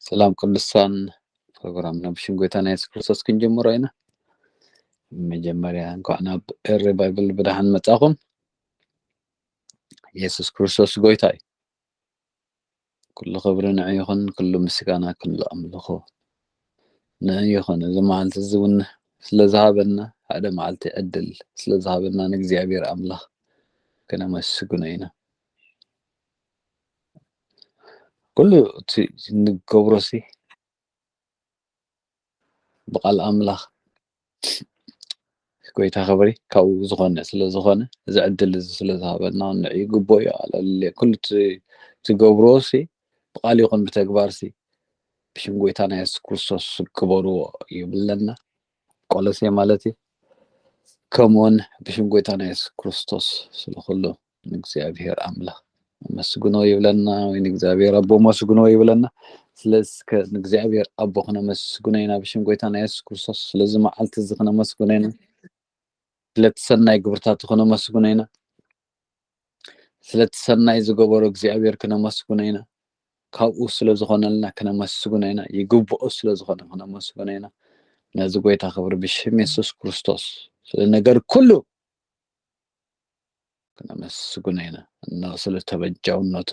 ሰላም ቅዱሳን፣ ፕሮግራምና ብሽም ጎይታና የሱስ ክርስቶስ ክንጀምሮ ኢና። መጀመርያ እንኳዕ ናብ ኤሪ ባይብል ብደሓን መጻኹም። የሱስ ክርስቶስ ጎይታ እዩ። ኩሉ ክብሪ ንዑ ይኹን፣ ኩሉ ምስጋና፣ ኩሉ ኣምልኾ ንዑ ይኹን። እዚ መዓልቲ እዚ እውን ስለ ዝሃበና፣ ሓደ መዓልቲ ዕድል ስለ ዝሃበና ንእግዚኣብሔር ኣምላኽ ከነመስግኖ ኢና። ኩሉ እቲ እንገብሮሲ ብቃል ኣምላኽ ጎይታ ክብሪ ካብኡ ዝኾነ ስለ ዝኾነ፣ እዚ ዕድል እዚ ስለ ዝሃበና ንዑ ይግብኦ እዩ። ኣለለ ኩሉ እቲ ትገብርዎሲ ብቃል ይኹን ብተግባርሲ ብሽም ጎይታና የሱስ ክርስቶስ ግበርዎ ይብለና። ቆሎሴ ማለት እዩ። ከምኡውን ብሽም ጎይታና የሱስ ክርስቶስ ስለ ኩሉ ንእግዚኣብሔር ኣምላኽ ኣመስግኖ ይብለና፣ ወይ ንእግዚኣብሔር ኣቦ ኣመስግኖ ይብለና። ስለዚ ከ ንእግዚኣብሔር ኣቦ ክነመስግኖ ኢና፣ ብሽም ጎይታና የሱስ ክርስቶስ ስለዚ መዓልቲ እዚ ክነመስግኖ ኢና። ስለቲ ሰናይ ግብርታቱ ክነመስግኖ ኢና። ስለቲ ሰናይ ዝገበሮ እግዚኣብሔር ክነመስግኖ ኢና። ካብኡ ስለ ዝኾነልና ክነመስግኖ ኢና። ይግብኦ ስለ ዝኾነ ክነመስግኖ ኢና። ነዚ ጎይታ ክብሪ ብሽም የሱስ ክርስቶስ ስለ ነገር ኩሉ ክነመስግኖ ኢና። እነሆ ስለ ተበጃውነቱ፣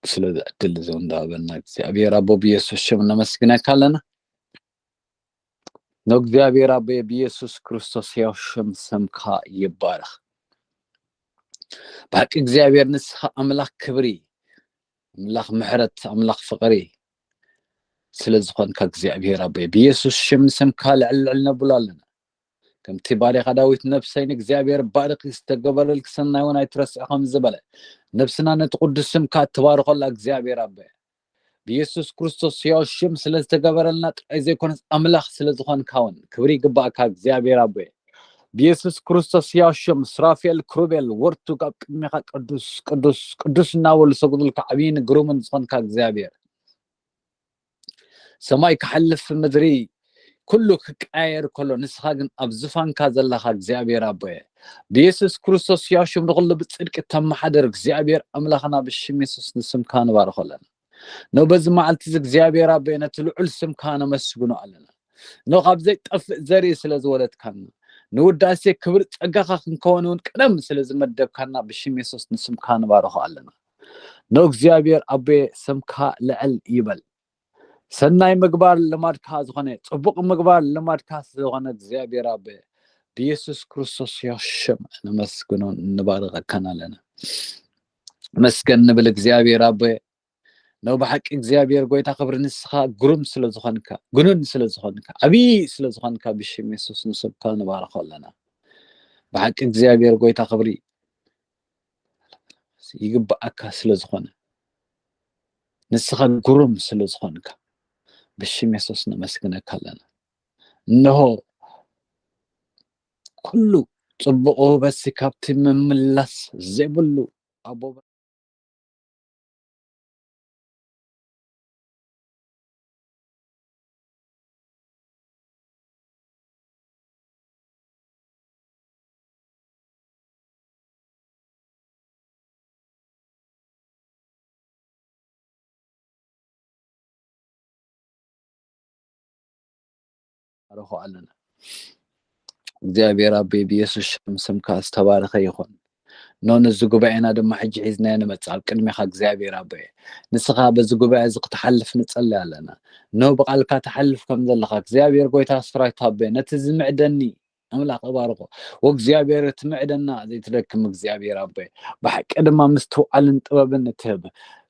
ስለ ዕድል እዚ እንዳሃበና እግዚኣብሔር ኣቦ ብየሱስ ሽም ነመስግነካ ኣለና። ንእግዚኣብሔር ኣቦ ብየሱስ ክርስቶስ ሕያው ሽም ስምካ ይባረኽ። ብሓቂ እግዚኣብሔር ንስኻ ኣምላኽ ክብሪ፣ ኣምላኽ ምሕረት፣ ኣምላኽ ፍቕሪ ስለ ዝኾንካ እግዚኣብሔር ኣቦ ብየሱስ ሽም ስምካ ልዕል ልዕል ነብሎ ኣለና። ከምቲ ባሪኻ ዳዊት ነብሰይ ንእግዚኣብሔር ባርኺ ዝተገበረልኪ ሰናይ እውን ኣይትረስዒ ከም ዝበለ ነብስና ነቲ ቅዱስ ስምካ እትባርኸላ እግዚኣብሔር ኣቦ ብየሱስ ክርስቶስ ሕያው ሽም ስለ ዝተገበረልና ጥራይ ዘይኮነስ ኣምላኽ ስለ ዝኾንካ እውን ክብሪ ይግባእካ እግዚኣብሔር ኣቦ። ብየሱስ ክርስቶስ ሕያው ሽም ሱራፌል ክሩቤል ወርቱ ካብ ቅድሜኻ ቅዱስ ቅዱስ ቅዱስ እናበሉ ዝሰግዱልካ ዓብይን ግሩምን ዝኾንካ እግዚኣብሔር ሰማይ ክሓልፍ ምድሪ ኩሉ ክቀያየር ከሎ ንስኻ ግን ኣብ ዝፋንካ ዘለኻ እግዚኣብሔር ኣቦየ ብየሱስ ክርስቶስ ሕያው ሽም ንኹሉ ብፅድቂ ተመሓደር እግዚኣብሔር ኣምላኽና ብሽም የሱስ ንስምካ ንባርኾ ኣለና። ኖ በዚ መዓልቲ እዚ እግዚኣብሔር ኣቦየ ነቲ ልዑል ስምካ ነመስግኖ ኣለና። ኖ ካብ ዘይጠፍእ ዘርኢ ስለ ዝወለድካና ንውዳሴ ክብሪ ፀጋኻ ክንከውን እውን ቀደም ስለ ዝመደብካና ብሽም የሱስ ንስምካ ንባርኾ ኣለና። ኖ እግዚኣብሔር ኣቦየ ስምካ ልዕል ይበል። ሰናይ ምግባር ልማድካ ዝኾነ ፅቡቕ ምግባር ልማድካ ዝኾነ እግዚኣብሔር ኣቦየ ብየሱስ ክርስቶስ ሕያው ሽም ነመስግኖ ንባርኸካን ኣለና። መስገን ንብል እግዚኣብሔር ኣቦየ ኖ ብሓቂ እግዚኣብሔር ጎይታ ክብሪ ንስኻ ግሩም ስለ ዝኾንካ ግኑን ስለ ዝኾንካ ዓብዪ ስለ ዝኾንካ ብሽም የሱስ ንስምካ ንባርኾ ኣለና። ብሓቂ እግዚኣብሔር ጎይታ ክብሪ ይግብኣካ ስለ ዝኾነ ንስኻ ግሩም ስለ ዝኾንካ ብሽም የሱስ ነመስግነካ ኣለና። እንሆ ኩሉ ፅቡቕ ውህበትሲ ካብቲ ምምላስ ዘይብሉ ኣቦ ባርኾ ኣለና። እግዚኣብሔር ኣቦይ ብየሱስ ሽም ስምካ ዝተባረኸ ይኹን። ኖ ነዚ ጉባኤና ድማ ሕጂ ሒዝናዮ ንመጽእ ኣብ ቅድሜኻ እግዚኣብሔር ኣቦየ ንስኻ በዚ ጉባኤ እዚ ክትሓልፍ ንጸሊ ኣለና። ኖ ብቓልካ ትሓልፍ ከም ዘለኻ እግዚኣብሔር ጎይታ ሰራዊት ኣቦየ ነቲ ዝምዕደኒ ኣምላኽ እባርኾ። ወእግዚኣብሔር እቲ ምዕደና ዘይትደክም እግዚኣብሔር ኣቦይ ብሓቂ ድማ ምስትውዓልን ጥበብን እትህብ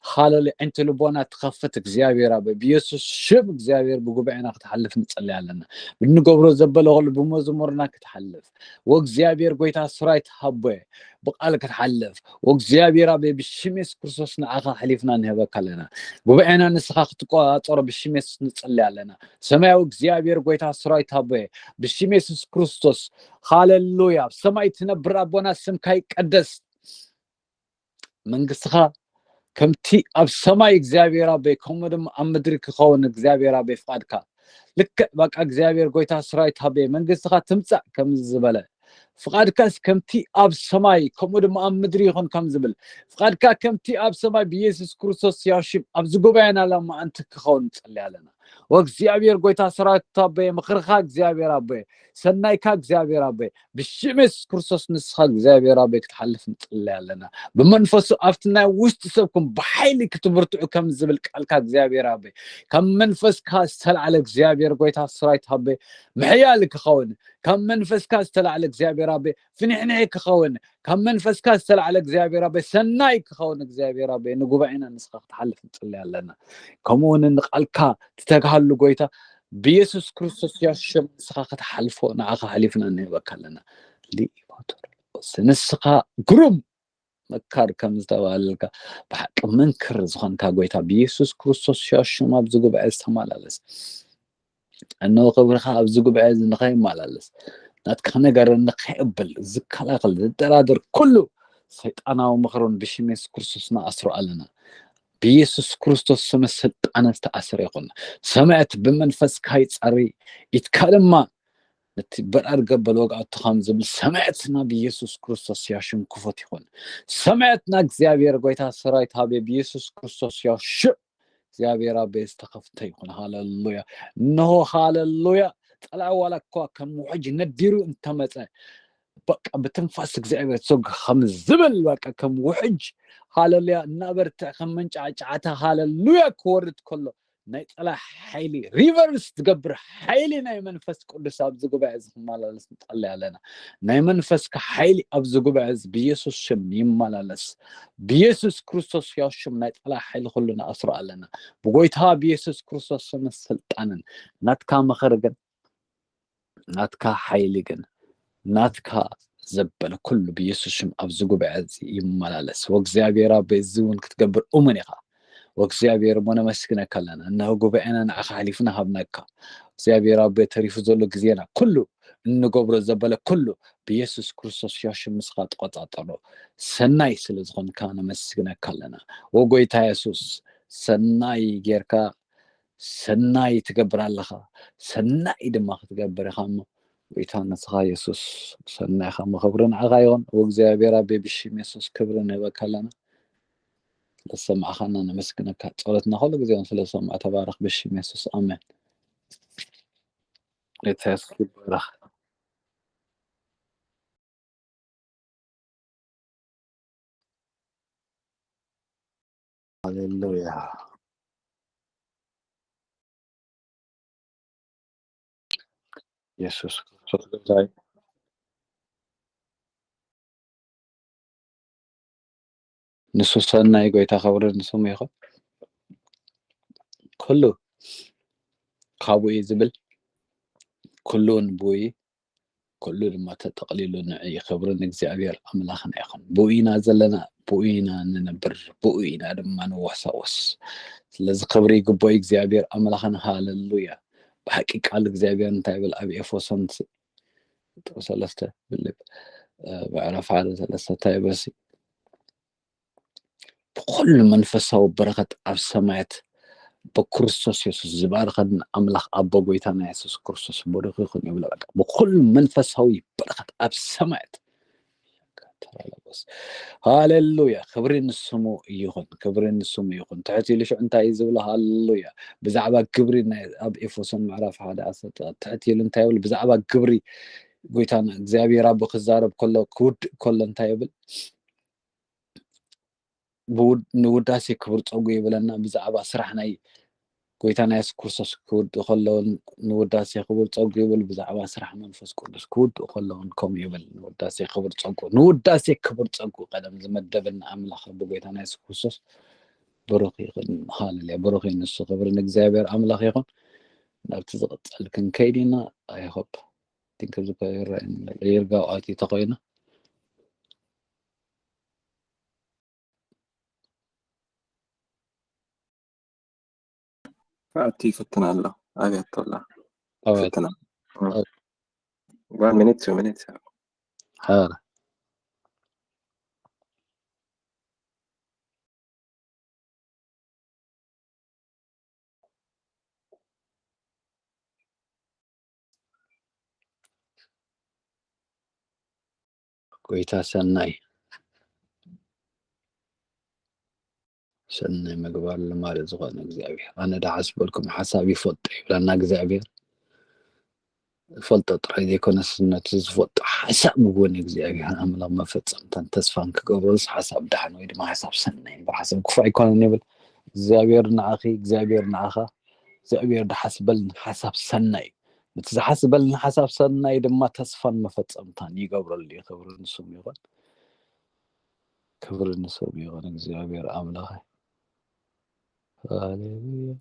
ሃለሉ ዕንቲ ልቦና ትኸፍት እግዚኣብሔር ኣቦይ ብየሱስ ሽም እግዚኣብሔር ብጉባኤና ክትሓልፍ ንጸሊ ኣለና። ብንገብሮ ዘበለ ኩሉ ብመዝሙርና ክትሓልፍ ወእግዚኣብሔር ጎይታ ስራዊት ሃቦየ ብቃል ክትሓልፍ ወእግዚኣብሔር ኣቦይ ብሽም የሱስ ክርስቶስ ንዓኻ ኣሕሊፍና ንህበካ ኣለና። ጉባኤና ንስኻ ክትቆጻጸሮ ብሽም የሱስ ንጸሊ ኣለና። ሰማያዊ እግዚኣብሔር ጎይታ ስራዊት ኣቦየ ብሽም የሱስ ክርስቶስ ሃሌሉያ። ኣብ ሰማይ ትነብር ኣቦና ስምካ ይቀደስ። መንግስትኻ ከምቲ ኣብ ሰማይ እግዚኣብሔር ኣቦይ ከምኡ ድማ ኣብ ምድሪ ክኸውን እግዚኣብሔር ኣቦይ ፍቓድካ ልክዕ በቃ እግዚኣብሔር ጎይታ ስራዊት ኣቦይ መንግስትኻ ትምጻእ ከም ዝበለ ፍቓድካስ ከምቲ ኣብ ሰማይ ከምኡ ድማ ኣብ ምድሪ ይኹን ከም ዝብል፣ ፍቓድካ ከምቲ ኣብ ሰማይ ብኢየሱስ ክርስቶስ ያው ሽም ኣብዚ ጉባኤና ሎማዓንቲ ክኸውን ንጸሊ ኣለና። ወእግዚኣብሔር ጎይታ ሰራዊት ኣቦየ፣ ምኽርኻ እግዚኣብሔር ኣቦየ፣ ሰናይካ እግዚኣብሔር ኣቦየ፣ ብሽም የሱስ ክርስቶስ ንስኻ እግዚኣብሔር ኣቦየ ክትሓልፍ ንጽሊ ኣለና። ብመንፈሱ ኣብቲ ናይ ውሽጢ ሰብኩም ብሓይሊ ክትብርትዑ ከም ዝብል ቃልካ እግዚኣብሔር ኣቦየ፣ ካብ መንፈስካ ዝተላዕለ እግዚኣብሔር ጎይታ ሰራዊት ኣቦየ ምሕያል ክኸውን፣ ካብ መንፈስካ ዝተላዕለ እግዚኣብሔር ኣቦየ ፍንሕንሒ ክኸውን፣ ካብ መንፈስካ ዝተላዕለ እግዚኣብሔር ኣቦየ ሰናይ ክኸውን እግዚኣብሔር ኣቦየ ንጉባኤና ንስኻ ክትሓልፍ ንጽሊ ኣለና። ከምኡ እውን ንቃልካ ትተግሃሉ ጎይታ ብኢየሱስ ክርስቶስ ያው ሽም ንስኻ ክትሓልፎ ንዓኻ ሓሊፍና ንህበካ ኣለና። ሊኢባቶስ ንስኻ ግሩም መካር ከም ዝተባህለልካ ብሓቂ መንክር ዝኾንካ ጎይታ ብኢየሱስ ክርስቶስ ያው ሽም ኣብዚ ጉባኤ ዝተመላለስ እነሆ ክብርኻ ኣብዚ ጉባኤ እዚ ንኸይመላለስ ናትካ ነገር ንኸይብል ዝከላኸል ዝደራደር ኩሉ ሰይጣናዊ ምኽርን ብሽም የሱስ ክርስቶስ ንኣስሮ ኣለና። ብኢየሱስ ክርስቶስ ስም ስልጣን ዝተኣሰረ ይኹን። ሰማያት ብመንፈስካ ይጸሪ፣ ኢድካ ድማ ነቲ በራድ ገበል ወግኣቶ ከም ዝብል ሰማያትና ብኢየሱስ ክርስቶስ ያው ሽም ክፉት ይኹን። ሰማያትና እግዚኣብሔር ጎይታ ሰራዊት ሃቤ ብኢየሱስ ክርስቶስ ያው ሽም እግዚኣብሔር ኣቦይ ዝተኸፍተ ይኹን። ሃለሉያ። እንሆ ሃለሉያ። ጸላኢ ዋላ እኳ ከም ውሕጅ ነዲሩ እንተመጸ በቃ ብትንፋስ እግዚኣብሔር ሶግ ከም ዝብል በቃ ከም ውሕጅ ሃለሉያ እናበርትዕ ከም መንጫዕጫዕታ ሃለሉያ ክወርድ ከሎ ናይ ጸላኢ ሓይሊ ሪቨርስ ትገብር ሓይሊ ናይ መንፈስ ቅዱስ ኣብዚ ጉባኤ እዚ ክመላለስ ንጸሊ ኣለና። ናይ መንፈስካ ሓይሊ ኣብዚ ጉባኤ እዚ ብኢየሱስ ሽም ይመላለስ። ብኢየሱስ ክርስቶስ ያው ሽም ናይ ጸላኢ ሓይሊ ኩሉ ንኣስሮ ኣለና። ብጎይታ ብኢየሱስ ክርስቶስ ስምን ስልጣንን ናትካ ምኽሪ ግን ናትካ ሓይሊ ግን ናትካ ዘበለ ኩሉ ብኢየሱስ ሽም ኣብዚ ጉባኤ እዚ ይመላለስ። ወእግዚኣብሔር ኣቦይ እዚ እውን ክትገብር እሙን ኢኻ። ወእግዚኣብሔር እሞ ነመስግነካ ኣለና። እነሆ ጉባኤና ንዓኻ ሓሊፍና ሃብናካ። እግዚኣብሔር ኣቦይ ተሪፉ ዘሎ ግዜና ኩሉ እንገብሮ ዘበለ ኩሉ ብኢየሱስ ክርስቶስ ያው ሽም ንስኻ ትቆጻጸሮ። ሰናይ ስለ ዝኾንካ ነመስግነካ ኣለና። ወጎይታ የሱስ ሰናይ ጌርካ ሰናይ ትገብር ኣለኻ፣ ሰናይ ድማ ክትገብር ኢኻ እሞ፣ ጎይታ ንስኻ የሱስ ሰናይ ኢኻ እሞ፣ ክብሪ ንዓኻ ይኹን። ወእግዚኣብሔር ኣቤ ብሽም የሱስ ክብሪ ንህበካ ኣለና። ስለዝሰማዕኻና ነመስግነካ። ጸሎትና ኩሉ ግዜ እውን ስለዝሰምዖ ተባረኽ ብሽም የሱስ ኣሜን። ጎይታ የሱስ ይባረኽ። ሃሌሉያ። የሱስ ክርስቶስ ጎይታ እዩ። ንሱ ሰናይ ጎይታ ክብሪ ንስሙ ይኹን። ኩሉ ካብኡ እዩ ዝብል፣ ኩሉ እውን ብኡ እዩ፣ ኩሉ ድማ ተጠቕሊሉ ንዕኡ እዩ። ክብሪ ንእግዚኣብሔር ኣምላኽና ይኹን። ብኡ ኢና ዘለና፣ ብኡ ኢና ንነብር፣ ብኡ ኢና ድማ ንወሳወስ። ስለዚ ክብሪ ይግብኦ እግዚኣብሔር ኣምላኽና። ሃሌሉያ። ብሓቂ ቃል እግዚኣብሔር እንታይ ይብል ኣብ ኤፌሶን ቁጽሪ ሰለስተ ብልብ ምዕራፍ ሓደ ሰለስተ እንታይ ይብል ሲ ብኩሉ መንፈሳዊ በረኸት ኣብ ሰማያት ብክርስቶስ የሱስ ዝባረኸኒ ኣምላኽ ኣቦ ጎይታና የሱስ ክርስቶስ ብሩኽ ይኹን ይብሎ። በቃ ብኩሉ መንፈሳዊ በረኸት ኣብ ሰማያት ሃሌሉያ ክብሪ ንስሙ ይኹን፣ ክብሪ ንስሙ ይኹን። ትሕት ኢሉ ሽዑ እንታይ እዩ ዝብሎ? ሃሌሉያ ብዛዕባ ግብሪ ናይ ኣብ ኤፌሶን ምዕራፍ ሓደ ዓሰርተ ትሕት ኢሉ እንታይ ይብል? ብዛዕባ ግብሪ ጎይታና እግዚኣብሔር ኣቦ ክዛረብ ከሎ ክውድእ ከሎ እንታይ ይብል? ብውድ- ንውዳሴ ክብር ጸጉ ይብለና። ብዛዕባ ስራሕ ናይ ጎይታና የሱስ ክርስቶስ ክውድእ ከለውን ንውዳሴ ክብር ጸጉ ይብል። ብዛዕባ ስራሕ መንፈስ ቅዱስ ክውድእ ከለውን ከምኡ ይብል። ንውዳሴ ክብር ጸጉ ንውዳሴ ክብር ጸጉ ቀደም ዝመደበና ኣምላኽ ብጎይታና የሱስ ክርስቶስ ብሩኽ ይኹን። ሃሌሉያ ብሩኽ እዩ ንሱ። ክብሪ ንእግዚኣብሔር ኣምላኽ ይኹን። ናብቲ ዝቕጸል ክንከይድ ኢና። ኣይሆፕ ቲንክ ኣብዚ ይረኣየኒ ይርጋው ኣትዩ ተኾይኑ ኣቲ ይፍትን ኣሎ ኣብያቶ ኣላ ኣዎ። ይፍትን ኣሎ። ኣዎ። One minute, two minutes. ሓረ ጎይታ ሰናይ፣ ሰናይ ምግባር ልማድ ዝኾነ እግዚኣብሔር። ኣነ ደሓስ በልኩም፣ ሓሳብ ይፈልጦ ይብለና እግዚኣብሔር። ፈልጦ ጥራይ ዘይኮነስ፣ ነቲ ዝፈልጦ ሓሳብ እውን እግዚኣብሔር ኣምላኽ መፈጸምታን ተስፋን ክገብረሉስ ሓሳብ ደሓን ወይ ድማ ሓሳብ ሰናይ እምበር ሓሳብ ክፉእ ኣይኮነን ይብል እግዚኣብሔር። ንዓኺ እግዚኣብሔር ንዓኻ እግዚኣብሔር ደሓስ በልን ሓሳብ ሰናይ፣ ነቲ ዝሓስበልን ሓሳብ ሰናይ ድማ ተስፋን መፈጸምታን ይገብረሉ እዩ። ክብሪ ንስሙ ይኹን። ክብሪ ንስሙ ይኹን እግዚኣብሔር ኣምላኽ። ሃሌሉያ።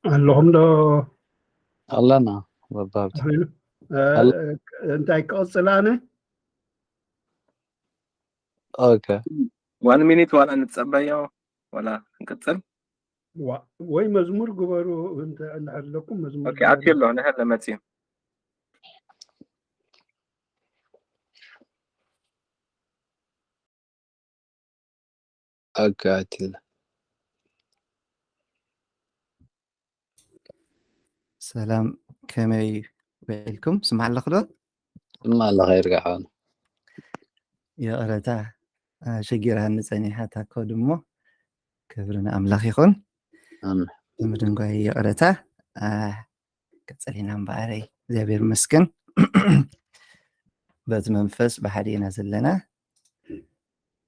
ኣለኹም ዶ? ኣለና። በባብቲ። እንታይ ክቕፅል ኣነ? ኦኬ። ዋን ሚኒት ዋላ ንፀበዮ ዋላ ክንቅፅል? ወይ መዝሙር ግበሩ። እንድሕር ኣለኩም መዝሙር ኣትዩ ኣሎ። ንሀለ መፅዩ። ኣጋትል። ሰላም፣ ከመይ ውዒልኩም? ስማዕ ኣለኹ ዶ? ስማዕ ኣለኻ ይርጋዕ። ይቕረታ፣ ኣሸጊራኒ ጸኒሓ እታ ኮድ እሞ፣ ክብሪ ንኣምላኽ ይኹን። ኣሜን። ብምድንጓይ ይቕረታ። ቀጸሊና እምበኣረይ፣ እግዚኣብሔር ይመስገን። በቲ መንፈስ ብሓደ ኢና ዘለና።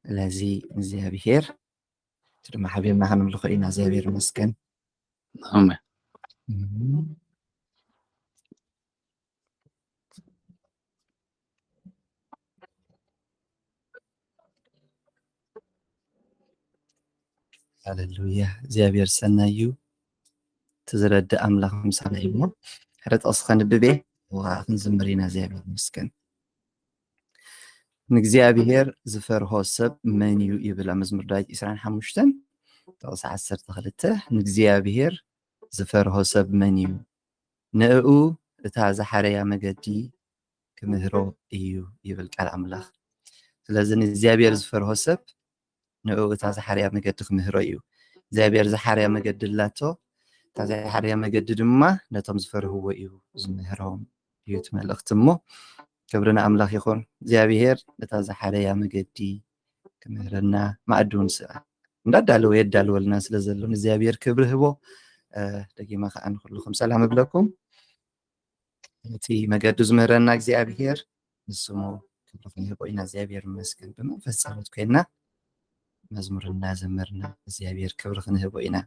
ስለዚ እግዚኣብሔር እቲ ድማ ሓቢርና ከነምልኾ ኢና። እግዚኣብሔር ይመስገን። ኣሜን። ሃሌሉያ። እግዚኣብሔር ሰናይ እዩ። እቲ ዝረድእ ኣምላኽ ምሳና እዩ እሞ፣ ሓደ ጥቕሲ ከንብብ እየ፣ ብኡ ኸዓ ክንዝምር ኢና። እግዚኣብሔር ይመስገን። ንእግዚኣብሔር ዝፈርሆ ሰብ መን እዩ? ይብል ኣብ መዝሙር ዳዊት ዕስራን ሓሙሽተን ጥቕሲ ዓሰርተ ክልተ። ንእግዚኣብሔር ዝፈርሆ ሰብ መን እዩ? ንእኡ እታ ዝሓረያ መገዲ ክምህሮ እዩ፣ ይብል ቃል ኣምላኽ። ስለዚ ንእግዚኣብሔር ዝፈርሆ ሰብ ንእኡ እታ ዝሓረያ መገዲ ክምህሮ እዩ። እግዚኣብሔር ዝሓረያ መገዲ ኣላቶ። እታ ዝሓረያ መገዲ ድማ ነቶም ዝፈርህዎ እዩ ዝምህሮም እዩ እቲ መልእኽቲ። እሞ ክብሪ ንኣምላኽ ይኹን። እግዚኣብሔር ነታ ዝሓረያ መገዲ ክምህረና፣ ማዕዲ እውን ስ-፣ እንዳዳለወ የዳልወልና ስለ ዘሎ ንእግዚኣብሔር ክብሪ ህቦ። እ፣ ደጊመ ከዓ ንኩልኹም ሰላም እብለኩም። እቲ መገዱ ዝምህረና እግዚኣብሔር ንስሙ ክብሪ ክንህቦ ኢና። እግዚኣብሔር ይመስገን። ብመንፈስ ጸሎት ኮይና መዝሙር እናዘመርና እግዚኣብሔር ክብሪ ክንህቦ ኢና።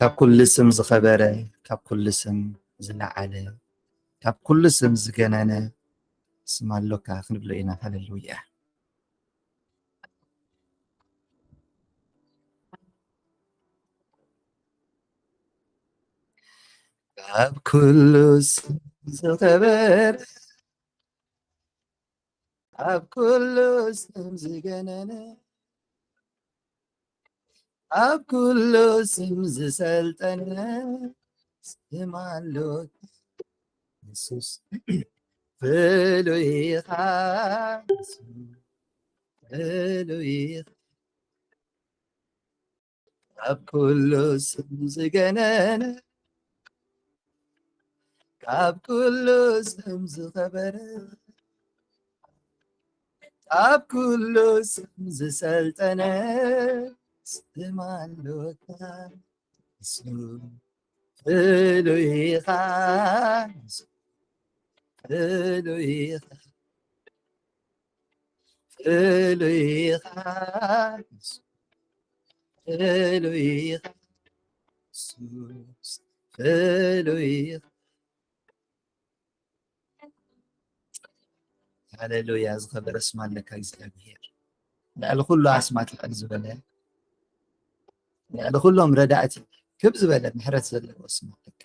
ካብ ኩሉ ስም ዝኸበረ፣ ካብ ኩሉ ስም ዝለዓለ፣ ካብ ኩሉ ስም ዝገነነ ስም ኣሎካ ክንብሎ ኢና። ሃሌሉያ። ካብ ኩሉ ስም ዝኸበረ፣ ኣብ ኩሉ ስም ዝገነነ፣ ኣብ ኩሉ ስም ዝሰልጠነ ስም ኣሎ የሱስ። ፍሉይ ኢኻ፣ ፍሉይ ኢኻ። ካብ ኩሉ ስም ዝገነነ፣ ካብ ኩሉ ስም ዝኸበረ፣ ካብ ኩሉ ስም ዝሰልጠነ፣ ስም ኣለካ ንሱ፣ ፍሉይ ኢኻ ንሱ፣ ፍሉይ ኢኻ፣ ፍሉይ ኢኻ ንሱ፣ ፍሉይ ኢኻ ንሱ፣ ፍሉይ ኢኻ። ሃሌሉያ፣ ዝኸበረ ስም ኣለካ እግዚኣብሔር። ልዕሊ ኩሉ ኣስማት ልዕል ዝበለ፣ ልዕሊ ኩሎም ረዳእቲ ክብ ዝበለ ምሕረት ዘለዎ ስም ኣለካ።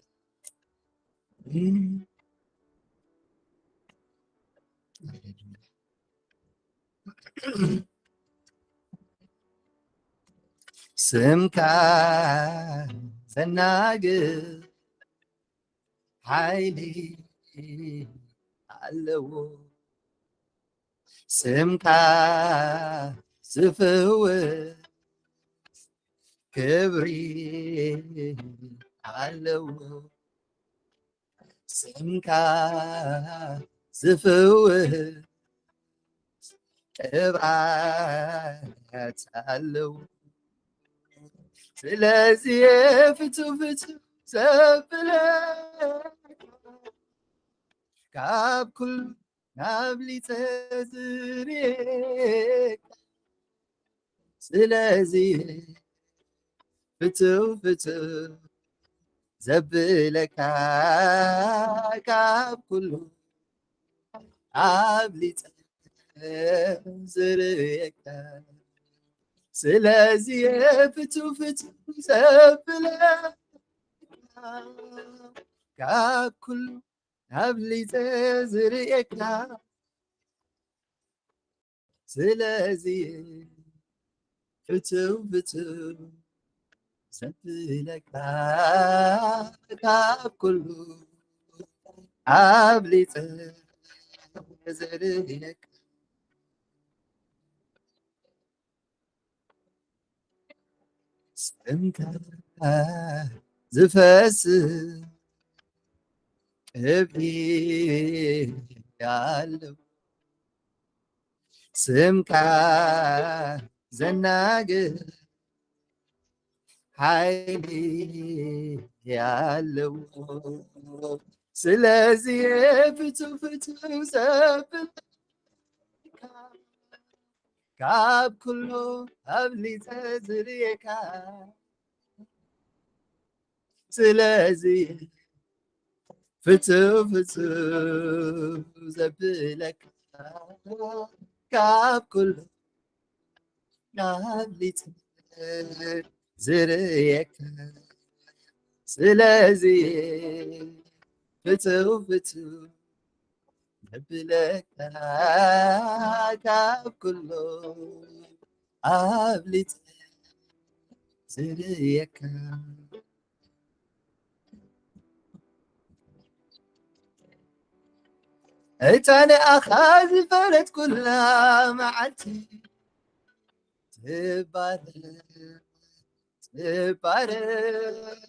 ስምካ ዘናግር ሓይሊ ኣለዎ። ስምካ ዝፍውስ ክብሪ ኣለዎ። ስምካ ዝፍውስ ቅብኣት ኣለዎ። ስለዚ ፍቱ ፍቱ ዘብለ ካብ ኩሉ ኣብሊጸ ዝርኤካ። ስለዚ ፍቱ ፍቱ ዘብለካ ካብ ኩሉ ኣብሊጸ ዝርኤካ። ስለዚ ፍቱ ፍቱ ዘብለካ ካብ ኩሉ ኣብሊጸ ዝርኤካ። ስለዚ ፍቱ ፍቱ ዘብለካ ካብ ኩሉ ኣብሊጸ ዝርኤካ። ስምካ ዝፈስስ ቅብኢ ኣለዎ። ስምካ ዘናግር ሓይሊ ኣለዎ። ስለዚ ፍቱ ፍቱ ዘብል ካብ ኩሉ ኣብሊጸ ዝርኤካ። ስለዚ ፍቱ ፍቱ ዘብለካ ካብ ኩሉ ኣብሊጸ ዝርኤካ። ስለዚ ፍቱ ፍቱ ዘብለካ ካብ ኩሉ ኣብሊጸ ዝርኤካ። እታ ንኣኻ ዝፈረድኩላ መዓልቲ ትባረኽ፣ ትባረኽ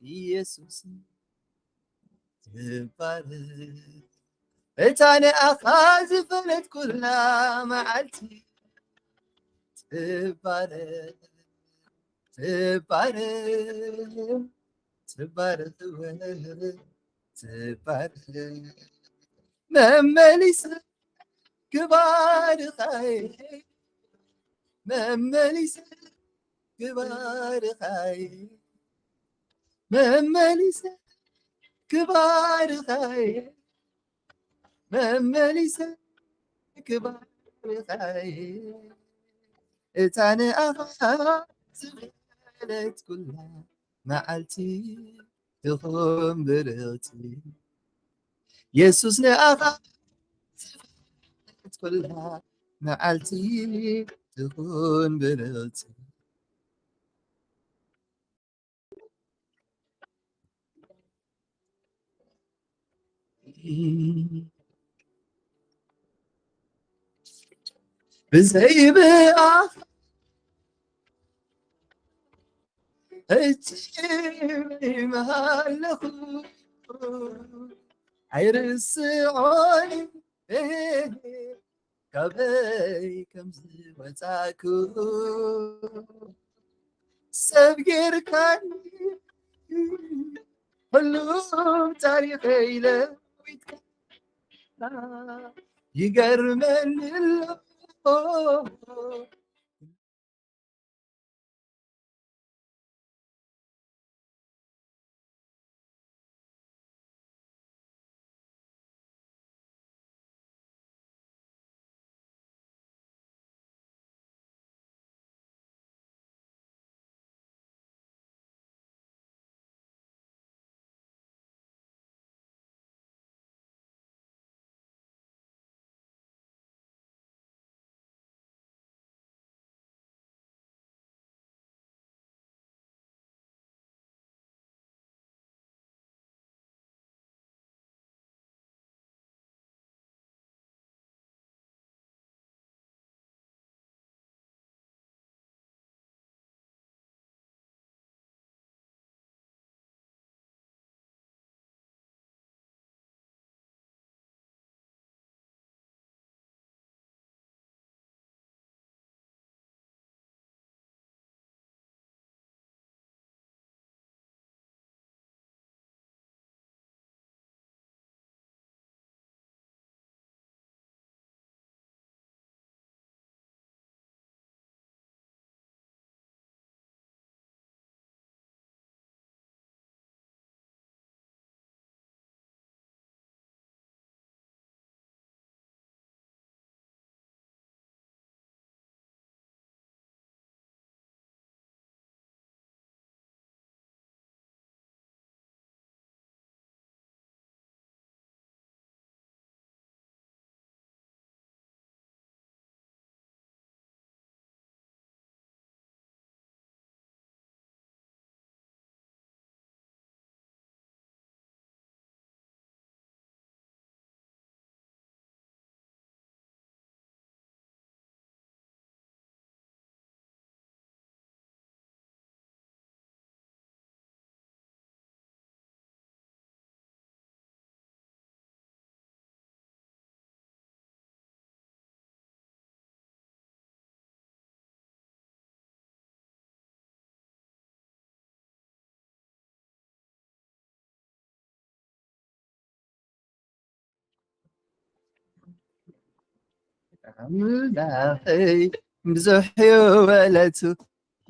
ኢየሱስ፣ ትባረኽ። እታ ንኣኻ ዝፈረድኩላ መዓልቲ ትባረኽ፣ ትባረኽ፣ ትባረኽ፣ ትባረኽ። መመሊሰ ክባርኻይ፣ መመሊሰ ክባርኻይ፣ መመሊሰ ክባርኻይ፣ መመሊሰ ክባርኻይ። እታ ንኣኻ ዝፈረድኩላ መዓልቲ ትኹን ብርኽቲ። የሱስ ንኣኻ ዝፈረድኩላ መዓልቲ ትኹን ብርኽቲ። ብዘይ ብኣኻ ሕጂ መሃለኹ ኣይርስዖን ካበይ ከም ዝወጻእኩ። ሰብ ጌርካኒ፣ ሕሉፍ ታሪኸይ ለዊጥካ። ይገርመኒ ኣሎ። ኣምላኸይ ብዙሕ እዩ ውዕለቱ፣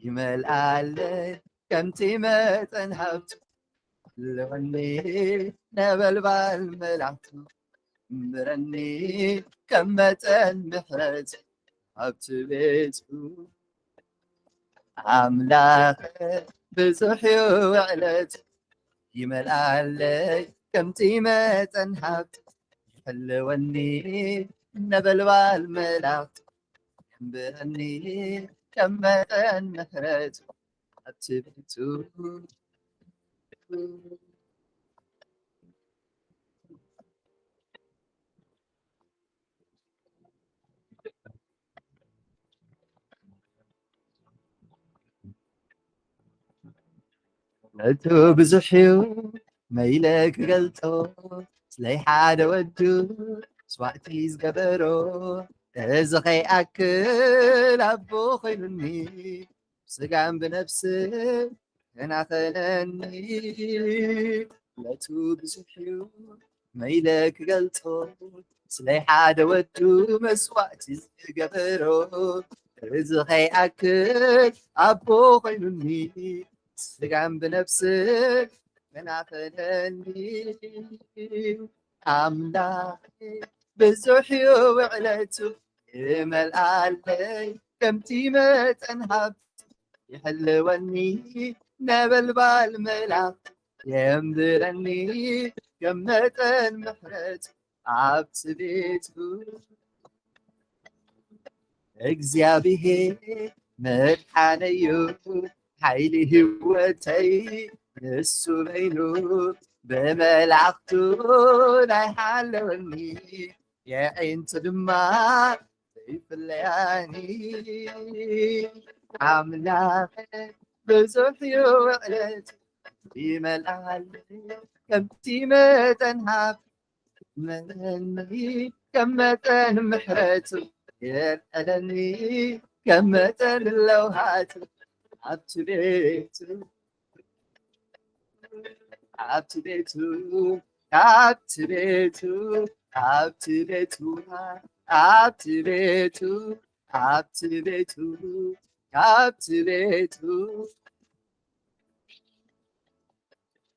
ይመልኣለይ ከምቲ መጠን ሃብቱ። ኣለወኒ ነበልባል መላእኽቱ፣ እምብረኒ ከም መጠን ምሕረቱ፣ ኣብቲ ቤቱ ኣምላኸ ብዙሕ እዩ ውዕለቱ፣ ይመልኣለይ ከምቲ መጠን ሃብቱ። ይሕልወኒ ነበልባል መላእኽቱ፣ የንብረኒ ከም መጠን ምሕረቱ ኣብቲ ቤቱ። እቱ ብዙሕ እዩ መይለ ክገልጾ፣ ስለይ ሓደ ወዱ ስዋእቲ ዝገበሮ፣ እዚ ኸይኣክል ኣቦ ኮይኑኒ፣ ብስጋን ብነፍስን ተናኸለኒ። ለቱ ብዙሕ እዩ መይለ ክገልጾ፣ ስለይ ሓደ ወዱ መስዋእቲ ዝገበሮ፣ እዚ ኸይኣክል ኣቦ ኮይኑኒ፣ ስጋን ብነፍስን ተናኸለኒ። ኣምላኽ ብዙሕ እዩ ውዕለቱ፣ ይመልኣለይ ከምቲ መጠን ሃብቱ፣ ይሕልወኒ ነበልባል መላእኽቱ፣ የንብረኒ ከም መጠን ምሕረቱ ኣብቲ ቤቱ። እግዚኣብሔር መድሓነዩ፣ ሓይሊ ህይወተይ ንሱ በይኑ፣ ብመላእኽቱ ናይ ሓለወኒ፣ የዒንቱ ድማ ዘይፍለያኒ። ኣምላኽ ብዙሕ እዩ ውዕለቱ፣ ይመልኣለይ ከምቲ መጠን ሃብቱ፣ መኒ ከም መጠን ምሕረቱ፣ የልዕለኒ ከም መጠን ለውሃቱ። ኣብቲ ቤቱ ኣብቲ ቤቱ ኣብቲ ቤቱ ኣብቲ ቤቱ ኣብቲ ቤቱ ኣብቲ ቤቱ ኣብቲ ቤቱ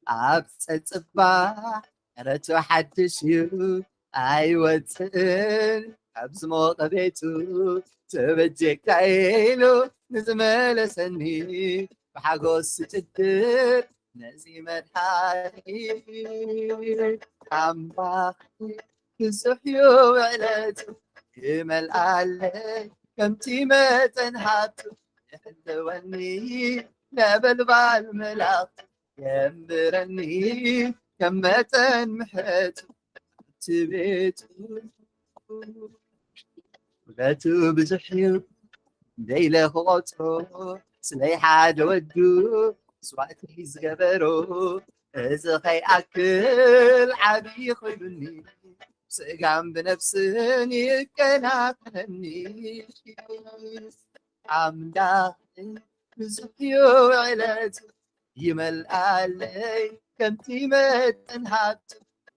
ኣብ ጸጽባ ረቱ ሓድሽ እዩ ኣይወፅእን ካብ ዝሞቐ ቤቱ ተበጀካ ኢሉ ንዝመለሰኒ ብሓጎስ ስጭድር ነዚ መድሓኒ ኣምላኽ ብዙሕ እዩ ውዕለቱ ይመልኣለይ ከምቲ መጠን ሃብቱ ይሕልወኒ ነበልባል መላእኽቱ የንብረኒ ከም መጠን ምሕረቱ እቲ ቤቱ ውዕለቱ ብዙሕ እዩ ደይለ ክቆፅሮ ስለይ ሓደ ወዱ መስዋእቲ ዝገበሮ እዚ ከይኣክል ዓብዪ ኮይኑኒ ስጋን ብነፍስን ይቀናቅነኒ ኣምላኽ ብዙሕ እዩ ውዕለቱ ይመልኣለይ ከምቲ መጠን ሃብቱ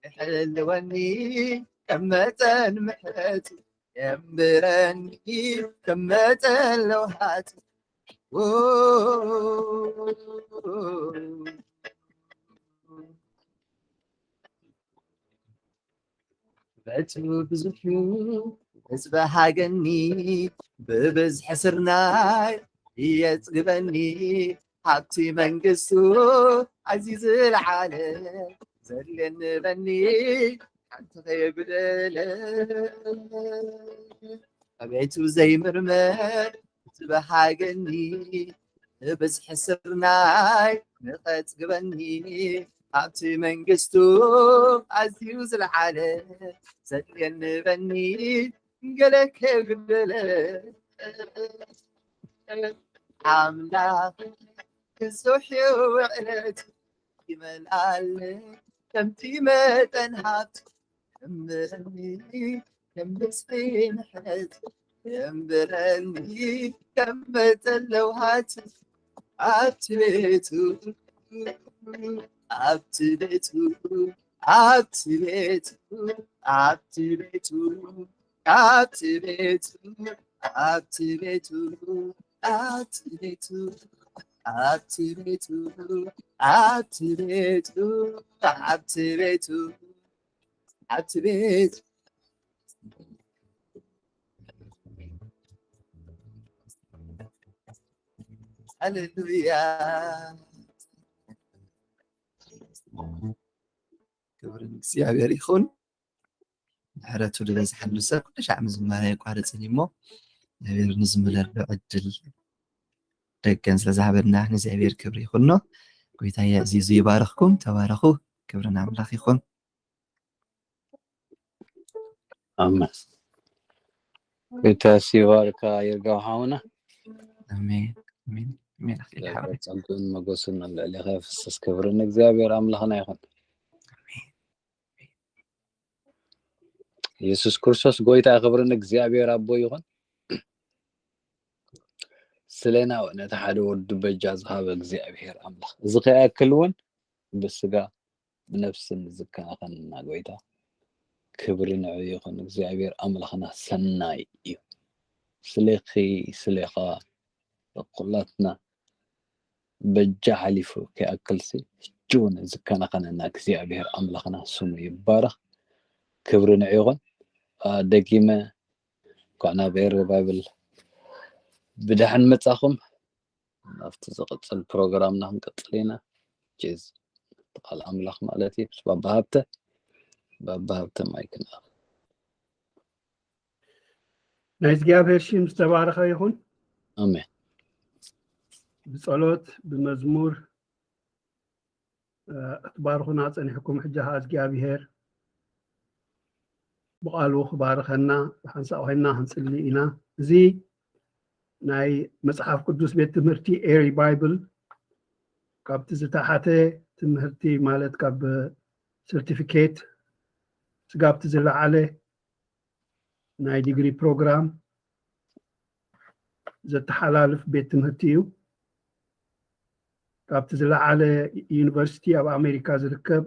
ይሕልወኒ ከም መጠን ምሕረቱ የንብረኒ ከም መጠን ለውሃቱ በቱ ብዙሕ ህዝቢ ሃገኒ ብብዝሒ ስርናይ የጽግበኒ ሃብቲ መንግስቱ ኣዝዩ ዝለዓለ ዘድልየኒ በኒ ሓንቲ ከየጉደለ ኣቤቱ ዘይምርመር ዝበሃገኒ ብብዝሒ ስርናይ ንኸጽግበኒ ኣብቲ መንግስቱ ኣዝዩ ዝለዓለ ዘድልየኒ በኒ ገለ ከየጉደለ ኣምላኽ ብዙሕ ውዕለት ይመልኣለይ ከምቲ መጠን ሃብቱ የንብረኒ ከም ብዝሒ ምሕረት የንብረኒ ከም መጠን ለውሃት ኣብቲ ቤቱ ኣብቲ ቤቱ ኣብቲ ቤቱ ኣብቲ ቤቱ ኣብቲ ቤቱ ኣብቲ ቤቱ ኣብቲ ቤቱ ኣብቲ ቤቱ ኣብቲ ቤቱ ኣብቲ ቤቱ ኣብቲ ቤት ሃሌሉያ ክብሪ እግዚኣብሔር ይኹን። ምሕረቱ ዝበዝሓሉ ሰብ ኩሉ ሻዕ ምዝማር ኣየቋርፅን እዩ እሞ እግዚኣብሔር ንዝምለሉ ዕድል ደገን ስለዝሃበና ንእግዚኣብሔር ክብሪ ይኹኖ። ጎይታ የዕዚዙ ይባርኽኩም። ተባረኹ። ክብሪ ንኣምላኽ ይኹን። ኣሜን። ጎይታ ይባርካ ይርጋው ሓውና። ኣሜን ኣሜን ኣሜን። ኣኽሊል ሓወይ ጸጉን መጎስን ኣብ ልዕሌኻ ይፍሰስ። ክብሪ ንእግዚኣብሔር ኣምላኽና ይኹን። ኢየሱስ ክርስቶስ ጎይታ። ክብሪ ንእግዚኣብሔር ኣቦ ይኹን። ስለና ነቲ ሓደ ወዱ በጃ ዝሃበ እግዚኣብሔር ኣምላኽ እዚ ከይኣክል እውን ብስጋ ብነፍስን ዝከናኸነና ጎይታ ክብሪ ንዑ ይኹን። እግዚኣብሔር ኣምላኽና ሰናይ እዩ። ስለኺ ስለኻ ኩላትና በጃ ሓሊፉ ከይኣክልሲ ሕጂ እውን ዝከናኸነና እግዚኣብሔር ኣምላኽና ስሙ ይባረኽ። ክብሪ ንዑ ይኹን። ደጊመ እንኳዕ ናብ ኤሪ ባይብል ብደሓን መጻኹም። ኣብቲ ዝቕጽል ፕሮግራምና ክንቅጽል ኢና። ጄዝ ቃል ኣምላኽ ማለት እዩ። ምስ ባባ ሃብተ ባባ ሃብተ ማይክና ናይ እግዚኣብሔር ሽም ዝተባረኸ ይኹን። ኣሜን። ብጸሎት ብመዝሙር ክትባርኹና ጸኒሕኩም ሕጂ ኸዓ እግዚኣብሔር ብቓሉ ክባርኸና ብሓንሳእ ኮይንና ክንጽሊ ኢና። እዚ ናይ መጽሓፍ ቅዱስ ቤት ትምህርቲ ኤሪ ባይብል ካብቲ ዝተሓተ ትምህርቲ ማለት ካብ ሰርቲፊኬት ስጋብቲ ዝለዓለ ናይ ዲግሪ ፕሮግራም ዘተሓላልፍ ቤት ትምህርቲ እዩ። ካብቲ ዝለዓለ ዩኒቨርሲቲ ኣብ ኣሜሪካ ዝርከብ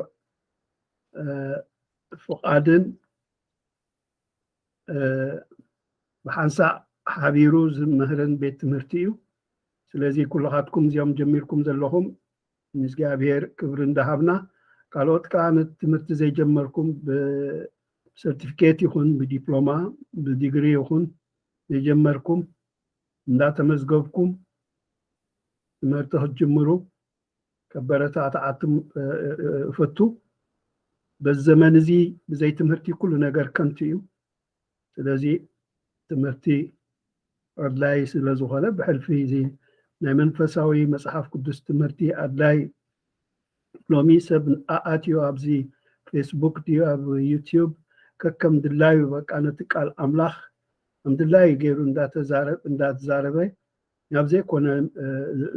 ፍቓድን ብሓንሳእ ሓቢሩ ዝምህርን ቤት ትምህርቲ እዩ። ስለዚ ኩልኻትኩም እዚኦም ጀሚርኩም ዘለኹም ንእግዚኣብሔር ክብሪ እንዳሃብና፣ ካልኦት ከዓ ነቲ ትምህርቲ ዘይጀመርኩም ብሰርቲፊኬት ይኹን ብዲፕሎማ ብዲግሪ ይኹን ዘይጀመርኩም እንዳተመዝገብኩም ትምህርቲ ክትጅምሩ ከበረታትዓኩም እፈቱ። በዚ ዘመን እዚ ብዘይ ትምህርቲ ኩሉ ነገር ከንቱ እዩ። ስለዚ ትምህርቲ ኣድላይ ስለ ዝኾነ ብሕልፊ እዚ ናይ መንፈሳዊ መጽሓፍ ቅዱስ ትምህርቲ ኣድላይ ሎሚ ሰብ ኣኣትዮ ኣብዚ ፌስቡክ ድዩ ኣብ ዩቲዩብ ከከም ድላዩ በቃ ነቲ ቃል ኣምላኽ ከም ድላዩ ገይሩ እንዳተዛረበ ናብ ዘይኮነ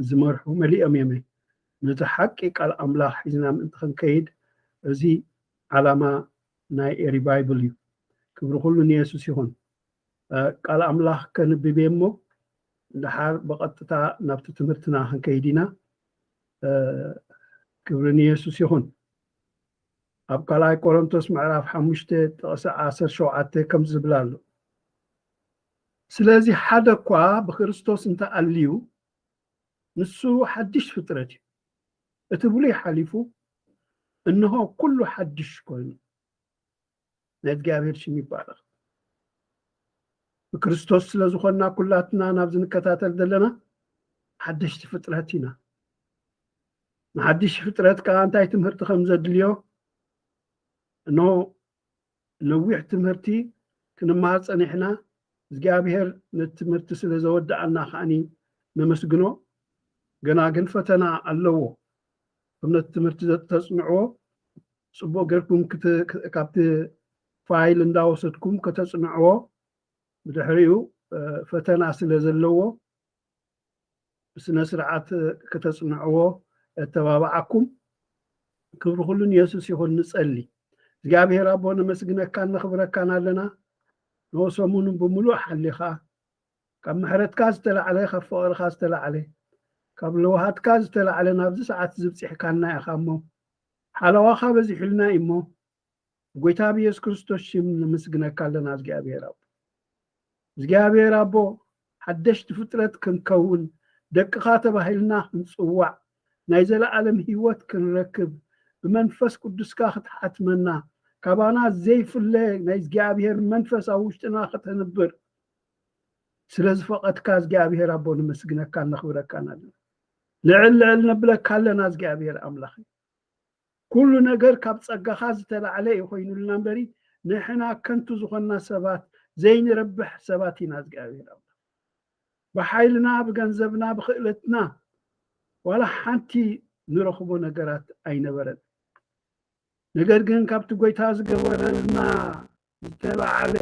ዝመርሑ መሊኦም እዮም። ነቲ ሓቂ ቃል ኣምላኽ ሒዝና ምእንቲ ክንከይድ እዚ ዓላማ ናይ ሪቫይቭል እዩ። ክብሪ ኩሉ ንየሱስ ይኹን። ቃል ኣምላኽ ከንብብ እየ እሞ ድሓር ብቐጥታ ናብቲ ትምህርትና ክንከይድ ኢና። ክብሪ ንየሱስ ይኹን። ኣብ ካልኣይ ቆሮንቶስ ምዕራፍ ሓሙሽተ ጥቕሲ ዓሰርተ ሸውዓተ ከምዚ ዝብል ኣሎ፣ ስለዚ ሓደ እኳ ብክርስቶስ እንተኣልዩ ንሱ ሓድሽ ፍጥረት እዩ፣ እቲ ብሉይ ሓሊፉ እንሆ ኩሉ ሓድሽ ኮይኑ። ናይ እግዚኣብሔር ሽም ይባረኽ። ብክርስቶስ ስለ ዝኾንና ኩላትና ናብዚ ንከታተል ዘለና ሓደሽቲ ፍጥረት ኢና። ንሓድሽ ፍጥረት ከዓ እንታይ ትምህርቲ ከም ዘድልዮ እኖ ነዊሕ ትምህርቲ ክንመሃር ጸኒሕና። እግዚኣብሔር ነቲ ትምህርቲ ስለ ዘወድኣና ከዓኒ ነመስግኖ። ገና ግን ፈተና ኣለዎ። ከም ነቲ ትምህርቲ ዘተጽንዕዎ ጽቡቕ ጌርኩም ክት- ክ- ካብቲ ፋይል እንዳወሰድኩም ከተጽንዕዎ፣ ብድሕሪኡ እ፣ ፈተና ስለ ዘለዎ ብስነ ስርዓት ከተጽንዕዎ እተባብዓኩም። ክብሪ ኩሉ ንየሱስ ይኹን። ንጸሊ። እግዚኣብሔር ኣቦ ነመስግነካን ነኽብረካን ኣለና። ንሰሙኑ ብምሉእ ሓሊኻ ካብ ምሕረትካ ዝተላዕለ፣ ካብ ፍቕርካ ዝተላዕለ፣ ካብ ለውሃትካ ዝተላዕለ ናብዚ ሰዓት ዝብጽሕካና ኢኻ እሞ ሓለዋኻ በዚሑልና እዩ እሞ ብጎይታ ብየሱስ ክርስቶስ ሽም ነመስግነካ ኣለና እግዚኣብሔር ኣቦ። እግዚኣብሔር ኣቦ ሓደሽቲ ፍጥረት ክንከውን ደቅኻ ተባሂልና ክንጽዋዕ ናይ ዘለኣለም ህይወት ክንረክብ ብመንፈስ ቅዱስካ ክትሓትመና ካባና ዘይፍለ ናይ እግዚኣብሔር መንፈስ ኣብ ውሽጥና ከተንብር ስለ ዝፈቐድካ እግዚኣብሔር ኣቦ ነመስግነካን ነኽብረካን ኣለና። ልዕል ልዕል ነብለካ ኣለና እግዚኣብሔር ኣምላኽ። ኩሉ ነገር ካብ ጸጋኻ ዝተላዕለ እዩ ኮይኑልና እምበሪ ንሕና ከንቱ ዝኾንና ሰባት ዘይንረብሕ ሰባት ኢና እግዚኣብሔር ኣምላኽ። ብሓይልና ብገንዘብና ብክእለትና ዋላ ሓንቲ ንረኽቦ ነገራት ኣይነበረን። ነገር ግን ካብቲ ጎይታ ዝገበረልና ዝተላዓለ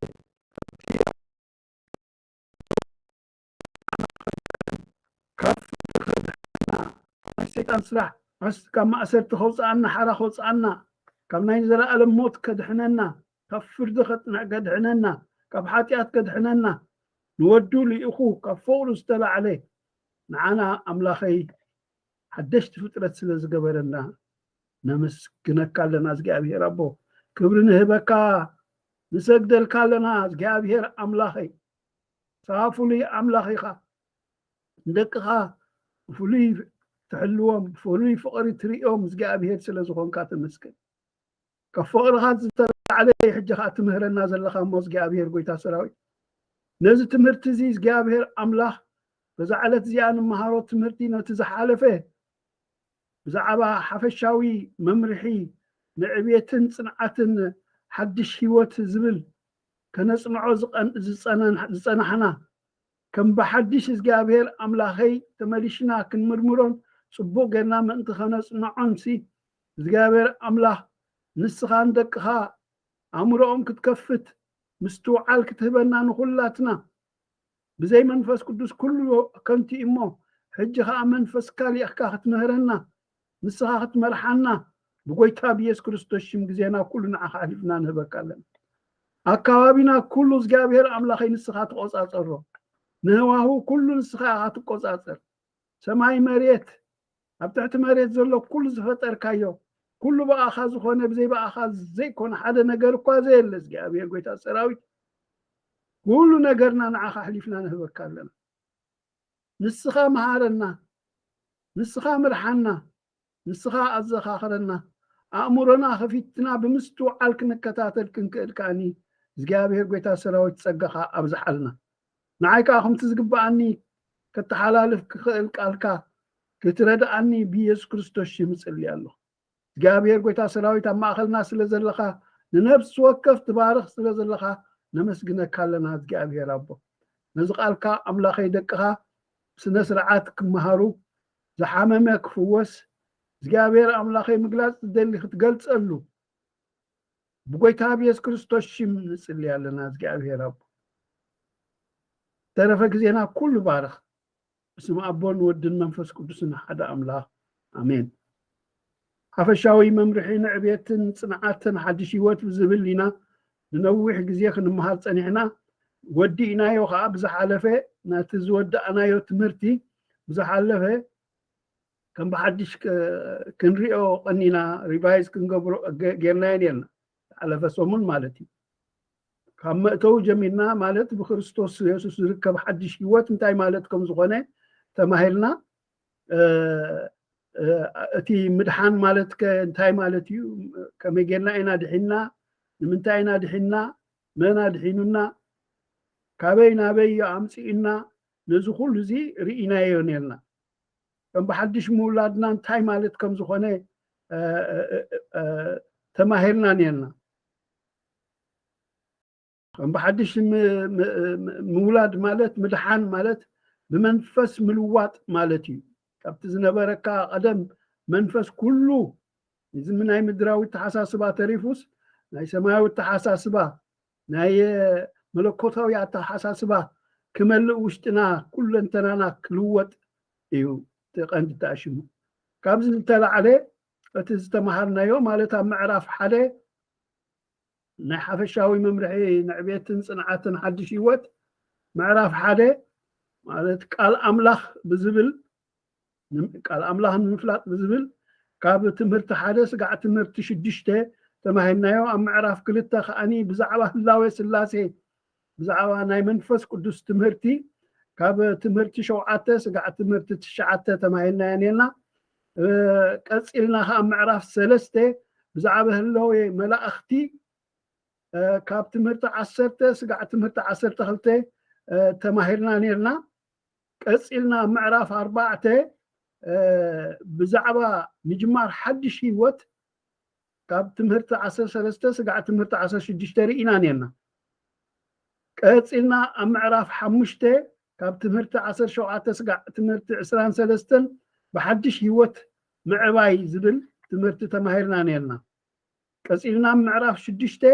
ካብ ፍርዲ ከድሕነና ናይ ሰይጣን ስራሕ ካብ ማእሰርቲ ከውፅኣና ሓራ ከውፅኣና ካብ ናይ ዘለኣለም ሞት ከድሕነና ካብ ፍርዲ ከድሕነና ካብ ሓጢኣት ከድሕነና ንወዱ ልኢኹ ካብ ፍቕሩ ዝተላዕለ ንዓና ኣምላኸይ ሓደሽቲ ፍጥረት ስለ ዝገበረና ነመስግነካ ኣለና እግዚኣብሔር ኣቦ። ክብሪ ንህበካ ንሰግደልካ ኣለና እግዚኣብሔር ኣምላኸይ። ስኻ ፍሉይ ኣምላኽ ኢኻ። ንደቅኻ ብፍሉይ ትሕልዎም ብፍሉይ ፍቕሪ ትርእዮም እግዚኣብሔር ስለ ዝኾንካ ተመስገን። ካብ ፍቕርኻ ዝተላዕለ ሕጂ ኸዓ ትምህረና ዘለኻ እሞ እግዚኣብሔር ጎይታ ሰራዊት ነዚ ትምህርቲ እዚ እግዚኣብሔር ኣምላኽ በዛ ዕለት እዚኣ ንመሃሮ ትምህርቲ ነቲ ዝሓለፈ ብዛዕባ ሓፈሻዊ መምርሒ ንዕብየትን ጽንዓትን ሓድሽ ህይወት ዝብል ከነጽንዖ ዝጸናሕና ከም ብሓድሽ እግዚኣብሔር ኣምላኸይ ተመሊሽና ክንምርምሮን ጽቡቕ ጌርና ምእንቲ ኸነጽንዖንሲ እግዚኣብሔር ኣምላኽ ንስኻ ንደቅኻ ኣእምሮኦም ክትከፍት ምስትውዓል ክትህበና ንኹላትና ብዘይ መንፈስ ቅዱስ ኩሉ ከንቲ እሞ ሕጂ ኸዓ መንፈስካ ሊእኽካ ክትምህረና ንስኻ ክትመርሓና ብጎይታ ብየሱስ ክርስቶስ ሽም ግዜና ኩሉ ንዓኻ ኣሕሊፍና ንህበካ ኣለና። ኣካባቢና ኩሉ እግዚኣብሔር ኣምላኸይ ንስኻ ትቆጻጸሮ። ንህዋሁ ኩሉ ንስኻ ኢኻ ትቆጻጸር። ሰማይ መሬት ኣብ ትሕቲ መሬት ዘሎ ኩሉ ዝፈጠርካዮ፣ ኩሉ ብኣኻ ዝኾነ፣ ብዘይ ብኣኻ ዘይኮነ ሓደ ነገር እኳ ዘየለ እግዚኣብሔር ጎይታ ሰራዊት፣ ኩሉ ነገርና ንዓኻ ኣሕሊፍና ንህበካ ኣለና። ንስኻ መሃረና፣ ንስኻ ምርሓና፣ ንስኻ ኣዘኻኽረና። ኣእምሮና ከፊትና ብምስትውዓል ክንከታተል ክንክእል ከኣኒ እግዚኣብሔር ጎይታ ሰራዊት ጸጋኻ ኣብዝሓልና። ንዓይ ከኣ ከምቲ ዝግብኣኒ ከተሓላልፍ ክኽእል ቃልካ ክትረድኣኒ ብየሱስ ክርስቶስ ሽም እጽሊ ኣለኹ። እግዚኣብሔር ጎይታ ሰራዊት ኣብ ማእኸልና ስለ ዘለኻ፣ ንነፍሲ ወከፍ ትባርኽ ስለ ዘለኻ ነመስግነካ ኣለና እግዚኣብሔር ኣቦ። ነዚ ቃልካ ኣምላኸይ ደቅኻ ብስነ ስርዓት ክመሃሩ፣ ዝሓመመ ክፍወስ፣ እግዚኣብሔር ኣምላኸይ ምግላጽ ዝደሊ ክትገልጸሉ ብጎይታ ብየሱስ ክርስቶስ ሽም ንጽሊ ኣለና እግዚኣብሔር ኣቦ። ተረፈ ግዜና ኩሉ ባርኽ። ብስም ኣቦን ወድን መንፈስ ቅዱስን ሓደ ኣምላኽ ኣሜን። ሓፈሻዊ መምርሒ ንዕቤትን ጽንዓትን ሓድሽ ህይወት ብዝብል ኢና ንነዊሕ ግዜ ክንመሃር ጸኒሕና። ወዲእናዮ ኸዓ ብዝሓለፈ፣ ነቲ ዝወዳእናዮ ትምህርቲ ብዝሓለፈ ከም ብሓድሽ ክ-፣ ክንሪኦ ቀኒና፣ ሪቫይዝ ክንገብሮ ገ-፣ ጌርናዮ ኔርና። ዝሓለፈ ሰሙን ማለት እዩ። ካብ መእተዊ ጀሚርና፣ ማለት ብክርስቶስ የሱስ ዝርከብ ሓድሽ ህይወት እንታይ ማለት ከም ዝኾነ ተማሂርና። እ፣ እ፣ እቲ ምድሓን ማለት ከ እንታይ ማለት እዩ? ከመይ ጌርና ኢና ድሒንና? ንምንታይ ኢና ድሒንና? መን ኣድሒኑና? ካበይ ናበይ እዩ ኣምጺኡና? ነዚ ኩሉ እዚ ርኢናዮ ኔርና። ከም ብሓድሽ ምውላድና እንታይ ማለት ከም ዝኾነ፣ እ፣ እ፣ እ፣ እ፣ ተማሂርና ኔርና። ከም ብሓድሽ ም-፣ ም-፣ ም-፣ ምውላድ ማለት፣ ምድሓን ማለት ብመንፈስ ምልዋጥ ማለት እዩ። ካብቲ ዝነበረካ ቀደም መንፈስ ኩሉ፣ እዚ ናይ ምድራዊ ኣተሓሳስባ ተሪፉስ፣ ናይ ሰማያዊ ኣተሓሳስባ፣ ናይ መለኮታዊ ኣተሓሳስባ ክመልእ፣ ውሽጥና ኩለንተናና ክልወጥ እዩ እቲ ቀንዲ ተኣሽሙ። ካብዚ ዝተላዕለ እቲ ዝተምሃርናዮ፣ ማለት ኣብ ምዕራፍ ሓደ ናይ ሓፈሻዊ መምርሒ ንዕቤትን ጽንዓትን ሓድሽ ህይወት፣ ምዕራፍ ሓደ ማለት ቃል ኣምላኽ ብዝብል፣ ቃል ኣምላኽ ንምፍላጥ ብዝብል፣ ካብ ትምህርቲ ሓደ ስጋዕ ትምህርቲ ሽዱሽተ ተማሂርናዮ። ኣብ ምዕራፍ ክልተ ከኣኒ ብዛዕባ ህላዌ ስላሴ፣ ብዛዕባ ናይ መንፈስ ቅዱስ ትምህርቲ፣ ካብ ትምህርቲ ሸውዓተ ስጋዕ ትምህርቲ ትሽዓተ ተማሂርናዮ ኔርና። እ፣ ቀጺልና ከኣ ኣብ ምዕራፍ ሰለስተ ብዛዕባ ህላዌ መላእኽቲ፣ እ፣ ካብ ትምህርቲ ዓሰርተ ስጋዕ ትምህርቲ ዓሰርተ ክልተ፣ እ፣ ተማሂርና ኔርና። ቀጺልና ኣብ ምዕራፍ ኣርባዕተ፣ እ፣ ብዛዕባ ምጅማር ሓድሽ ህይወት ካብ ትምህርቲ ዓሰርተ ሰለስተ ስጋዕ ትምህርቲ ዓሰርተ ሽዱሽተ ርኢና ኔርና። ቀጺልና ኣብ ምዕራፍ ሓሙሽተ ካብ ትምህርቲ ዓሰርተ ሸውዓተ ስጋዕ ትምህርቲ ዕስራን ሰለስተን ብሓድሽ ህይወት ምዕባይ ዝብል ትምህርቲ ተማሂርና ኔርና። ቀጺልና ኣብ ምዕራፍ ሽዱሽተ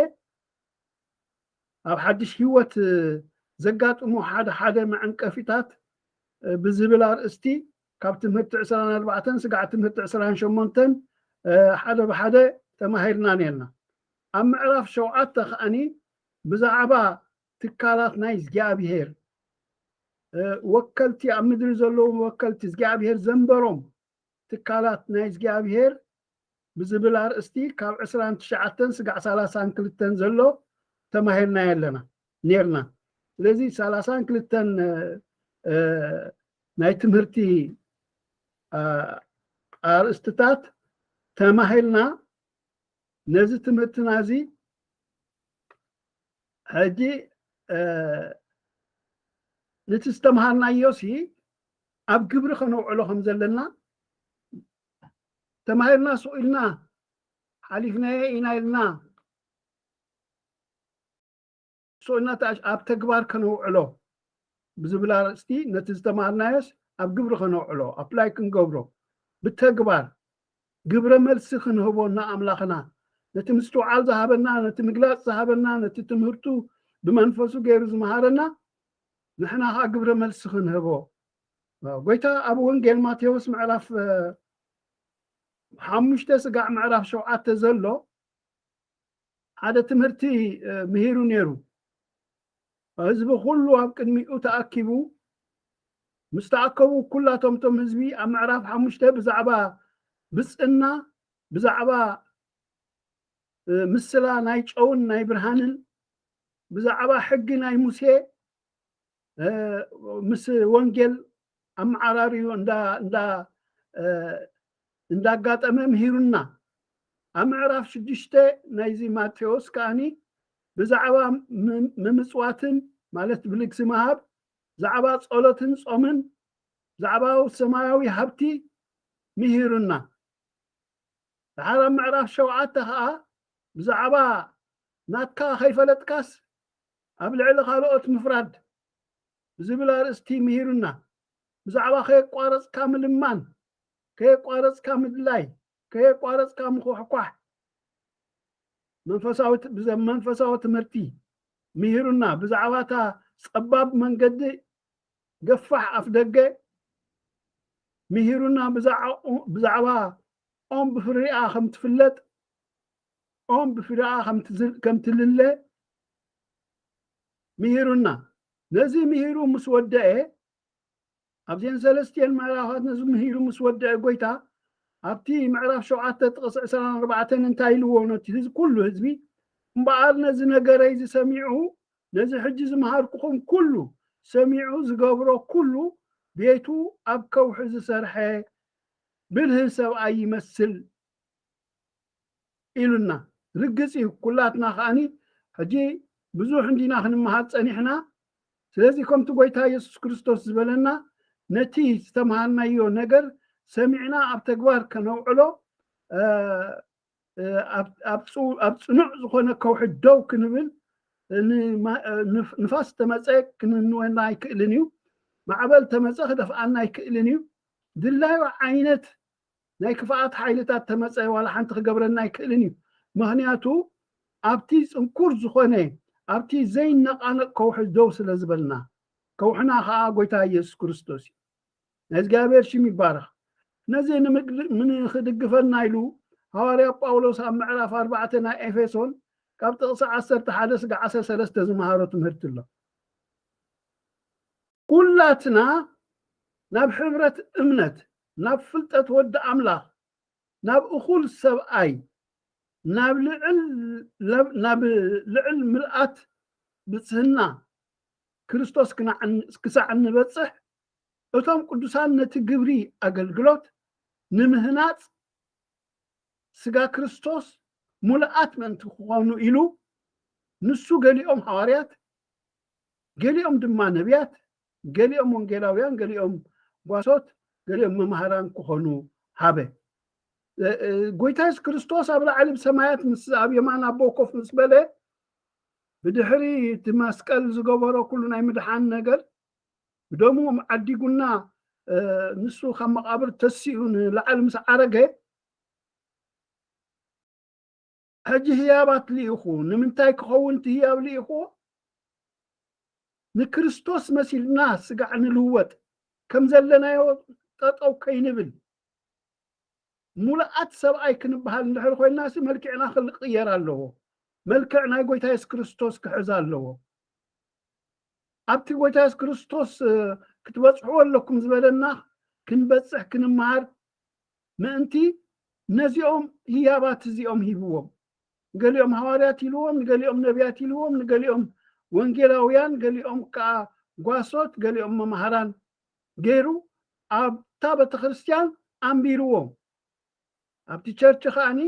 ኣብ ሓድሽ ህይወት ዘጋጥሙ ሓደ ሓደ መዐንቀፊታት ብዝብል ኣርእስቲ ካብ ትምህርቲ ዕስራን ኣርባዕተን ስጋዕ ትምህርቲ ዕስራን ሸሞንተን ሓደ ብሓደ ተማሂርና ኔርና። ኣብ ምዕራፍ ሸውዓተ ከኣኒ ብዛዕባ ትካላት ናይ እግዚኣብሄር፣ ወከልቲ፣ ኣብ ምድሪ ዘለዉ ወከልቲ እግዚኣብሄር ዘንበሮም ትካላት ናይ እግዚኣብሄር ብዝብል ኣርእስቲ ካብ ዕስራን ትሽዓተን ስጋዕ ሰላሳን ክልተን ዘሎ ተማሂርናዮ ኣለና ኔርና። ስለዚ ሰላሳን ክልተን፣ እ፣ ናይ ትምህርቲ፣ እ፣ ኣርእስትታት ተማሂርና። ነዚ ትምህርትና እዚ ሕጂ፣ እ፣ ነቲ ዝተምሃርናዮሲ ኣብ ግብሪ ከነውዕሎ ከም ዘለና ተማሂርና፣ ስቕ ኢልና ሓሊፍናዮ ኢና ኢልና፣ ስቕ ኢልና ተኣሽ-፣ ኣብ ተግባር ከነውዕሎ ብዝብል ኣርእስቲ ነቲ ዝተምሃርናዮስ ኣብ ግብሪ ከነውዕሎ፣ ኣፕላይ ክንገብሮ፣ ብተግባር ግብረ መልሲ ክንህቦ ንኣምላኽና፣ ነቲ ምስትውዓል ዝሃበና፣ ነቲ ምግላጽ ዝሃበና፣ ነቲ ትምህርቱ ብመንፈሱ ገይሩ ዝመሃረና፣ ንሕና ኸኣ ግብረ መልሲ ክንህቦ። ጎይታ ኣብ ወንጌል ማቴዎስ ምዕራፍ፣ እ፣ ሓሙሽተ ስጋዕ ምዕራፍ ሸውዓተ ዘሎ ሓደ ትምህርቲ፣ እ፣ ምሂሩ ነይሩ። ህዝቢ ኩሉ ኣብ ቅድሚኡ ተኣኪቡ፣ ምስ ተኣከቡ፣ ኩላቶም እቶም ህዝቢ ኣብ ምዕራፍ ሓሙሽተ ብዛዕባ ብፅዕና፣ ብዛዕባ ምስላ ናይ ጨውን ናይ ብርሃንን፣ ብዛዕባ ሕጊ ናይ ሙሴ ምስ ወንጌል ኣመዓራርዩ እንዳጋጠመ ምሂሩና። ኣብ ምዕራፍ ሽዱሽተ ናይዚ ማቴዎስ ከኣኒ ብዛዕባ ምምፅዋትን፣ ማለት ብልግሲ ምሃብ፣ ብዛዕባ ፀሎትን ፆምን፣ ብዛዕባ ሰማያዊ ሃብቲ ምሂሩና። ድሓር ኣብ ምዕራፍ ሸውዓተ ኸዓ ብዛዕባ ናትካ ከይፈለጥካስ ኣብ ልዕሊ ካልኦት ምፍራድ ብዝብል ኣርእስቲ ምሂሩና። ብዛዕባ ከየቋረፅካ ምልማን፣ ከየቋረፅካ ምድላይ፣ ከየቋረፅካ ምኹሕኳሕ፣ መንፈሳዊ ትምህርቲ ምሂሩና። ብዛዕባ እታ ፀባብ መንገዲ፣ ገፋሕ ኣፍ ደገ ምሂሩና። ብዛዕባ ኦም ብፍሪኣ ከም ትፍለጥ፣ ኦም ብፍሪኣ ከም ትልለ ምሂሩና። ነዚ ምሂሩ ምስ ወደአ፣ ኣብዚአን ሰለስቲአን ምዕራፋት ነዚ ምሂሩ ምስ ወደአ፣ ጎይታ ኣብቲ ምዕራፍ ሸውዓተ ጥቕሲ ዕስራን ኣርባዕተን እንታይ ኢልዎ? ነቲ ኩሉ ህዝቢ፣ እምበኣር ነዚ ነገረይ ዝሰሚዑ፣ ነዚ ሕጂ ዝመሃርኩኹም ኩሉ ሰሚዑ ዝገብሮ ኩሉ፣ ቤቱ ኣብ ከውሒ ዝሰርሐ ብልህ ሰብኣይ ይመስል ኢሉና። ርግጽ እዩ፣ ኩላትና ከኣኒ ሕጂ ብዙሕ እንዲና ክንመሃር ጸኒሕና። ስለዚ ከምቲ ጎይታ የሱስ ክርስቶስ ዝበለና፣ ነቲ ዝተምሃርናዮ ነገር ሰሚዕና ኣብ ተግባር ከነውዕሎ፣ ኣብ ጽኑዕ ዝኾነ ከውሒ ደው ክንብል፣ ንፋስ ተመጸ ክንንወና ኣይክእልን እዩ። ማዕበል ተመጸ ክደፍኣና ኣይክእልን እዩ። ድላዩ ዓይነት ናይ ክፍኣት ሓይልታት ተመጸ ዋላ ሓንቲ ክገብረና ኣይክእልን እዩ። ምኽንያቱ ኣብቲ ጽንኩር ዝኾነ፣ ኣብቲ ዘይነቓነቕ ከውሒ ደው ስለ ዝበልና፣ ከውሕና ኸዓ ጎይታ ኢየሱስ ክርስቶስ እዩ። ናይ እግዚኣብሔር ሽም ይባረኽ። ነዚ ንምግል-፣ ንኽድግፈና ኢሉ ሃዋርያ ጳውሎስ ኣብ ምዕራፍ ኣርባዕተ ናይ ኤፌሶን ካብ ጥቕሲ ዓሰርተ ሓደ ስጋዕ ዓሰርተ ሰለስተ ዝመሃሮ ትምህርቲ ኣሎ። ኩላትና ናብ ሕብረት እምነት፣ ናብ ፍልጠት ወዲ ኣምላኽ፣ ናብ እኹል ሰብኣይ፣ ናብ ልዕል፣ ናብ ልዕል ምልኣት ብጽህና ክርስቶስ ክናዕ-፣ ክሳዕ እንበጽሕ፣ እቶም ቅዱሳን ነቲ ግብሪ ኣገልግሎት ንምህናጽ ስጋ ክርስቶስ ሙሉኣት ምእንቲ ክኾኑ ኢሉ፣ ንሱ ገሊኦም ሃዋርያት፣ ገሊኦም ድማ ነቢያት፣ ገሊኦም ወንጌላውያን፣ ገሊኦም ጓሶት፣ ገሊኦም መማህራን ክኾኑ ሃበ። እ፣ እ፣ ጎይታ የሱስ ክርስቶስ ኣብ ላዕሊ ብሰማያት ምስ፣ ኣብ የማን ኣቦ ኮፍ ምስ በለ፣ ብድሕሪ እቲ መስቀል ዝገበሮ ኩሉ ናይ ምድሓን ነገር፣ ብደሙ ዓዲጉና፣ እ፣ ንሱ ካብ መቓብር ተሲኡ ንላዕሊ ምስ ዓረገ፣ ሕጂ ህያባት ልኢኹ። ንምንታይ ክኸውን እቲ ህያብ ልኢኹዎ? ንክርስቶስ መሲልና ስጋዕ ንልወጥ፣ ከም ዘለናዮ ጠጠው ከይንብል። ሙሉኣት ሰብኣይ ክንበሃል እንድሕር ኮይንና ሲ፣ መልክዕና ክቕየር ኣለዎ። መልክዕ ናይ ጎይታ የሱስ ክርስቶስ ክሕዝ ኣለዎ። ኣብቲ ጎይታ የሱስ ክርስቶስ፣ እ፣ ክትበጽሕዎ ኣለኩም ዝበለና ክንበጽሕ ክንመሃር ምእንቲ ነዚኦም ህያባት እዚኦም ሂብዎም። ንገሊኦም ሃዋርያት ኢልዎም፣ ንገሊኦም ነቢያት ኢልዎም፣ ንገሊኦም ወንጌላውያን፣ ገሊኦም ከኣ ጓሶት፣ ገሊኦም መማህራን ገይሩ ኣብታ ቤተክርስትያን ኣንቢርዎም። ኣብቲ ቸርች ከኣኒ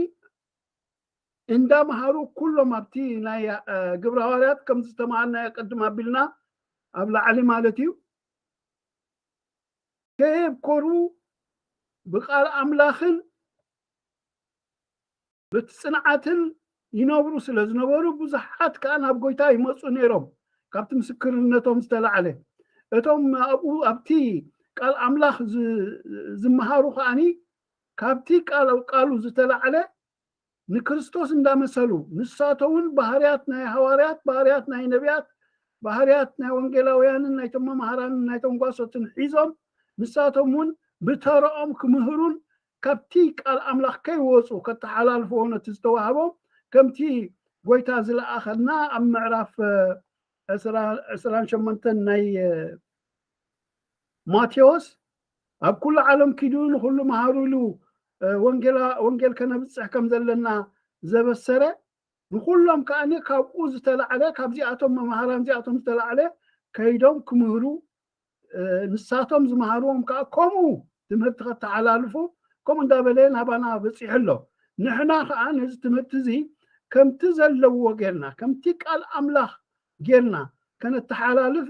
እንዳመሃሩ ኩሎም ኣብቲ ናይ፣ እ፣ ግብረ ሃዋርያት ከም ዝተማሃርናዮ ቅድም ኣቢልና ኣብ ላዕሊ ማለት እዩ፣ ከየብኮሩ ብቃል ኣምላኽን ብቲ ጽንዓትን ይነብሩ ስለ ዝነበሩ፣ ብዙሓት ከኣ ናብ ጎይታ ይመጹ ነይሮም፣ ካብቲ ምስክርነቶም ዝተላዕለ። እቶም ኣብኡ፣ ኣብቲ ቃል ኣምላኽ ዝ-፣ ዝመሃሩ ከኣኒ፣ ካብቲ ቃል፣ ቃሉ ዝተላዕለ ንክርስቶስ እንዳመሰሉ፣ ንሳቶም እውን ባህርያት ናይ ሃዋርያት፣ ባህርያት ናይ ነቢያት፣ ባህርያት ናይ ወንጌላውያንን ናይቶም መማህራንን ናይቶም ጓሶትን ሒዞም፣ ንሳቶም እውን ብተረኦም ክምህሩን ካብቲ ቃል ኣምላኽ ከይወፁ ከተሓላልፍዎ ነቲ ዝተዋህቦም፣ ከምቲ ጎይታ ዝለኣኸና ኣብ ምዕራፍ፣ እ፣ ዕስራ፣ ዕስራን ሸሞንተን ናይ፣ እ፣ ማቴዎስ ኣብ ኩሉ ዓለም ኪዱ ንኹሉ መሃሩ ኢሉ ወንጌል ከነብፅሕ ከም ዘለና ዘበሰረ፣ ንኹሎም ከዓኒ ካብኡ ዝተላዕለ ካብዚኣቶም መምሃራን እዚኣቶም ዝተላዕለ ከይዶም ክምህሩ ንሳቶም ዝመሃርዎም ከዓ ከምኡ ትምህርቲ ከተሓላልፉ ከምኡ እንዳበለ ናባና በፂሑ ኣሎ። ንሕና ከዓ ነዚ ትምህርቲ እዚ ከምቲ ዘለዎ ጌርና ከምቲ ቃል ኣምላኽ ጌርና ከነተሓላልፍ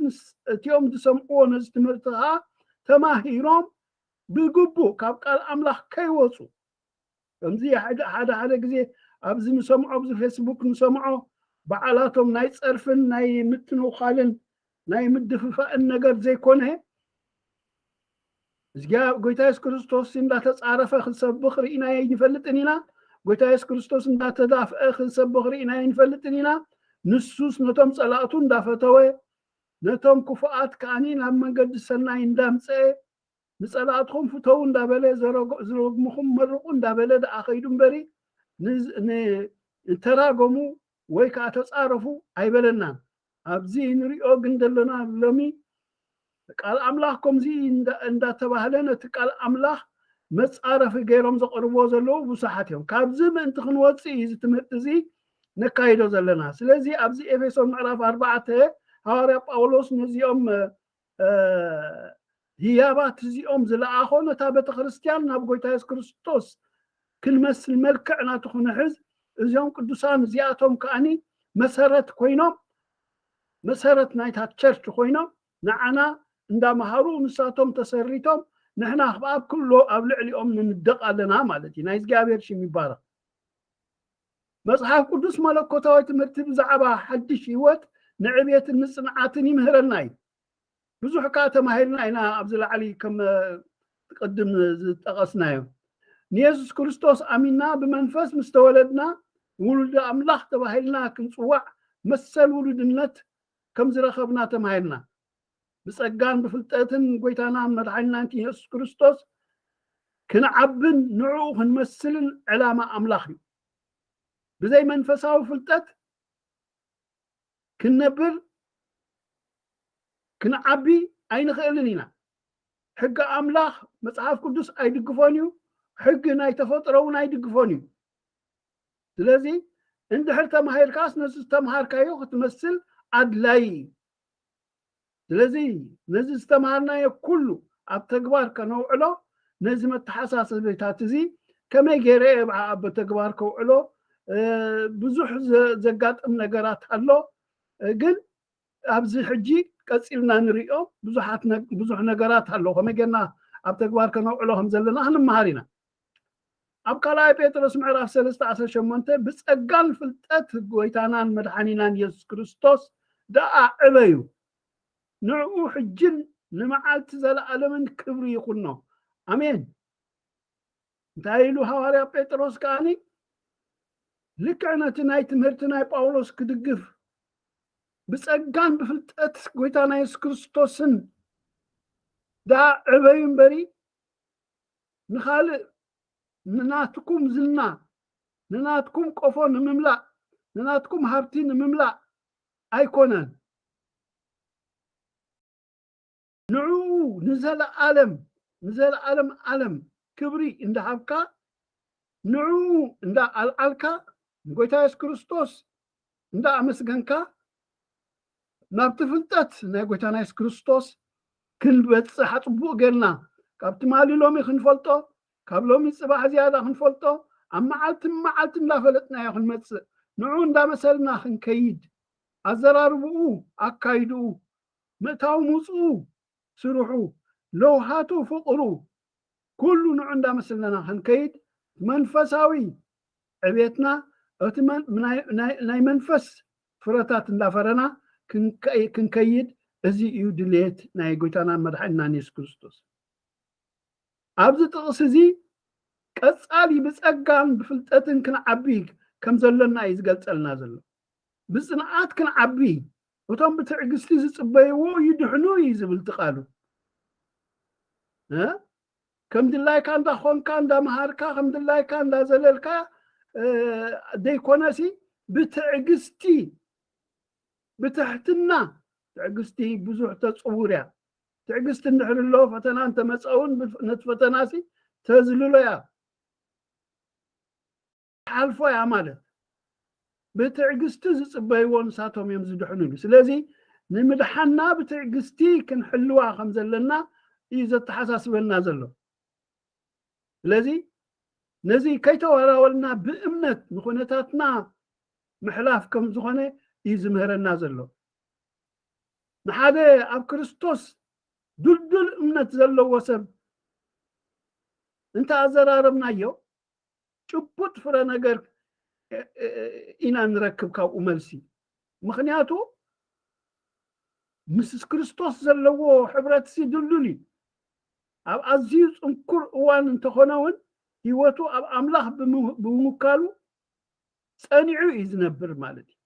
እቲኦም ዝሰምዕዎ ነዚ ትምህርቲ ከዓ ተማሂሮም ብግቡእ ካብ ቃል ኣምላኽ ከይወፁ ከምዚ ሓደ ሓደ ግዜ ኣብዚ ንሰምዖ ኣብዚ ፌስቡክ ንሰምዖ በዓላቶም ናይ ፀርፍን ናይ ምትንዃልን ናይ ምድፍፋእን ነገር ዘይኮነ እዚኣ ጎይታ የሱስ ክርስቶስ እንዳተፃረፈ ክሰብኽ ርኢናዮ ኣይንፈልጥን ኢና። ጎይታ የሱስ ክርስቶስ እንዳተዳፍአ ክሰብኽ ርኢናዮ ኣይንፈልጥን ኢና። ንሱስ ነቶም ፀላእቱ እንዳፈተወ ነቶም ክፉኣት ከዓኒ ናብ መንገዲ ሰናይ እንዳምፀአ ንጸላእትኹም ፍተዉ እንዳበለ ዝረግምኹም መርቑ እንዳበለ ደኣ ኸይዱ እምበሪ ንተራገሙ ወይ ከዓ ተፃረፉ ኣይበለናን። ኣብዚ ንሪኦ ግን ዘለና ሎሚ ቃል ኣምላኽ ከምዚ እንዳተባህለ ነቲ ቃል ኣምላኽ መፃረፊ ገይሮም ዘቕርብዎ ዘለዉ ብዙሓት እዮም። ካብዚ ምእንቲ ክንወፅእ እዩ እዚ ትምህርቲ እዚ ነካይዶ ዘለና። ስለዚ ኣብዚ ኤፌሶን ምዕራፍ ኣርባዕተ ሃዋርያ ጳውሎስ ነዚኦም ህያባት እዚኦም ዝለኣኾ ነታ ቤተ ክርስቲያን ናብ ጎይታ የሱስ ክርስቶስ ክንመስል መልክዕ ናቱ ክንሕዝ እዚኦም ቅዱሳን እዚኣቶም ከዓኒ መሰረት ኮይኖም መሰረት ናይታ ቸርች ኮይኖም ንዓና እንዳመሃሩ ንሳቶም ተሰሪቶም ንሕና ኣብ ክሎ ኣብ ልዕሊኦም ንንደቕ ኣለና ማለት እዩ። ናይ እግዚኣብሔር ሽም ይባረኽ። መጽሓፍ ቅዱስ መለኮታዊ ትምህርቲ ብዛዕባ ሓድሽ ህይወት ንዕቤትን ንጽንዓትን ይምህረና እዩ። ብዙሕ ከኣ ተማሂርና ኢና ኣብዚ ላዕሊ ከም ቅድም ዝጠቐስናዮ ንየሱስ ክርስቶስ ኣሚንና ብመንፈስ ምስ ተወለድና ውሉድ ኣምላኽ ተባሂልና ክንጽዋዕ መሰል ውሉድነት ከም ዝረኸብና ተማሂርና። ብጸጋን ብፍልጠትን ጎይታናን መድሓኒናን የሱስ ክርስቶስ ክንዓብን ንዕኡ ክንመስልን ዕላማ ኣምላኽ እዩ። ብዘይ መንፈሳዊ ፍልጠት ክንነብር ክንዓቢ ኣይንኽእልን ኢና። ሕጊ ኣምላኽ መጽሓፍ ቅዱስ ኣይድግፎን እዩ። ሕጊ ናይ ተፈጥሮ እውን ኣይድግፎን እዩ። ስለዚ እንድሕር ተማሂርካስ ነዚ ዝተምሃርካዮ ክትመስል ኣድላይ እዩ። ስለዚ ነዚ ዝተምሃርናዮ ኩሉ ኣብ ተግባር ከነውዕሎ ነዚ መተሓሳሰቢታት እዚ ከመይ ገይረ እየ ብዓ ኣብ ተግባር ከውዕሎ ብዙሕ ዘጋጥም ነገራት ኣሎ። ግን ኣብዚ ሕጂ ቀፂልና ንሪኦ ብዙሓት ብዙሕ ነገራት ኣሎ ከመይ ጌርና ኣብ ተግባር ከነውዕሎ ከም ዘለና ክንመሃር ኢና። ኣብ ካልኣይ ጴጥሮስ ምዕራፍ ሰለስተ ዓሰርተ ሸሞንተ ብጸጋን ፍልጠት ጎይታናን መድሓኒናን የሱስ ክርስቶስ ደኣ ዕበዩ፣ ንዕኡ ሕጅን ንመዓልቲ ዘለኣለምን ክብሪ ይኹኖ። ኣሜን። እንታይ ኢሉ ሃዋርያ ጴጥሮስ ከዓኒ ልክዕ ነቲ ናይ ትምህርቲ ናይ ጳውሎስ ክድግፍ ብጸጋን ብፍልጠት ጎይታና የሱስ ክርስቶስን ደኣ ዕበዩ እምበሪ ንኻልእ ንናትኩም ዝና ንናትኩም ቆፎ ንምምላእ ንናትኩም ሃብቲ ንምምላእ ኣይኮነን። ንዕኡ ንዘለኣለም ንዘለኣለም ኣለም ክብሪ እንዳሃብካ ንዕኡ እንዳኣልዓልካ ንጎይታ የሱስ ክርስቶስ እንዳኣመስገንካ ናብቲ ፍልጠት ናይ ጎይታና የሱስ ክርስቶስ ክንበፅሕ ኣፅቡቕ ጌርና ካብ ትማሊ ሎሚ ክንፈልጦ ካብ ሎሚ ፅባሕ ዝያዳ ክንፈልጦ ኣብ መዓልቲ መዓልቲ እንዳፈለጥናዮ ክንመፅእ ንዑ እንዳመሰልና ክንከይድ ኣዘራርብኡ ኣካይድኡ ምእታው ምውፅኡ ስርሑ ለውሃቱ ፍቕሩ ኩሉ ንዑ እንዳመሰልና ክንከይድ መንፈሳዊ ዕቤትና እቲ ናይ መንፈስ ፍረታት እንዳፈረና ክንከይድ እዚ እዩ ድልየት ናይ ጎይታናን መድሓኒናን የሱስ ክርስቶስ። ኣብዚ ጥቕሲ እዚ ቀጻሊ ብጸጋን ብፍልጠትን ክንዓቢ ከም ዘሎና እዩ ዝገልጸልና ዘሎ። ብጽንዓት ክንዓቢ እቶም ብትዕግስቲ ዝጽበይዎ ይድሕኑ እዩ ዝብል እቲ ቃሉ። ከም ድላይካ እንዳኾንካ እንዳመሃርካ ከም ድላይካ እንዳዘለልካ ዘይኮነሲ ብትዕግስቲ ብትሕትና ትዕግስቲ ብዙሕ ተፅውር እያ። ትዕግስቲ እንድሕር ኣሎ፣ ፈተና እንተመፀ እውን፣ ነቲ ፈተናሲ ተዝልሎ እያ፣ ትሓልፎ እያ ማለት። ብትዕግስቲ ዝፅበይዎ ንሳቶም እዮም ዝድሕኑ ኢሉ። ስለዚ ንምድሓና ብትዕግስቲ ክንሕልዋ ከም ዘለና እዩ ዘተሓሳስበና ዘሎ። ስለዚ ነዚ ከይተዋላወልና ብእምነት ንኹነታትና ምሕላፍ ከም ዝኾነ እዩ ዝምህረና ዘሎ። ንሓደ ኣብ ክርስቶስ ድልዱል እምነት ዘለዎ ሰብ እንተ ኣዘራረብናዮ፣ ጭቡጥ ፍረ ነገር ኢና ንረክብ ካብኡ መልሲ። ምኽንያቱ ምስ ክርስቶስ ዘለዎ ሕብረትሲ ድልዱል እዩ። ኣብ ኣዝዩ ጽንኩር እዋን እንተኾነ እውን፣ ህይወቱ ኣብ ኣምላኽ ብም-፣ ብምውካሉ ጸኒዑ እዩ ዝነብር ማለት እዩ።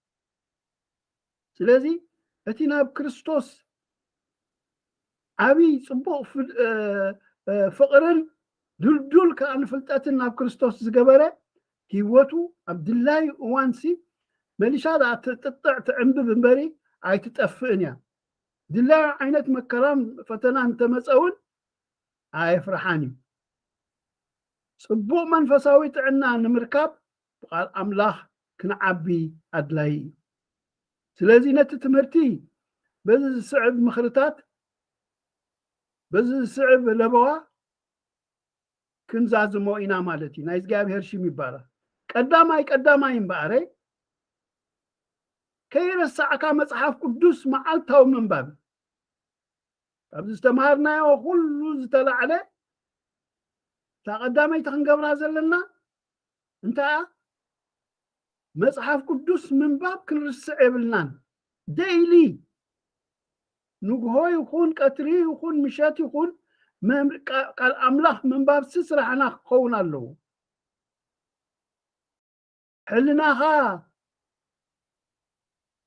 ስለዚ እቲ ናብ ክርስቶስ ዓብይ ጽቡቕ ፍ-፣ እ፣ እ፣ ፍቕርን ድልዱል ከኣ ንፍልጠትን ናብ ክርስቶስ ዝገበረ፣ ህይወቱ ኣብ ድላዩ እዋንሲ መሊሻ ደኣ ትጥጥዕ ትዕንብብ እምበሪ ኣይትጠፍእን እያ። ድላዩ ዓይነት መከራን ፈተናን እንተመጸ እውን ኣየፍርሓን እዩ። ጽቡቕ መንፈሳዊ ጥዕና ንምርካብ ብቓል ኣምላኽ ክንዓቢ ኣድላዪ እዩ። ስለዚ ነቲ ትምህርቲ በዚ ዝስዕብ ምኽርታት፣ በዚ ዝስዕብ ለበዋ ክንዛዝሞ ኢና ማለት እዩ። ናይ እግዚኣብሔር ሽም ይባረኽ። ቀዳማይ ቀዳማይ እምበኣረይ ከይረሳዕካ መጽሓፍ ቅዱስ መዓልታዊ ምንባብ እዩ። ካብዚ ዝተምሃርናዮ ኩሉ ዝተላዕለ እታ ቀዳመይቲ ክንገብራ ዘለና እንታይ እያ? መጽሓፍ ቅዱስ ምንባብ ክንርስዕ የብልናን። ደይሊ ንግሆ ይኹን ቀትሪ ይኹን ምሸት ይኹን መም-፣ ቃ-፣ ቃል ኣምላኽ ምንባብ ሲ ስራሕና ክኸውን ኣለዎ። ሕልናኻ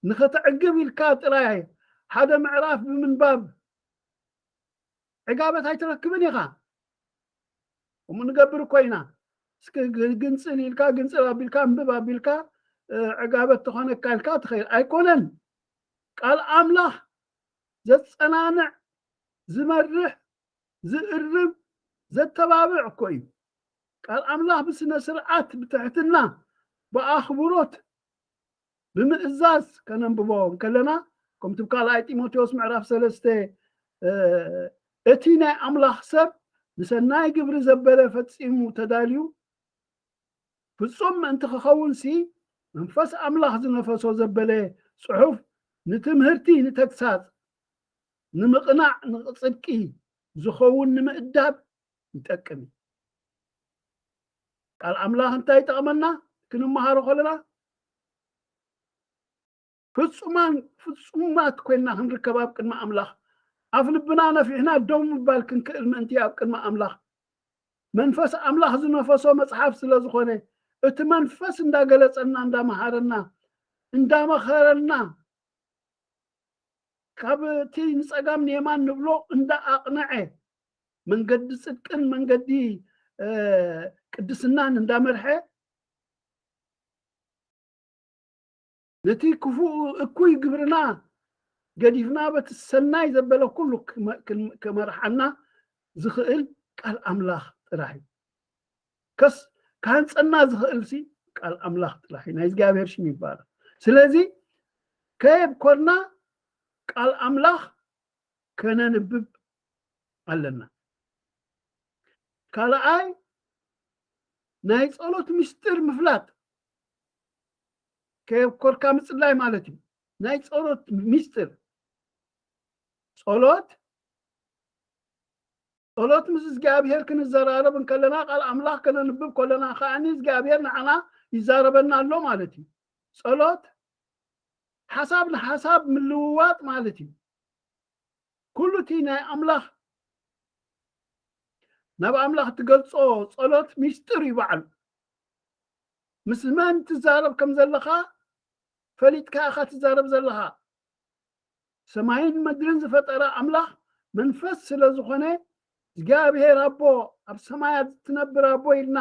ንኸተዕግብ ኢልካ ጥራይ ሓደ ምዕራፍ ብምንባብ ዕጋበት ኣይትረክብን ኢኻ። ከምኡ ንገብር እኮ ኢና። እስኪ ግ-፣ ግንጽል ኢልካ፣ ግንጽል ኣቢልካ፣ እንብብ ኣቢልካ፣ እ፣ ዕጋበት ተኾነካ ኢልካ ትኸይድ። ኣይኮነን። ቃል ኣምላኽ ዘጸናንዕ፣ ዝመርሕ፣ ዝእርም፣ ዘተባብዕ እኮ እዩ። ቃል ኣምላኽ ብስነ ስርዓት፣ ብትሕትና፣ ብኣኽብሮት፣ ብምእዛዝ ከነንብቦ እንከለና፣ ከምቲ ኣብ ካልኣይ ጢሞቴዎስ ምዕራፍ ሰለስተ፣ እ፣ እቲ ናይ ኣምላኽ ሰብ ንሰናይ ግብሪ ዘበለ ፈጺሙ ተዳልዩ ፍጹም ምእንቲ ክኸውንሲ፣ መንፈስ ኣምላኽ ዝነፈሶ ዘበለ ጽሑፍ ንትምህርቲ፣ ንተግሳጽ፣ ንምቕናዕ፣ ንጽድቂ ዝኸውን ንምእዳብ ይጠቅም እዩ። ቃል ኣምላኽ እንታይ ይጠቕመና? ክንመሃሮ ከለና ፍጹማን፣ ፍጹማት ኮይንና ክንርከብ ኣብ ቅድሚ ኣምላኽ፣ ኣፍ ልብና ነፊሕና ደው ምባል ክንክእል ምእንቲ ኣብ ቅድሚ ኣምላኽ፣ መንፈስ ኣምላኽ ዝነፈሶ መጽሓፍ ስለ ዝኾነ፣ እቲ መንፈስ እንዳገለጸና፣ እንዳመሃረና፣ እንዳመኸረና፣ ካብ እቲ ንጸጋም ንየማን ንብሎ እንዳኣቕነዐ፣ መንገዲ ጽድቅን መንገዲ፣ እ፣ ቅድስናን እንዳመርሐ፣ ነቲ ክፉእ እኩይ ግብርና ገዲፍና በቲ ሰናይ ዘበለ ኩሉ ክመ-፣ ክን-፣ ክመርሓና ዝኽእል ቃል ኣምላኽ ጥራሕ እዩ። ከስ-፣ ክሃንጸና ዝኽእልሲ ቃል ኣምላኽ ጥራሕ እዩ። ናይ እግዚኣብሔር ሽም ይባረኽ። ስለዚ ከየብኮርና ቃል ኣምላኽ ከነንብብ ኣለና። ካልኣይ ናይ ጸሎት ምስጢር ምፍላጥ፣ ከየብኮርካ ምጽላይ ማለት እዩ። ናይ ጸሎት ምስጢር፣ ጸሎት፣ ጸሎት ምስ እግዚኣብሔር ክንዘራረብ እንከለና፣ ቃል ኣምላኽ ከነንብብ ከለና ከኣኒ እግዚኣብሔር ንዓና ይዛረበና ኣሎ ማለት እዩ። ጸሎት ሓሳብ ንሓሳብ ምልውዋጥ ማለት እዩ። ኩሉ እቲ ናይ ኣምላኽ፣ ናብ ኣምላኽ ትገልጾ ጸሎት ሚስጥር እዩ ባዕሉ። ምስ መን ትዛረብ ከም ዘለኻ ፈሊጥካ ኢኻ ትዛረብ ዘለኻ። ሰማይን ምድርን ዝፈጠረ ኣምላኽ መንፈስ ስለ ዝኾነ፣ እግዚኣብሔር ኣቦ፣ ኣብ ሰማያት እትነብር ኣቦ ኢልና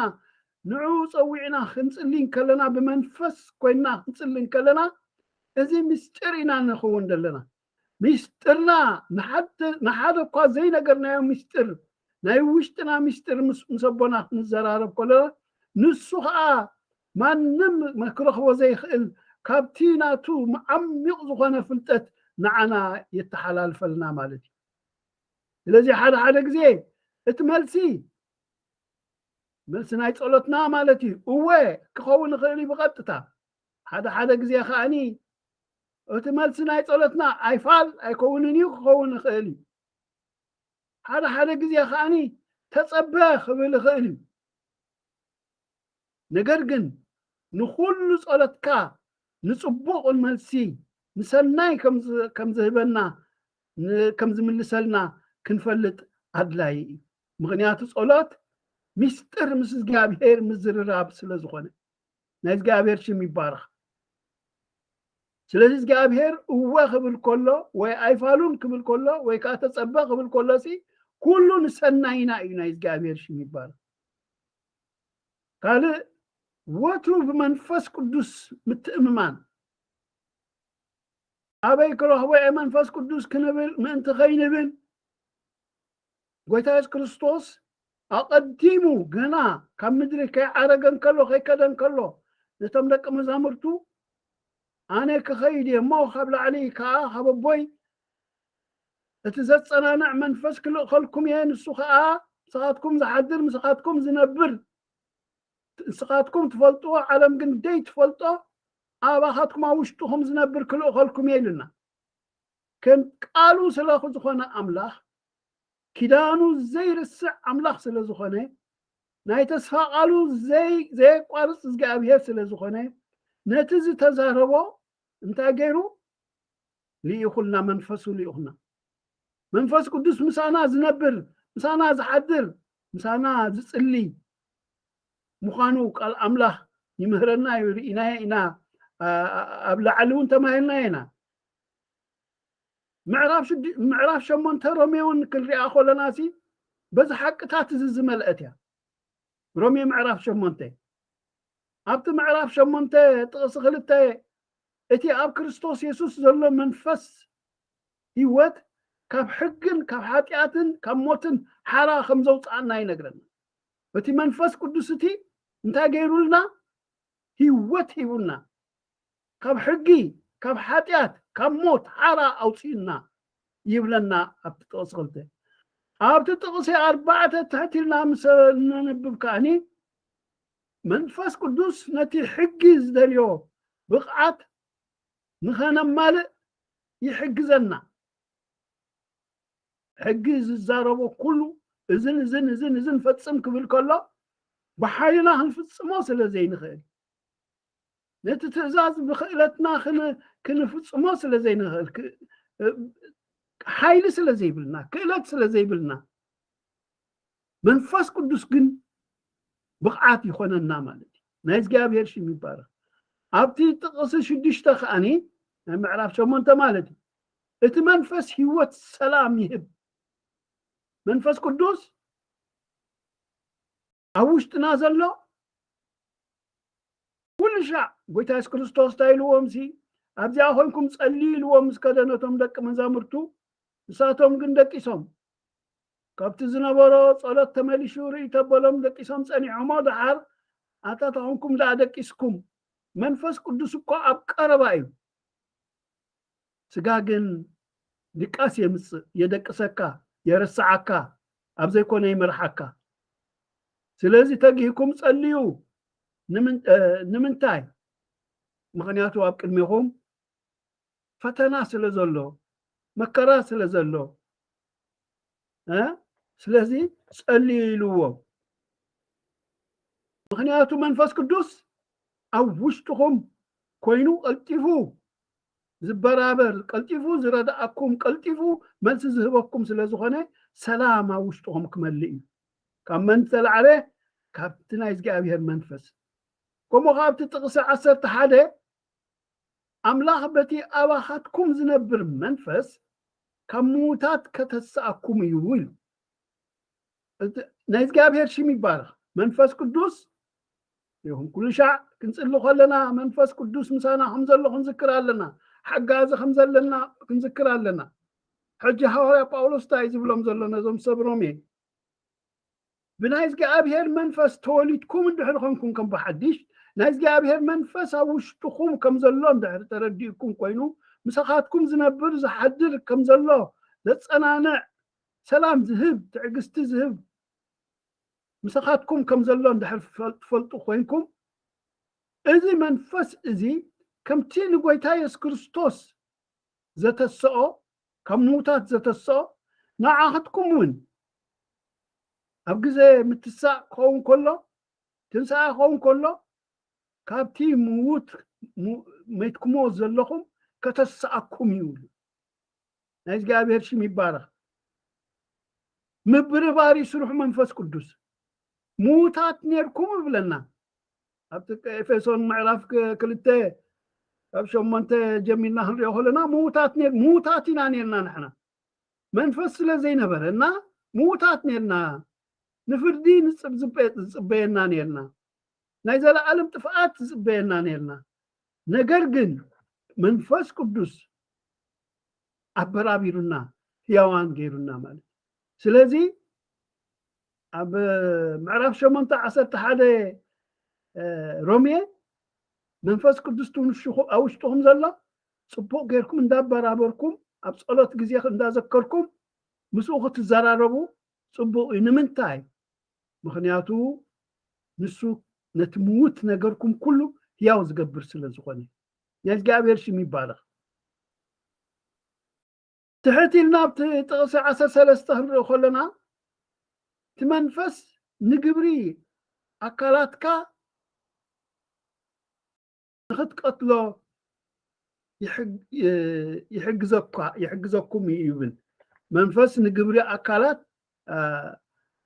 ንዕኡ ጸዊዕና ክንጽሊ እንከለና፣ ብመንፈስ ኮይንና ክንጽሊ እንከለና፣ እዚ ምስጢር ኢና ንኸውን ዘለና። ምስጢርና ንሓደ እኳ ዘይነገርናዮ ምስጢር፣ ናይ ውሽጥና ምስጢር ምስ ኣቦና ክንዘራረብ ከሎ፣ ንሱ ከዓ ማንም ክረኽቦ ዘይኽእል ካብቲ ናቱ ዓሚቕ ዝኾነ ፍልጠት ንዓና የተሓላልፈልና ማለት እዩ። ስለዚ ሓደ ሓደ ግዜ እቲ መልሲ፣ መልሲ ናይ ጸሎትና ማለት እዩ፣ እወ ክኸውን ይኽእል እዩ ብቐጥታ። ሓደ ሓደ ግዜ ከዓኒ እቲ መልሲ ናይ ጸሎትና ኣይፋል ኣይከውንን እዩ፣ ክኸውን ይኽእል እዩ። ሓደ ሓደ ግዜ ከዓኒ ተጸበ ክብል ይኽእል እዩ። ነገር ግን ንኹሉ ጸሎትካ ንጽቡቕ መልሲ፣ ንሰናይ ከም ዝ-፣ ከም ዝህበና፣ ን-፣ ከም ዝምልሰልና ክንፈልጥ ኣድላዪ እዩ። ምኽንያቱ ጸሎት ምስጢር ምስ እግዚኣብሔር ምዝርራብ ስለ ዝኾነ፣ ናይ እግዚኣብሔር ሽም ይባረኽ። ስለዚ እግዚኣብሔር እወ ክብል ከሎ ወይ ኣይፋሉን ክብል ከሎ ወይ ከዓ ተጸበ ክብል ከሎ ሲ ኩሉ ንሰናይና እዩ። ናይ እግዚኣብሔር ሽም ይባረኽ። ካልእ ወትሩ ብመንፈስ ቅዱስ ምትእምማን፣ ኣበይ ክረኽቦ እየ መንፈስ ቅዱስ ክንብል ምእንቲ ከይንብል፣ ጎይታ የሱስ ክርስቶስ ኣቐዲሙ ገና ካብ ምድሪ ከይዓረገ እንከሎ፣ ከይከደ እንከሎ፣ ነቶም ደቂ መዛሙርቱ ኣነ ክኸይድ እየ እሞ ካብ ላዕሊ ከኣ ካብ ኣቦይ እቲ ዘጸናንዕ መንፈስ ክልእኸልኩም እየ፣ ንሱ ከኣ ምሳኻትኩም ዝሓድር፣ ምሳኻትኩም ዝነብር፣ ንስኻትኩም ትፈልጥዎ፣ ዓለም ግን ደይትፈልጦ፣ ኣባኻትኩም ኣብ ውሽጥኹም ዝነብር ክልእኸልኩም እየ ኢሉና። ከም ቃሉ ስለ ዝኾነ ኣምላኽ፣ ኪዳኑ ዘይርስዕ ኣምላኽ ስለ ዝኾነ፣ ናይ ተስፋ ቃሉ ዘይ-፣ ዘየቋርጽ እግዚኣብሔር ስለ ዝኾነ፣ ነቲ ዝተዛረቦ እንታይ ገይሩ? ልኢኹልና፣ መንፈሱ ልኢኹልና። መንፈስ ቅዱስ ምሳና ዝነብር፣ ምሳና ዝሓድር፣ ምሳና ዝጽሊ ምዃኑ ቃል ኣምላኽ ይምህረና እዩ፣ ርኢናዮ ኢና። ኣ-፣ ኣ-፣ ኣብ ላዕሊ እውን ተማሂርናዮ ኢና። ምዕራፍ ሽዱ-፣ ምዕራፍ ሸሞንተ ሮሜ እውን ክንሪኣ ከለና ሲ በዚ ሓቅታት እዚ ዝመልአት እያ። ሮሜ ምዕራፍ ሸሞንተ፣ ኣብቲ ምዕራፍ ሸሞንተ ጥቕሲ ክልተ፣ እቲ ኣብ ክርስቶስ የሱስ ዘሎ መንፈስ ህይወት ካብ ሕግን ካብ ሓጢኣትን ካብ ሞትን ሓራ ከም ዘውፅኣና ይነግረና። እቲ መንፈስ ቅዱስ እቲ እንታይ ገይሩልና? ህይወት ሂቡና። ካብ ሕጊ፣ ካብ ሓጢኣት፣ ካብ ሞት ሓራ ኣውፅኡና ይብለና ኣብቲ ጥቕሲ ክልተ። ኣብቲ ጥቕሲ ኣርባዕተ ትሕት ኢልና ምስ እነንብብ ከኣኒ መንፈስ ቅዱስ ነቲ ሕጊ ዝደልዮ ብቕዓት ንኸነማልእ ይሕግዘና። ሕጊ ዝዛረቦ ኩሉ እዝን እዝን እዝን እዝን ፈጽም ክብል ከሎ ብሓይልና ክንፍጽሞ ስለ ዘይንኽእል፣ ነቲ ትእዛዝ ብክእለትና ክን-፣ ክንፍጽሞ ስለ ዘይንኽእል፣ ክ-፣ ሓይሊ ስለ ዘይብልና፣ ክእለት ስለ ዘይብልና፣ መንፈስ ቅዱስ ግን ብቕዓት ይኾነና ማለት እዩ። ናይ እግዚኣብሔር ሽም ይባረኽ። ኣብቲ ጥቕሲ ሽዱሽተ ከኣኒ ናይ ምዕራፍ ሸሞንተ ማለት እዩ፣ እቲ መንፈስ ህይወት ሰላም ይህብ። መንፈስ ቅዱስ ኣብ ውሽጥና ዘሎ ኩሉ ሻዕ ጎይታ የሱስ ክርስቶስ እንታይ ኢልዎም ሲ፣ ኣብዚኣ ኮይንኩም ጸልዩ ኢልዎም ምስ ከደ ነቶም ደቂ መዛሙርቱ፣ ንሳቶም ግን ደቂሶም። ካብቲ ዝነበሮ ጸሎት ተመሊሹ ርእይ ተበሎም ደቂሶም ጸኒሖሞ፣ ደሓር ኣታ ተኾንኩም ደኣ ደቂስኩም። መንፈስ ቅዱስ እኮ ኣብ ቀረባ እዩ። ስጋ ግን ድቃስ የምጽእ፣ የደቅሰካ፣ የረስዓካ፣ ኣብ ዘይኮነ ይመርሓካ። ስለዚ ተጊህኩም ጸልዩ። ንምንታይ? ንምንታይ? ምኽንያቱ ኣብ ቅድሜኹም ፈተና ስለ ዘሎ፣ መከራ ስለ ዘሎ፣ እ ስለዚ ጸልዩ ኢልዎም። ምኽንያቱ መንፈስ ቅዱስ ኣብ ውሽጥኹም ኮይኑ ቀልጢፉ ዝበራበር፣ ቀልጢፉ ዝረድኣኩም፣ ቀልጢፉ መልሲ ዝህበኩም ስለ ዝኾነ ሰላም ኣብ ውሽጥኹም ክመልእ እዩ። ካብ መን ዝተላዕለ? ካብቲ ናይ እግዚኣብሔር መንፈስ። ከምኡ ከኣ ኣብቲ ጥቕሲ ዓሰርተ ሓደ ኣምላኽ በቲ ኣባኻትኩም ዝነብር መንፈስ ካብ ምዉታት ከተስኣኩም እዩ ኢሉ። ናይ እግዚኣብሔር ሽም ይባረኽ። መንፈስ ቅዱስ ይኹን ኩሉ ሻዕ ክንጽሊ ከለና መንፈስ ቅዱስ ምሳና ከም ዘሎ ክንዝክር ኣለና። ሓጋዚ ከም ዘለና ክንዝክር ኣለና። ሕጂ ሃዋርያ ጳውሎስ እንታይ እዩ ዝብሎም ዘሎ ነዞም ሰብ ሮሜ? ብናይ እግዚኣብሔር መንፈስ ተወሊድኩም እንድሕር ኾንኩም ከም ብሓድሽ፣ ናይ እግዚኣብሔር መንፈስ ኣብ ውሽጥኹም ከም ዘሎ እንድሕር ተረዲእኩም ኮይኑ፣ ምሳኻትኩም ዝነብር ዝሓድር ከም ዘሎ ዘጸናንዕ፣ ሰላም ዝህብ፣ ትዕግስቲ ዝህብ ምሳኻትኩም ከም ዘሎ እንድሕር ፈል- ትፈልጡ ኮይንኩም፣ እዚ መንፈስ እዚ ከምቲ ንጎይታ የሱስ ክርስቶስ ዘተስኦ፣ ካብ ምዉታት ዘተስኦ፣ ንዓኽትኩም እውን ኣብ ግዜ ምትሳእ ክኸውን ከሎ፣ ትንሳኤ ክኸውን ከሎ፣ ካብቲ ምዉት ሙ- መይትኩምዎ ዘለኹም ከተስኣኩም እዩ። ናይ እግዚኣብሔር ሽም ይባረኽ። ምብርባር እዩ ስርሑ መንፈስ ቅዱስ። ምዉታት ኔርኩም ይብለና ኣብቲ ኤፌሶን ምዕራፍ ክ- ክልተ ካብ ሸሞንተ ጀሚርና ክንሪኦ ከለና ምዉታት ኔር ምዉታት ኢና ኔርና ንሕና። መንፈስ ስለ ዘይነበረና ምዉታት ኔርና፣ ንፍርዲ ንጽብ- ዝበ- ዝጽበየና ኔርና፣ ናይ ዘለኣለም ጥፍኣት ዝጽበየና ኔርና። ነገር ግን መንፈስ ቅዱስ ኣበራቢሩና፣ ህያዋን ገይሩና ማለት። ስለዚ ኣብ ምዕራፍ ሸሞንተ ዓሰርተ ሓደ ሮሜ መንፈስ ቅዱስ ትውንሽኹ ኣብ ውሽጥኹም ዘሎ ጽቡቕ ጌርኩም እንዳበራበርኩም ኣብ ጸሎት ግዜ እንዳዘከርኩም ምስኡ ክትዘራረቡ ጽቡቕ እዩ። ንምንታይ? ምኽንያቱ ንሱ ነቲ ምዉት ነገርኩም ኩሉ ህያው ዝገብር ስለ ዝኾነ። ናይ እግዚኣብሔር ሽም ይባረኽ። ትሕት ኢልና ኣብቲ ጥቕሲ ዓሰርተ ሰለስተ ክንርኢ ከለና እቲ መንፈስ ንግብሪ ኣካላትካ ንኽትቀትሎ ይሕግ- ይሕግዘኳ ይሕግዘኩም እዩ ይብል። መንፈስ ንግብሪ ኣካላት አ፣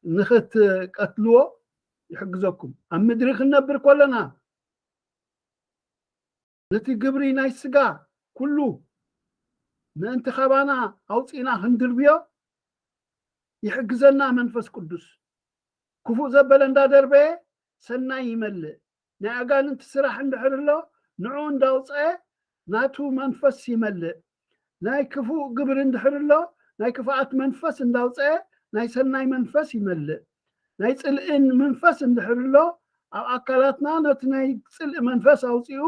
ንኽትቀትልዎ ይሕግዘኩም። ኣብ ምድሪ ክንነብር ከለና ነቲ ግብሪ ናይ ስጋ ኩሉ ምእንቲ ካባና ኣውፂእና ክንድርብዮ ይሕግዘና መንፈስ ቅዱስ። ክፉእ ዘበለ እንዳደርበየ ሰናይ ይመልእ። ናይ ኣጋንንቲ ስራሕ እንድሕር ኣሎ ንዕኡ እንዳውፀአ ናቱ መንፈስ ይመልእ። ናይ ክፉእ ግብሪ እንድሕር ኣሎ ናይ ክፍኣት መንፈስ እንዳውፀአ ናይ ሰናይ መንፈስ ይመልእ። ናይ ፅልእን መንፈስ እንድሕር ኣሎ ኣብ ኣካላትና ነቲ ናይ ፅልእ መንፈስ ኣውፂኡ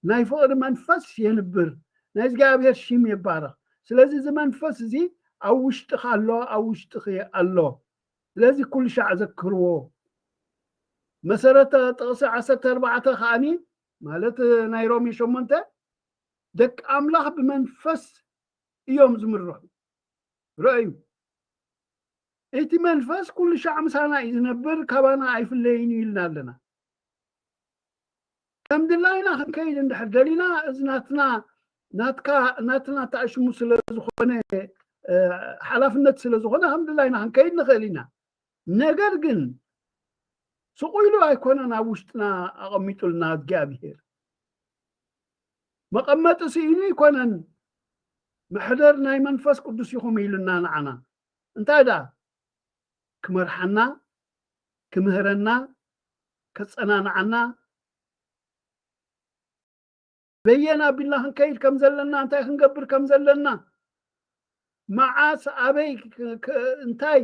ናይ ፍቕሪ መንፈስ የንብር። ናይ እግዚኣብሔር ሽም ይባረኽ። ስለዚ እዚ መንፈስ እዚ ኣብ ውሽጥኻ ኣሎ፣ ኣብ ውሽጥኺ ኣሎ። ስለዚ ኩሉ ሻዕ ዘክርዎ። መሰረተ ጥቕሲ ዓሰርተ ኣርባዕተ ከዓኒ ማለት ናይ ሮሜ ሸሞንተ ደቂ ኣምላኽ ብመንፈስ እዮም ዝምርሑ። ረእዩ፣ እቲ መንፈስ ኩሉ ሻዕ ምሳና እዩ ዝነብር፣ ካባና ኣይፍለይን እዩ ኢልና ኣለና። ከም ድላይና ክንከይድ እንድሕር ደሊና እዚ ናትና ናትካ ናትና ተኣሽሙ ስለ ዝኾነ ሓላፍነት ስለ ዝኾነ ከም ድላይና ክንከይድ ንኽእል ኢና። ነገር ግን ስቕ ኢሉ ኣይኮነን ኣብ ውሽጥና ኣቐሚጡልና እግዚኣብሄር። መቐመጢ ስኢኑ ኣይኮነን። መሕደር ናይ መንፈስ ቅዱስ ኢኹም ኢሉና ንዓና። እንታይ ደኣ ክመርሓና፣ ክምህረና፣ ከጸናንዓና፣ በየን ኣቢልና ክንከይድ ከም ዘለና፣ እንታይ ክንገብር ከም ዘለና፣ መዓስ ኣበይ እንታይ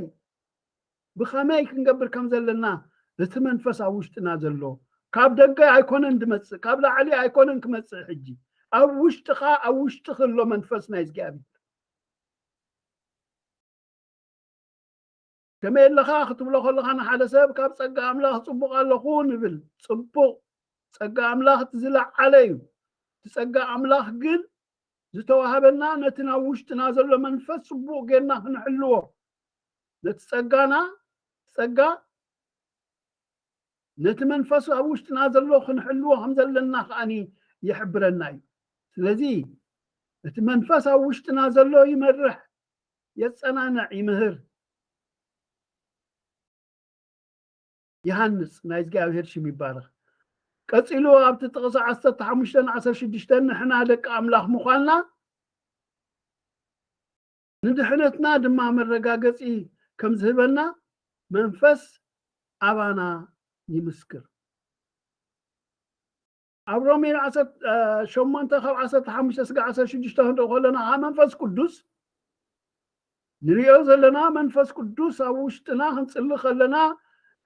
ብኸመይ ክንገብር ከም ዘለና እቲ መንፈስ ኣብ ውሽጥና ዘሎ ካብ ደገ ኣይኮነን ዝመጽእ፣ ካብ ላዕሊ ኣይኮነን ክመጽእ። ሕጂ ኣብ ውሽጥኻ ኣብ ውሽጥኺ ኣሎ መንፈስ ናይ እግዚኣብሔር። ከመይ ኣለኻ ክትብሎ ከለኻ ንሓደ ሰብ ካብ ጸጋ ኣምላኽ ጽቡቕ ኣለኹ ንብል። ጽቡቕ ጸጋ ኣምላኽ እቲ ዝለዓለ እዩ። እቲ ጸጋ ኣምላኽ ግን ዝተዋህበና ነቲ ናብ ውሽጥና ዘሎ መንፈስ ጽቡቕ ጌርና ክንሕልዎ፣ ነቲ ጸጋና ጸጋ ነቲ መንፈስ ኣብ ውሽጥና ዘሎ ክንሕልዎ ከም ዘለና ከዓኒ ይሕብረና እዩ። ስለዚ እቲ መንፈስ ኣብ ውሽጥና ዘሎ ይመርሕ፣ የጸናንዕ፣ ይምህር፣ ይሃንጽ። ናይ እግዚኣብሔር ሽም ይባረኽ። ቀጺሉ ኣብቲ ጥቕሲ ዓሰርተ ሓሙሽተ ዓሰርተ ሽዱሽተ ንሕና ደቂ ኣምላኽ ምዃንና ንድሕነትና ድማ መረጋገጺ ከም ዝህበና መንፈስ ኣባና ይምስክር። ኣብ ሮሜ ዓሰርተ ሸሞንተ ካብ ዓሰርተ ሓሙሽተ ስጋ ዓሰርተ ሽዱሽተ ክንርኢ ከለና፣ ከዓ መንፈስ ቅዱስ ንሪኦ ዘለና፣ መንፈስ ቅዱስ ኣብ ውሽጥና ክንጽሊ ከለና፣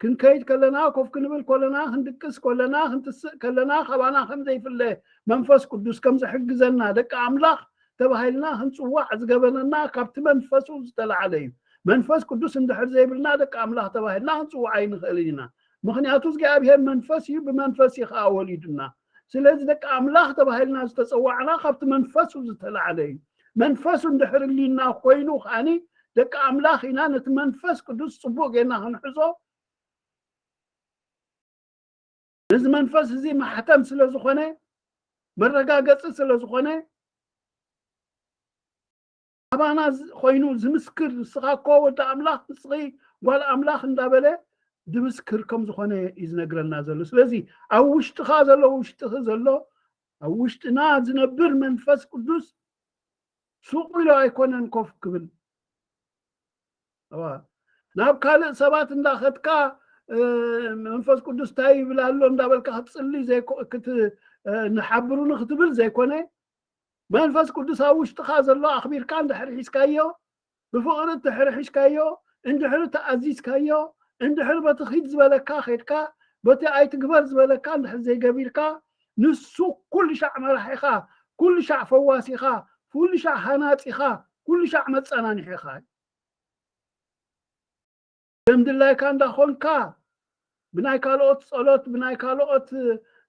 ክንከይድ ከለና፣ ኮፍ ክንብል ከለና፣ ክንድቅስ ከለና፣ ክንትስእ ከለና፣ ካባና ከም ዘይፍለ መንፈስ ቅዱስ ከም ዝሕግዘና ደቂ ኣምላኽ ተባሂልና ክንጽዋዕ ዝገበረና ካብቲ መንፈሱ ዝተላዕለ እዩ። መንፈስ ቅዱስ እንድሕር ዘይብልና ደቂ ኣምላኽ ተባሂልና ክንጽዋዕ ኣይንኽእልን ኢና። ምኽንያቱ እግዚኣብሔር መንፈስ እዩ፣ ብመንፈስ እዩ ከዓ ወሊዱና። ስለዚ ደቂ ኣምላኽ ተባሂልና ዝተጸዋዕና ካብቲ መንፈሱ ዝተላዕለ እዩ። መንፈሱ እንድሕር ሊና ኮይኑ ከዓኒ ደቂ ኣምላኽ ኢና። ነቲ መንፈስ ቅዱስ ጽቡቕ ጌርና ክንሕዞ፣ እዚ መንፈስ እዚ ማሕተም ስለ ዝኾነ፣ መረጋገጺ ስለ ዝኾነ፣ ኣባና ዝ-፣ ኮይኑ ዝምስክር፣ ንስኻ እኮ ወዲ ኣምላኽ፣ ንስኺ ጓል ኣምላኽ እንዳበለ ዝምስክር ከም ዝኾነ እዩ ዝነግረና ዘሎ። ስለዚ ኣብ ውሽጥኻ ዘሎ፣ ውሽጥኺ ዘሎ፣ ኣብ ውሽጥና ዝነብር መንፈስ ቅዱስ ሱቕ ኢሉ ኣይኮነን ኮፍ ክብል። እዋ፣ ናብ ካልእ ሰባት እንዳኸድካ፣ እ፣ መንፈስ ቅዱስ እንታይ ይብል ኣሎ እንዳበልካ ክትጽሊ ዘይኮ-፣ ክት-፣ እ፣ ንሓብሩኒ ክትብል ዘይኮነ፣ መንፈስ ቅዱስ ኣብ ውሽጥኻ ዘሎ ኣኽቢርካ እንድሕር ሒዝካዮ፣ ብፍቕሪ እንድሕር ሒዝካዮ፣ እንድሕር ተኣዚዝካዮ፣ እንድሕር በቲ ኺድ ዝበለካ ኸድካ፣ በቲ ኣይትግበር ዝበለካ እንድሕር ዘይገቢርካ፣ ንሱ ኩሉ ሻዕ መራሒኻ፣ ኩሉ ሻዕ ፈዋሲኻ፣ ኩሉ ሻዕ ሃናጺኻ፣ ኩሉ ሻዕ መጸናንሒኻ እዩ። ከም ድላይካ እንዳኾንካ ብናይ ካልኦት ጸሎት፣ ብናይ ካልኦት፣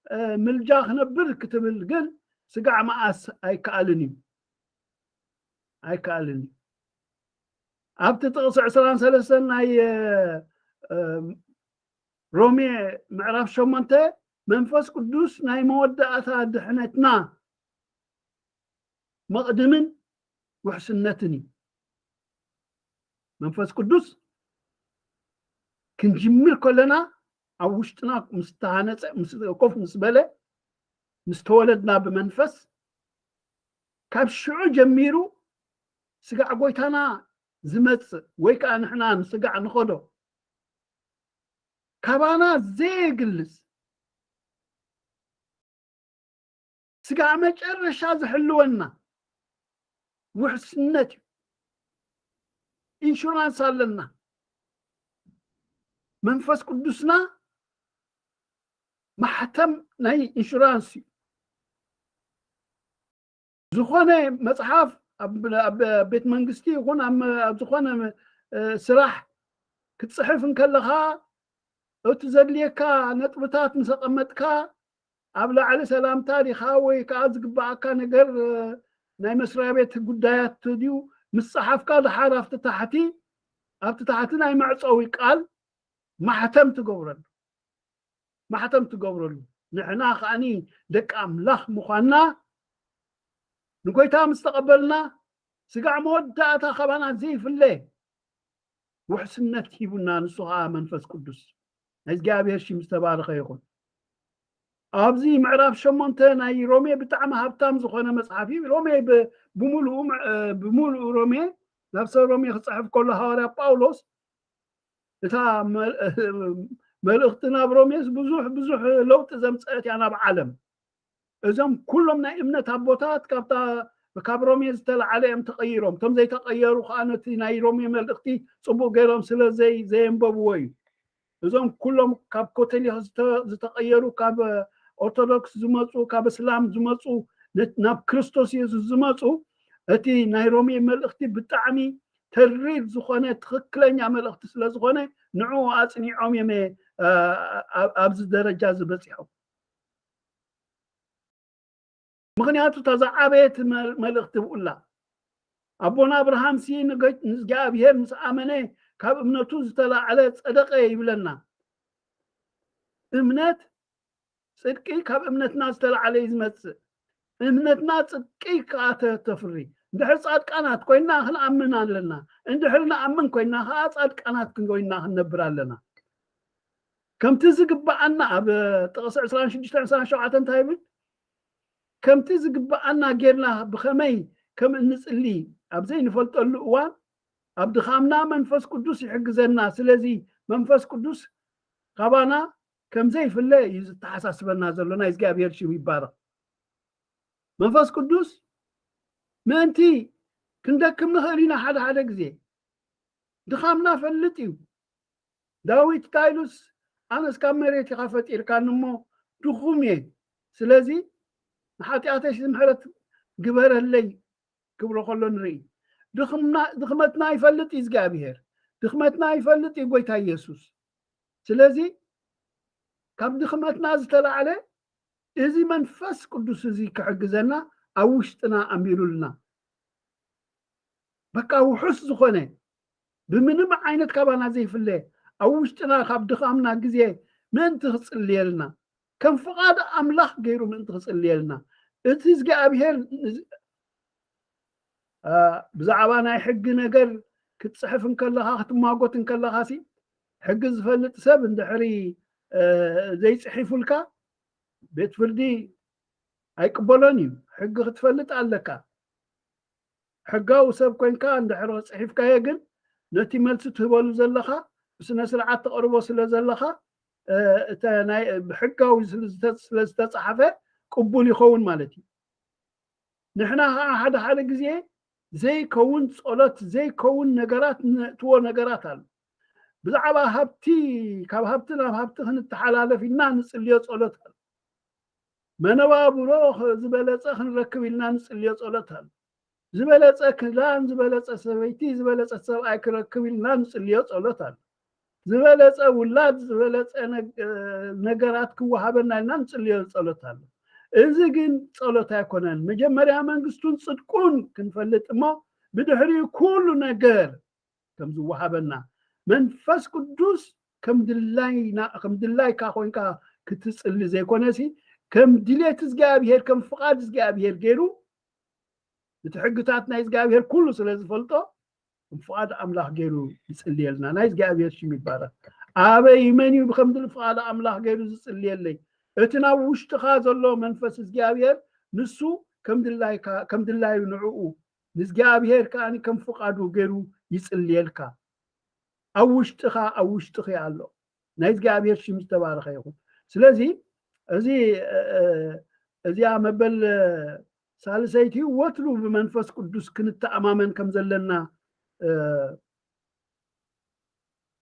እ፣ ምልጃ ክነብር ክትብል ግን ስጋዕ መኣስ ኣይከኣልን እዩ። ኣይከኣልን እዩ። ኣብቲ ጥቕሲ ዕስራን ሰለስተን ናይ፣ እ፣ እ፣ ሮሜ ምዕራፍ ሸሞንተ፣ መንፈስ ቅዱስ ናይ መወዳእታ ድሕነትና መቕድምን ውሕስነትን እዩ። መንፈስ ቅዱስ ክንጅምር ከለና ኣብ ውሽጥና ምስ ተሃነጸ፣ ምስ ኮፍ ምስ በለ፣ ምስ ተወለድና ብመንፈስ፣ ካብ ሽዑ ጀሚሩ ስጋዕ ጎይታና ዝመጽእ ወይ ከዓ ንሕና ንስጋዕ ንኸዶ ካባና ዘየግልስ ስጋዕ መጨረሻ ዝሕልወና ውሕስነት እዩ። ኢንሹራንስ ኣለና። መንፈስ ቅዱስና ማሕተም ናይ ኢንሹራንስ እዩ። ዝኾነ መጽሓፍ ኣብ፣ ኣብ ቤት መንግስቲ ይኹን ኣብ፣ ኣብ ዝኾነ፣ እ፣ ስራሕ ክትጽሕፍ እንከለኻ፣ እቲ ዘድልየካ ነጥብታት ምስ ኣቐመጥካ፣ ኣብ ላዕሊ ሰላምታ ዲኻ ወይ ከኣ ዝግብኣካ ነገር፣ እ፣ ናይ መስሪያ ቤት ጉዳያት ድዩ ምስ ጸሓፍካ፣ ደሓር ኣብቲ ታሕቲ፣ ኣብቲ ታሕቲ ናይ መዕጸዊ ቃል ማሕተም ትገብረሉ። ማሕተም ትገብረሉ። ንሕና ከኣኒ ደቂ ኣምላኽ ምዃንና ንጎይታ ምስ ተቐበልና፣ ስጋዕ መወዳእታ ካባና ዘይፍለ ውሕስነት ሂቡና፣ ንሱ ኸኣ መንፈስ ቅዱስ። ናይ እግዚኣብሔር ሽም ዝተባረኸ ይኹን። ኣብዚ ምዕራፍ ሸሞንተ ናይ ሮሜ ብጣዕሚ ሃብታም ዝኾነ መጽሓፍ እዩ። ሮሜ ብ-፣ ብምሉኡ፣ እ፣ ብምሉኡ ሮሜ፣ ናብ ሰብ ሮሜ ክጽሕፍ ከሎ ሃዋርያ ጳውሎስ እታ መል-፣ መልእኽቲ ናብ ሮሜስ ብዙሕ፣ ብዙሕ ለውጢ ዘምጸአት እያ ናብ ዓለም። እዞም ኩሎም ናይ እምነት ኣቦታት ካብታ፣ ካብ ሮሜ ዝተለዓለ እዮም ተቐይሮም። እቶም ዘይተቐየሩ ከኣ ነቲ ናይ ሮሜ መልእኽቲ ጽቡቕ ገይሮም ስለ ዘይ-፣ ዘየንበብዎ እዩ። እዞም ኩሎም ካብ ኮተሊክ ዝተ-፣ ዝተቐየሩ፣ ካብ ኦርቶዶክስ ዝመጹ፣ ካብ እስላም ዝመጹ፣ ነ-፣ ናብ ክርስቶስ የሱስ ዝመጹ፣ እቲ ናይ ሮሜ መልእኽቲ ብጣዕሚ ተሪር ዝኾነ ትኽክለኛ መልእኽቲ ስለ ዝኾነ፣ ንዕኡ ኣጽኒዖም እዮም፣ እ፣ ኣብ-፣ ኣብዚ ደረጃ እዚ በጺሖም። ምኽንያቱ እታ ዝዓበየት መል-፣ መልእኽቲ ብኡላ። ኣቦና ኣብርሃምሲ ንገ-፣ ንእግዚኣብሔር ምስ ኣመነ ካብ እምነቱ ዝተላዕለ ጸደቐ ይብለና። እምነት፣ ጽድቂ ካብ እምነትና ዝተላዕለ እዩ ዝመጽእ። እምነትና ጽድቂ ከኣ ተ-፣ ተፍሪ። እንድሕር ጻድቃናት ኮይንና ክንኣምን ኣለና። እንድሕር ንኣምን ኮይንና ከኣ ጻድቃናት ኮይንና ክንነብር ኣለና። ከምቲ ዝግብኣና ኣብ ጥቕሲ ዕስራን ሽዱሽተን ዕስራን ሸውዓተን እንታይ ይብል? ከምቲ ዝግብኣና ጌርና ብኸመይ ከም እንጽሊ ኣብ ዘይንፈልጠሉ እዋን፣ ኣብ ድኻምና መንፈስ ቅዱስ ይሕግዘና። ስለዚ መንፈስ ቅዱስ ካባና ከም ዘይፍለ እዩ ዝተሓሳስበና ዘሎ። ናይ እግዚኣብሔር ሽም ይባረኽ። መንፈስ ቅዱስ ምእንቲ ክንደክም ንኽእል ኢና። ሓደ ሓደ ግዜ ድኻምና ፈልጥ እዩ። ዳዊት እንታይ ኢሉስ፣ ኣነስ ካብ መሬት ኢኻ ፈጢርካኒ እሞ ድኹም እየ፣ ስለዚ ንሓጢኣተይ ምሕረት ግበረለይ ክብሎ ከሎ ንርኢ። ድኽምና- ድኽመትና ይፈልጥ እዩ እግዚኣብሔር፣ ድኽመትና ይፈልጥ እዩ ጎይታ ኢየሱስ። ስለዚ ካብ ድኽመትና ዝተላዕለ እዚ መንፈስ ቅዱስ እዚ ክሕግዘና ኣብ ውሽጥና ኣንቢሩልና። በቃ ውሑስ ዝኾነ ብምንም ዓይነት ካባና ዘይፍለ ኣብ ውሽጥና ካብ ድኻምና ግዜ ምእንቲ ክጽልየልና ከም ፍቓድ ኣምላኽ ገይሩ ምእንቲ ክጽልየልና እቲ እግዚኣብሔር ንዝ- አ፣ ብዛዕባ ናይ ሕጊ ነገር ክትጽሕፍ እንከለኻ ክትማጎት እንከለኻ ሲ ሕጊ ዝፈልጥ ሰብ እንድሕሪ እ፣ ዘይጽሒፉልካ ቤት ፍርዲ ኣይቅበሎን እዩ። ሕጊ ክትፈልጥ ኣለካ። ሕጋዊ ሰብ ኮይንካ እንድሕር ጽሒፍካዮ ግን ነቲ መልሲ ትህበሉ ዘለኻ ብስነ ስርዓት ተቕርቦ ስለ ዘለኻ እ፣ እተ ናይ ብሕጋዊ ስለ ዝተ- ስለ ዝተጻሓፈ ቅቡል ይኸውን ማለት እዩ። ንሕና ከዓ ሓደ ሓደ ግዜ ዘይከውን ጸሎት ዘይከውን ነገራት ነእትዎ ነገራት ኣሎ። ብዛዕባ ሃብቲ ካብ ሃብቲ ናብ ሃብቲ ክንተሓላለፍ ኢልና ንጽልዮ ጸሎት ኣሎ። መነባብሮ ዝበለጸ ክንረክብ ኢልና ንጽልዮ ጸሎት ኣሎ። ዝበለጸ ክዳን ዝበለጸ ሰበይቲ ዝበለጸ ሰብኣይ ክረክብ ኢልና ንጽልዮ ጸሎት ኣሎ። ዝበለጸ ውላድ ዝበለጸ ነገራት ክወሃበና ኢልና ንጽልዮ ጸሎት ኣሎ። እዚ ግን ጸሎት ኣይኮነን። መጀመርያ መንግስቱን ጽድቁን ክንፈልጥ እሞ ብድሕሪኡ ኩሉ ነገር ከም ዝወሃበና መንፈስ ቅዱስ ከም ድላይና ከም ድላይካ ኮይንካ ክትጽሊ ዘይኮነሲ ከም ድሌት እግዚኣብሔር ከም ፍቓድ እግዚኣብሔር ገይሩ እቲ ሕግታት ናይ እግዚኣብሔር ኩሉ ስለ ዝፈልጦ ፍቓድ ኣምላኽ ገይሩ ይጽልየልና። ናይ እግዚኣብሔር ሽም ይባረክ። ኣበይ መን እዩ ብከምዚ ፍቓድ ኣምላኽ ገይሩ ዝጽልየለይ? እቲ ናብ ውሽጥኻ ዘሎ መንፈስ እግዚኣብሔር ንሱ ከም ድላይካ ከም ድላዩ ንዕኡ ንእግዚኣብሔር ከኣ ከም ፍቓዱ ገይሩ ይጽልየልካ። ኣብ ውሽጥኻ ኣብ ውሽጥኺ ኣሎ። ናይ እግዚኣብሔር ሽም ዝተባረኸ ይኹን። ስለዚ እዚ እዚኣ መበል ሳልሰይቲ ወትሩ ብመንፈስ ቅዱስ ክንተኣማመን ከም ዘለና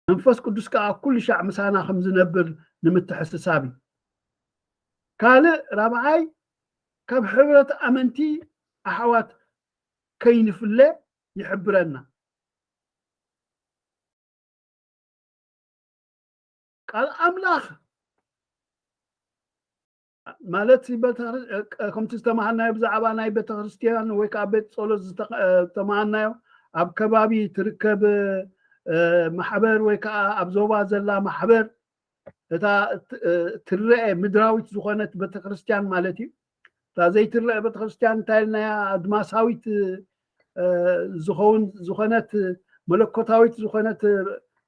መንፈስ ቅዱስ ከዓ ኩሉ ሻዕ ምሳና ከም ዝነብር ንምትሕስሳብ እዩ። ካልእ ራብዓይ ካብ ሕብረት ኣመንቲ ኣሕዋት ከይንፍለ ይሕብረና። ቃል ኣምላኽ ማለት ከምቲ ዝተማሃርናዮ ብዛዕባ ናይ ቤተክርስትያን ወይ ከዓ ቤት ጸሎት ዝተማሃርናዮ ኣብ ከባቢ ትርከብ ማሕበር ወይ ከዓ ኣብ ዞባ ዘላ ማሕበር እታ ትረአ ምድራዊት ዝኾነት ቤተክርስትያን ማለት እዩ። እታ ዘይትረአ ቤተክርስትያን እንታይ ኢልናያ? ኣድማሳዊት ዝኸውን ዝኾነት መለኮታዊት ዝኾነት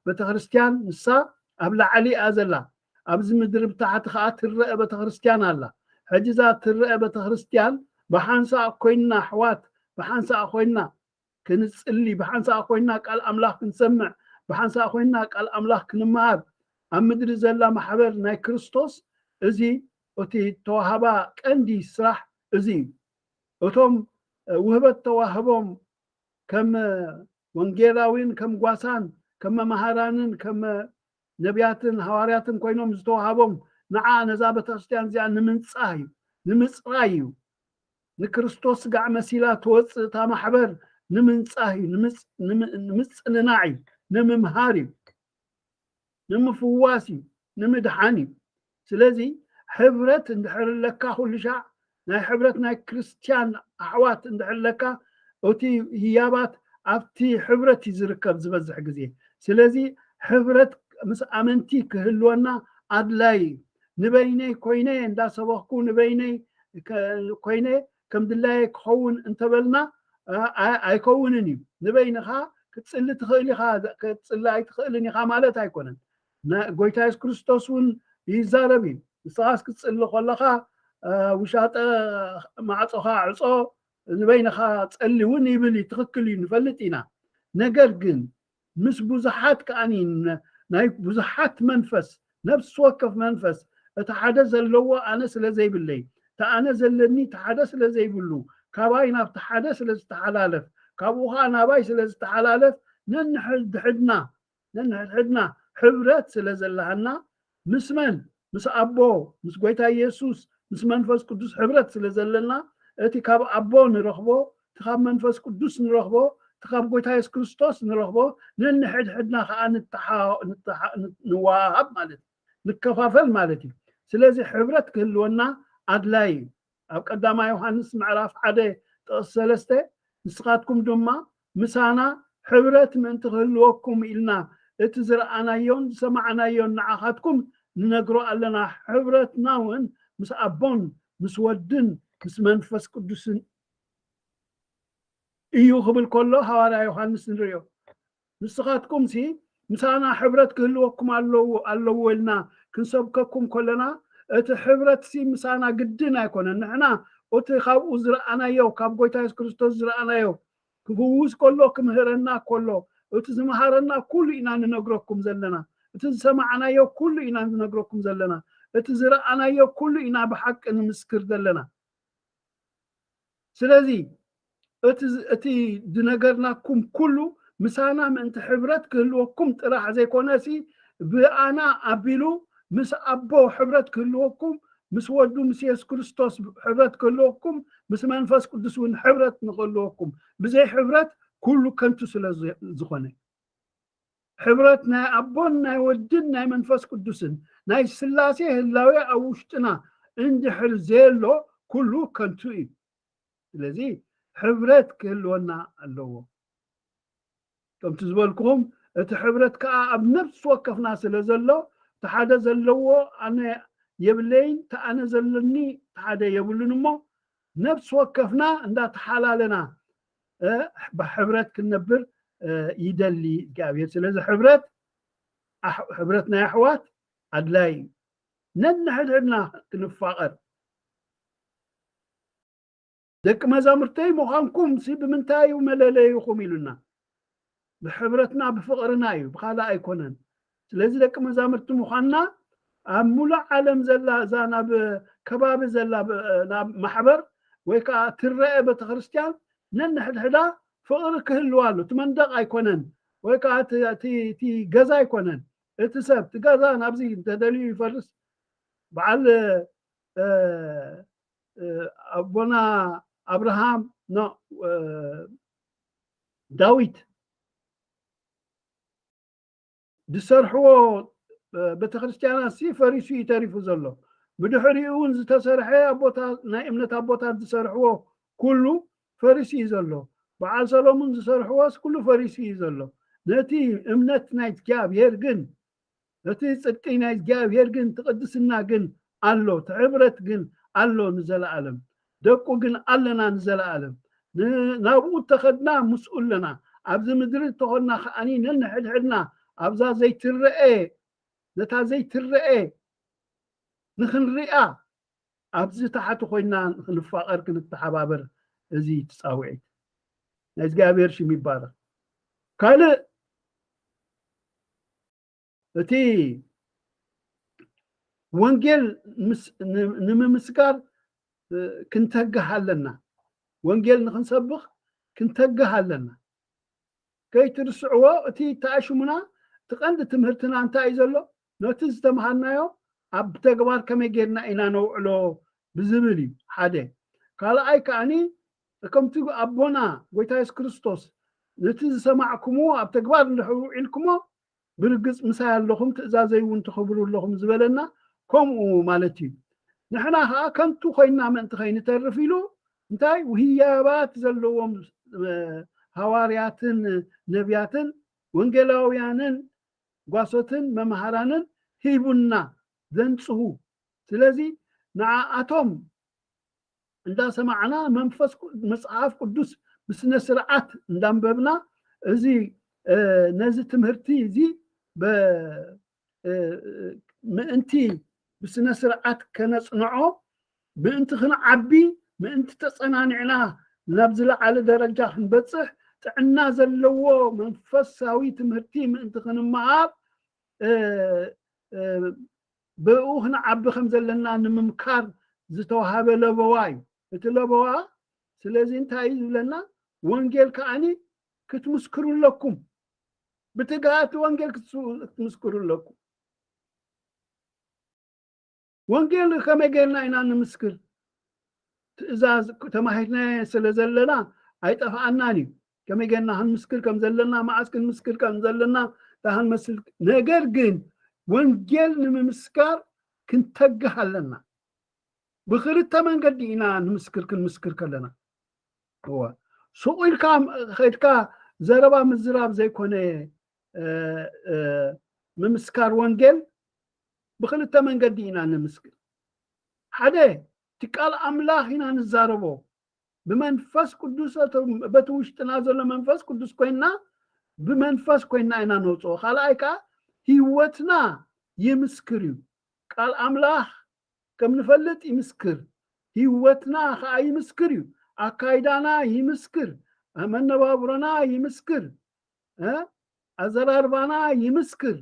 ቤተክርስትያን ንሳ ኣብ ላዕሊ እያ ዘላ። ኣብዚ ምድሪ ብታሕቲ ከዓ ትረአ ቤተክርስትያን ኣላ። ሕጂ እዛ ትረአ ቤተክርስትያን ብሓንሳእ ኮይንና ኣሕዋት ብሓንሳእ ኮይንና ክንጽሊ ብሓንሳእ ኮይንና ቃል ኣምላኽ ክንሰምዕ ብሓንሳእ ኮይንና ቃል ኣምላኽ ክንመሃር ኣብ ምድሪ ዘላ ማሕበር ናይ ክርስቶስ እዚ እቲ ተዋህባ ቀንዲ ስራሕ እዚ እዩ። እቶም ውህበት ተዋህቦም ከም ወንጌላዊን ከም ጓሳን ከም መማሃራንን ከም ነቢያትን ሃዋርያትን ኮይኖም ዝተዋሃቦም ንዓ ነዛ ቤተክርስትያን እዚኣ ንምንጻህ እዩ ንምጽራይ እዩ። ንክርስቶስ ስጋዕ መሲላ ትወፅእ እታ ማሕበር ንምንፃህ እዩ፣ ንምፅንናዕ እዩ፣ ንምምሃር እዩ፣ ንምፍዋስ እዩ፣ ንምድሓን እዩ። ስለዚ ሕብረት እንድሕር ኣለካ ኩሉ ሻዕ ናይ ሕብረት ናይ ክርስትያን ኣሕዋት እንድሕር ኣለካ እቲ ህያባት ኣብቲ ሕብረት እዩ ዝርከብ ዝበዝሕ ግዜ። ስለለዚ ሕብረት ምስ ኣመንቲ ክህልወና ኣድላይ እዩ። ንበይነይ ኮይነ እንዳሰበኽኩ ንበይነይ ኮይነ ከም ድላየ ክኸውን እንተበልና ኣይከውንን እዩ። ንበይንኻ ክትፅሊ ትኽእል ኢኻ ክትፅሊ ኣይትኽእልን ኢኻ ማለት ኣይኮነን። ጎይታ የሱስ ክርስቶስ እውን ይዛረብ እዩ። ንስኻስ ክትፅሊ ከለኻ ውሻጠ ማዕፆኻ ዕፆ ንበይንኻ ፀሊ እውን ይብል እዩ። ትኽክል እዩ፣ ንፈልጥ ኢና። ነገር ግን ምስ ብዙሓት ከዓኒ ናይ ብዙሓት መንፈስ ነፍሲ ወከፍ መንፈስ እቲ ሓደ ዘለዎ ኣነ ስለ ዘይብለይ፣ እቲ ኣነ ዘለኒ እቲ ሓደ ስለ ዘይብሉ፣ ካባይ ናብቲ ሓደ ስለ ዝተሓላለፍ፣ ካብኡ ኸዓ ናባይ ስለ ዝተሓላለፍ፣ ነንሕድሕድና ነንሕድሕድና ሕብረት ስለ ዘለሃና፣ ምስ መን? ምስ ኣቦ፣ ምስ ጎይታ ኢየሱስ፣ ምስ መንፈስ ቅዱስ ሕብረት ስለ ዘለና፣ እቲ ካብ ኣቦ ንረኽቦ፣ እቲ ካብ መንፈስ ቅዱስ ንረኽቦ፣ እቲ ካብ ጎይታ የሱስ ክርስቶስ ንረኽቦ፣ ነንሕድሕድና ኸዓ ንተሓ-፣ ንተሓ-፣ ንወሃሃብ ማለት እዩ። ንከፋፈል ማለት እዩ። ስለዚ ሕብረት ክህልወና ኣድላይ እዩ። ኣብ ቀዳማይ ዮሃንስ ምዕራፍ ሓደ ጥቕሲ ሰለስተ፣ ንስኻትኩም ድማ ምሳና ሕብረት ምእንቲ ክህልወኩም ኢልና እቲ ዝረኣናዮን ዝሰማዕናዮን ንዓኻትኩም ንነግሮ ኣለና። ሕብረትና እውን ምስ ኣቦን ምስ ወድን ምስ መንፈስ ቅዱስን እዩ ክብል ከሎ ሃዋርያ ዮሃንስ ንርእዮ። ንስኻትኩምሲ ምሳና ሕብረት ክህልወኩም ኣለዎ፣ ኣለዎ ኢልና ክንሰብከኩም ከለና፣ እቲ ሕብረትሲ ምሳና ግድን ኣይኮነን። ንሕና እቲ ካብኡ ዝረኣናዮ፣ ካብ ጎይታ የሱስ ክርስቶስ ዝረኣናዮ፣ ክፍውስ ከሎ ክምህረና ከሎ፣ እቲ ዝመሃረና ኩሉ ኢና ንነግረኩም ዘለና። እቲ ዝሰማዕናዮ ኩሉ ኢና ንነግረኩም ዘለና። እቲ ዝረኣናዮ ኩሉ ኢና ብሓቂ ንምስክር ዘለና። ስለዚ እቲ ዝ-፣ እቲ ዝነገርናኩም ኩሉ ምሳና ምእንቲ ሕብረት ክህልወኩም ጥራሕ ዘይኮነሲ፣ ብኣና ኣቢሉ ምስ ኣቦ ሕብረት ክህልወኩም፣ ምስ ወዱ ምስ የሱስ ክርስቶስ ሕብረት ክህልወኩም፣ ምስ መንፈስ ቅዱስ እውን ሕብረት ንክህልወኩም። ብዘይ ሕብረት ኩሉ ከንቱ ስለ ዝ-፣ ዝኾነ። ሕብረት ናይ ኣቦን ናይ ወድን ናይ መንፈስ ቅዱስን ናይ ስላሴ ህላዌ ኣብ ውሽጥና እንድሕር ዘየሎ ኩሉ ከንቱ እዩ። ስለዚ ሕብረት ክህልወና ኣለዎ። ከምቲ ዝበልኩኹም እቲ ሕብረት ከዓ ኣብ ነፍሲ ወከፍና ስለ ዘሎ፣ እቲ ሓደ ዘለዎ ኣነ የብለይን፣ እቲ ኣነ ዘለኒ እቲ ሓደ የብሉን እሞ፣ ነፍሲ ወከፍና እንዳተሓላለና፣ እ፣ ብሕብረት ክንነብር፣ እ፣ ይደሊ እግዚኣብሔር። ስለዚ ሕብረት፣ ኣሕ-፣ ሕብረት ናይ ኣሕዋት ኣድላይ እዩ። ነንሕድሕድና ክንፋቐር። ደቂ መዛሙርተይ ምዃንኩም ሲ ብምንታይ እዩ መለለይኹም ኢሉና? ብሕብረትና ብፍቕርና እዩ፣ ብኻልእ ኣይኮነን። ስለዚ ደቂ መዛሙርቲ ምዃንና ኣብ ሙሉእ ዓለም ዘላ እዛ ናብ ከባቢ ዘላ ብ-፣ ናብ ማሕበር ወይ ከዓ ትረአ ቤተክርስትያን ነንሕድሕዳ ፍቕሪ ክህልዋ ኣሎ። እቲ መንደቕ ኣይኮነን ወይ ከዓ እቲ፣ እቲ፣ እቲ ገዛ ኣይኮነን። እቲ ሰብ፣ እቲ ገዛ ናብዚ እንተደልዩ ይፈርስ። በዓል፣ እ፣ እ፣ ኣቦና ኣብርሃም፣ ኖ፣ እ፣ ዳዊት ዝሰርሕዎ፣ እ፣ ቤተክርስትያናት ሲ ፈሪሱ እዩ ተሪፉ ዘሎ። ብድሕሪኡ እውን ዝተሰርሐ ኣቦታት፣ ናይ እምነት ኣቦታት ዝሰርሕዎ ኩሉ ፈሪሱ እዩ ዘሎ። በዓል ሰሎሙን ዝሰርሕዎስ ኩሉ ፈሪሱ እዩ ዘሎ። ነቲ እምነት ናይ እግዚኣብሔር ግን፣ እቲ ጽድቂ ናይ እግዚኣብሔር ግን፣ እቲ ቅድስና ግን ኣሎ፣ እቲ ሕብረት ግን ኣሎ ንዘለኣለም። ደቁ ግን ኣለና ንዘለኣለም። ን-፣ ናብኡ እተኸድና ምስኡ ኣለና። ኣብዚ ምድሪ እተኾንና ከኣኒ ነንሕድሕድና ኣብዛ ዘይትረአ፣ ነታ ዘይትረአ ንኽንሪኣ ኣብዚ ታሕቲ ኮይና ንኽንፋቐር ክንተሓባበር፣ እዚ ትጻውዒት ናይ እግዚኣብሔር ሽም ይባረኽ። ካልእ እቲ ወንጌል ምስ-፣ ን-፣ ንምምስካር፣ እ፣ ክንተግህ ኣለና። ወንጌል ንኽንሰብኽ ክንተግህ ኣለና። ከይትርስዕዎ፣ እቲ ተኣሽሙና፣ እቲ ቀንዲ ትምህርትና እንታይ እዩ ዘሎ? ነቲ ዝተምሃርናዮ ኣብ ተግባር ከመይ ጌርና ኢና ነውዕሎ ብዝብል እዩ፣ ሓደ። ካልኣይ ከኣኒ፣ ከምቲ ኣቦና ጎይታ የሱስ ክርስቶስ፣ ነቲ ዝሰማዕኩምዎ ኣብ ተግባር እንድሕር ውዒልኩሞ፣ ብርግጽ ምሳይ ኣለኹም፣ ትእዛዘይ እውን ተኽብሩ ኣለኹም ዝበለና ከምኡ ማለት እዩ። ንሕና ኸኣ ከንቱ ኮይንና ምእንቲ ከይንተርፍ ኢሉ፣ እንታይ ውህያባት ዘለዎም፣ እ፣ ሃዋርያትን ነቢያትን ወንጌላውያንን ጓሶትን መምሃራንን ሂቡና ዘንጽሁ። ስለዚ ንዓኣቶም እንዳሰማዕና መንፈስ ቅዱ-፣ መጽሓፍ ቅዱስ ብስነ ስርዓት እንዳንበብና እዚ፣ እ፣ ነዚ ትምህርቲ እዚ በ-፣ እ፣ ምእንቲ ብስነ ስርዓት ከነጽንዖ፣ ምእንቲ ክንዓቢ፣ ምእንቲ ተጸናኒዕና ናብ ዝለዓለ ደረጃ ክንበጽሕ፣ ጥዕና ዘለዎ መንፈሳዊ ትምህርቲ ምእንቲ ክንመሃር፣ እ፣ እ፣ ብኡ ክንዓቢ ከም ዘለና ንምምካር ዝተዋሃበ ለበዋ እዩ። እቲ ለበዋ ስለዚ እንታይ እዩ ዝብለና? ወንጌል ከዓኒ ክትምስክሩ ኣለኩም። ብትግሃት ወንጌል ክትስ-፣ ክትምስክሩ ኣለኩም። ወንጌል ከመይ ጌርና ኢና ንምስክር? ትእዛዝ ተማሂርናዮ ስለ ዘለና ኣይጠፍኣናን እዩ። ከመይ ጌርና ክንምስክር ከም ዘለና፣ መዓስ ክንምስክር ከም ዘለና፣ እንታይ ክንመስል። ነገር ግን ወንጌል ንምምስካር ክንተግህ ኣለና። ብኽልተ መንገዲ ኢና ንምስክር፣ ክንምስክር ከለና። እወ። ሱቕ ኢልካ ኸድካ ዘረባ ምዝራብ ዘይኮነ፣ እ፣ እ፣ ምምስካር ወንጌል ብኽልተ መንገዲ ኢና ንምስክር። ሓደ፣ እቲ ቃል ኣምላኽ ኢና ንዛረቦ። ብመንፈስ ቅዱስ፣ በቲ ውሽጥና ዘሎ መንፈስ ቅዱስ ኮይንና፣ ብመንፈስ ኮይንና ኢና ነውፅኦ። ካልኣይ ከዓ ህይወትና ይምስክር እዩ። ቃል ኣምላኽ ከም ንፈልጥ ይምስክር። ህይወትና ከዓ ይምስክር እዩ። ኣካይዳና ይምስክር። መነባብሮና ይምስክር። እ? ኣዘራርባና ይምስክር።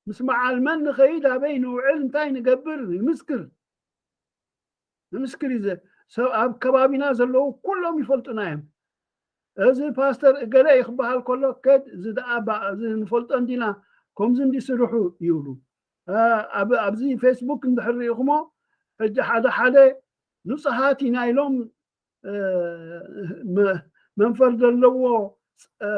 ምስ በዓል መን ንኸይድ፣ ኣበይ ንውዕል፣ እንታይ ንገብር ይምስክር። ይምስክር እዩ። ዘ-፣ ሰብ ኣብ ከባቢና ዘለዉ ኩሎም ይፈልጡና እዮም። እዚ ፓስተር እገለ እዩ ክበሃል ከሎ፣ ከድ፣ እዚ ደኣ ባ-፣ እዚ ንፈልጦ እንዲና፣ ከምዚ እንዲ ስርሑ ይብሉ። እ፣ ኣብ-፣ ኣብዚ ፌስቡክ እንድሕር ርኢኹሞ፣ ሕጂ ሓደ ሓደ ንጹሃት ኢና ኢሎም፣ እ፣ መ-፣ መንፈር ዘለዎ፣ እ፣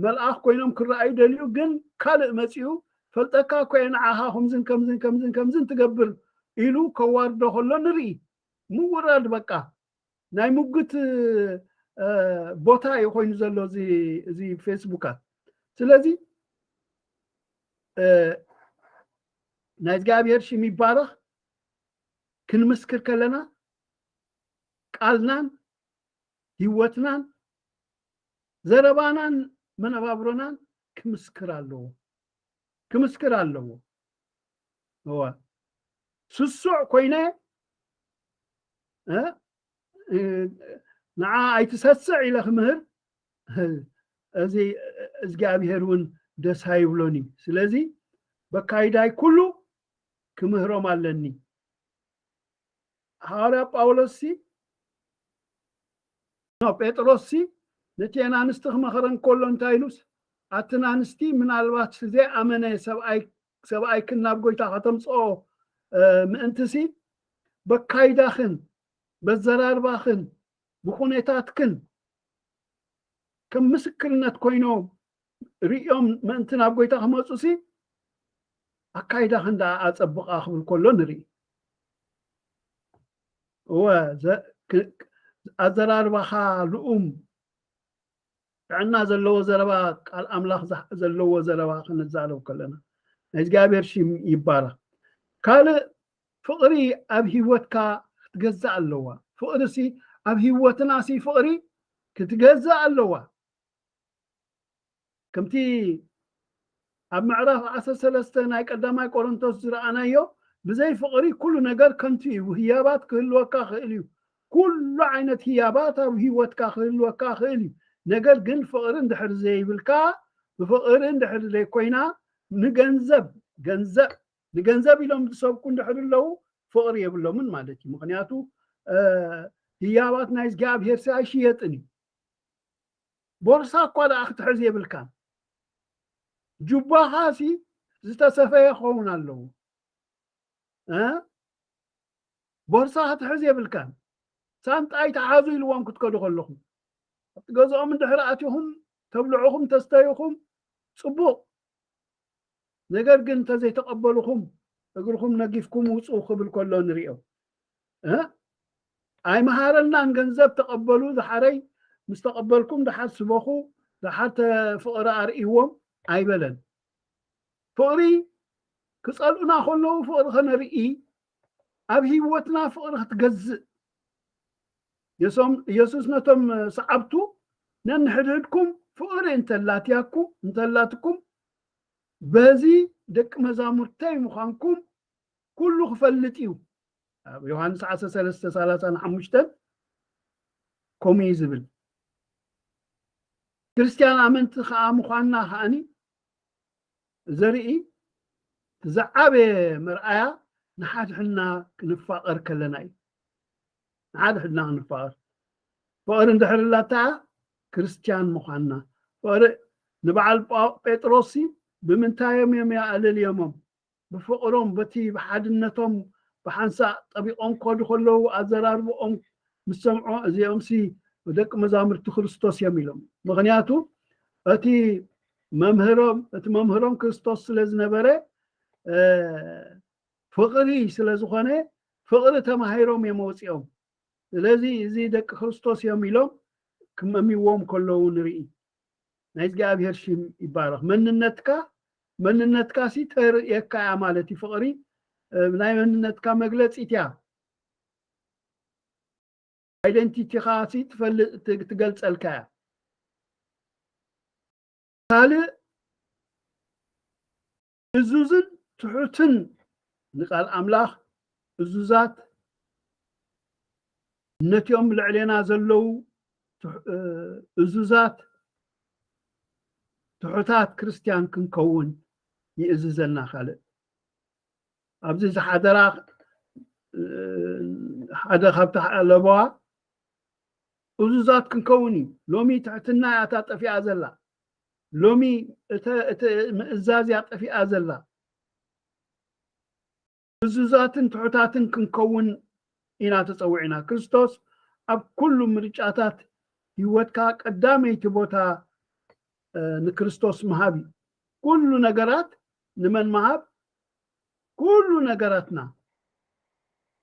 መልኣኽ ኮይኖም ክረኣዩ ደልዩ፣ ግን ካልእ መጺኡ፣ "ፈልጠካ እኮ እየ ንዓኻ፣ ከምዝን ከምዝን ከምዝን ከምዝን ትገብር" ኢሉ ከዋርዶ ከሎ ንርኢ። ምውራድ በቃ ናይ ሙግት፣ እ፣ ቦታ እዩ ኮይኑ ዘሎ እዚ፣ እዚ ፌስቡካት። ስለዚ፣ እ፣ ናይ እግዚኣብሔር ሽም ይባረኽ። ክንምስክር ከለና ቃልናን ህይወትናን ዘረባናን መነባብሮናን ክምስክር ኣለዎ፣ ክምስክር ኣለዎ። እወ። ስሱዕ ኮይነ፣ እ፣ እ፣ ንዓ ኣይትሰስዕ ኢለ ክምህር፣ እዚ እግዚኣብሔር እውን ደስ ኣይብሎን እዩ። ስለዚ በካይዳይ ኩሉ ክምህሮም ኣለኒ። ሃዋርያ ጳውሎስ ሲ፣ ኖ፣ ጴጥሮስ ሲ ነቲ ኣንስቲ ክመኸረን ከሎ እንታይ ኢሉስ፣ ኣትን ኣንስቲ ምናልባት ዘይኣመነ ሰብኣይ፣ ሰብኣይክን ናብ ጎይታ ከተምጽኦ፣ እ፣ ምእንቲ ሲ በካይዳኽን፣ በዘራርባኽን፣ ብኹነታትክን ከም ምስክርነት ኮይኖም ርእዮም ምእንቲ ናብ ጎይታ ክመጹ ሲ ኣካይዳኽን ደኣ ኣጸብቓ ክብል ከሎ ንርኢ። እወ፣ ዘ-፣ ክ-፣ ኣዘራርባኻ ልኡም፣ ጥዕና ዘለዎ ዘረባ፣ ቃል ኣምላኽ ዘ-፣ ዘለዎ ዘረባ ክንዛረብ ከለና፣ ናይ እግዚኣብሔር ሽም ይባረኽ። ካልእ፣ ፍቕሪ ኣብ ህይወትካ ክትገዛእ ኣለዋ። ፍቕሪ ሲ ኣብ ህይወትና ሲ ፍቕሪ ክትገዛእ ኣለዋ። ከምቲ ኣብ ምዕራፍ ዓሰርተ ሰለስተ ናይ ቀዳማይ ቆሮንቶስ ዝረኣናዮ፣ ብዘይ ፍቕሪ ኩሉ ነገር ከንቱ እዩ። ህያባት ክህልወካ ክእል እዩ። ኩሉ ዓይነት ህያባት ኣብ ህይወትካ ክህልወካ ክእል እዩ። ነገር ግን ፍቕሪ እንድሕር ዘይብልካ፣ ብፍቕሪ እንድሕር ዘይኮይና፣ ንገንዘብ፣ ገንዘብ፣ ንገንዘብ ኢሎም ዝሰብኩ እንድሕር ኣለዉ፣ ፍቕሪ የብሎምን ማለት እዩ። ምኽንያቱ፣ እ፣ ህያባት ናይ እግዚኣብሔር ሲ ኣይሽየጥን እዩ። ቦርሳ እኳ ደኣ ክትሕዝ የብልካን። ጁባኻ ሲ ዝተሰፈየ ክኸውን ኣለዎ። እ? ቦርሳ ክትሕዝ የብልካን። ሳንጣ ኣይትሓዙ ኢልዎም ክትከዱ ከለኹም። ኣብቲ ገዝኦም እንድሕር ኣቲኹም፣ ተብልዑኹም፣ ተስተዩኹም፣ ጽቡቕ። ነገር ግን እንተዘይተቐበልኹም፣ እግርኹም ነጊፍኩም ውጹ ክብል ከሎ ንርእዮ። እ? ኣይመሃረልናን። ገንዘብ ተቐበሉ፣ ደሓረይ ምስ ተቐበልኩም ደሓር ስበኹ፣ ደሓር ተ-፣ ፍቕሪ ኣርእይዎም ኣይበለን። ፍቕሪ ክጸልኡና ከለዉ ፍቕሪ ከነርኢ፣ ኣብ ህይወትና ፍቕሪ ክትገዝእ። የሶም-፣ የሱስ ነቶም ሰዓብቱ፣ ነንሕድሕድኩም ፍቕሪ እንተላትያኩ-፣ እንተላትኩም፣ በዚ ደቂ መዛሙርተይ ምዃንኩም ኩሉ ክፈልጥ እዩ። ኣብ ዮሃንስ ዓሰርተ ሰለስተ ሰላሳን ሓሙሽተን ከምኡ እዩ ዝብል። ክርስትያን ኣመንቲ ከኣ ምዃንና ከኣኒ ዘርኢ ዝዓበየ መርኣያ ንሓድሕድና ክንፋቐር ከለና እዩ። ንሓድሕድና ክንፋቐር። ፍቕሪ እንድሕር ኣላታ ክርስትያን ምዃንና። ፍቕሪ ንበዓል ጳ- ጴጥሮስ ሲ ብምንታዮም እዮም የኣለልዮሞም? ብፍቕሮም፣ በቲ ብሓድነቶም ብሓንሳእ ጠቢቖም ክኸዱ ከለዉ ኣዘራርብኦም ምስ ሰምዖ እዚኦም ሲ ደቂ መዛሙርቲ ክርስቶስ እዮም ኢሎም። ምኽንያቱ እቲ መምህሮም እቲ መምህሮም ክርስቶስ ስለ ዝነበረ ፍቕሪ ስለ ዝኾነ ፍቕሪ ተማሂሮም እዮም ወፂኦም። ስለዚ እዚ ደቂ ክርስቶስ እዮም ኢሎም ክመምዎም ከለዉ ንርኢ። ናይ እግዚኣብሔር ሽም ይባረኽ። መንነትካ መንነትካ ሲ ተርእየካ እያ ማለት እዩ። ፍቕሪ ናይ መንነትካ መግለፂት እያ። ኣይደንቲቲኻ ሲ ትፈልጥ ትገልፀልካ እያ። ካልእ እዙዝን ትሑትን ንቃል ኣምላኽ እዙዛት ነቲኦም ልዕሌና ዘለዉ እዙዛት ትሑታት ክርስትያን ክንከውን ይእዝዘና። ካልእ ኣብዚ ዝሓደራ ሓደ ካብቲ ኣለበዋ እዙዛት ክንከውን እዩ። ሎሚ ትሕትና እያ እታ ጠፊኣ ዘላ። ሎሚ እቲ ምእዛዝ እያ ጠፊኣ ዘላ። እዙዛትን ትሑታትን ክንከውን ኢና ተፀዊዕና። ክርስቶስ ኣብ ኩሉ ምርጫታት ህይወትካ ቀዳመይቲ ቦታ ንክርስቶስ ምሃብ እዩ። ኩሉ ነገራት ንመን ምሃብ? ኩሉ ነገራትና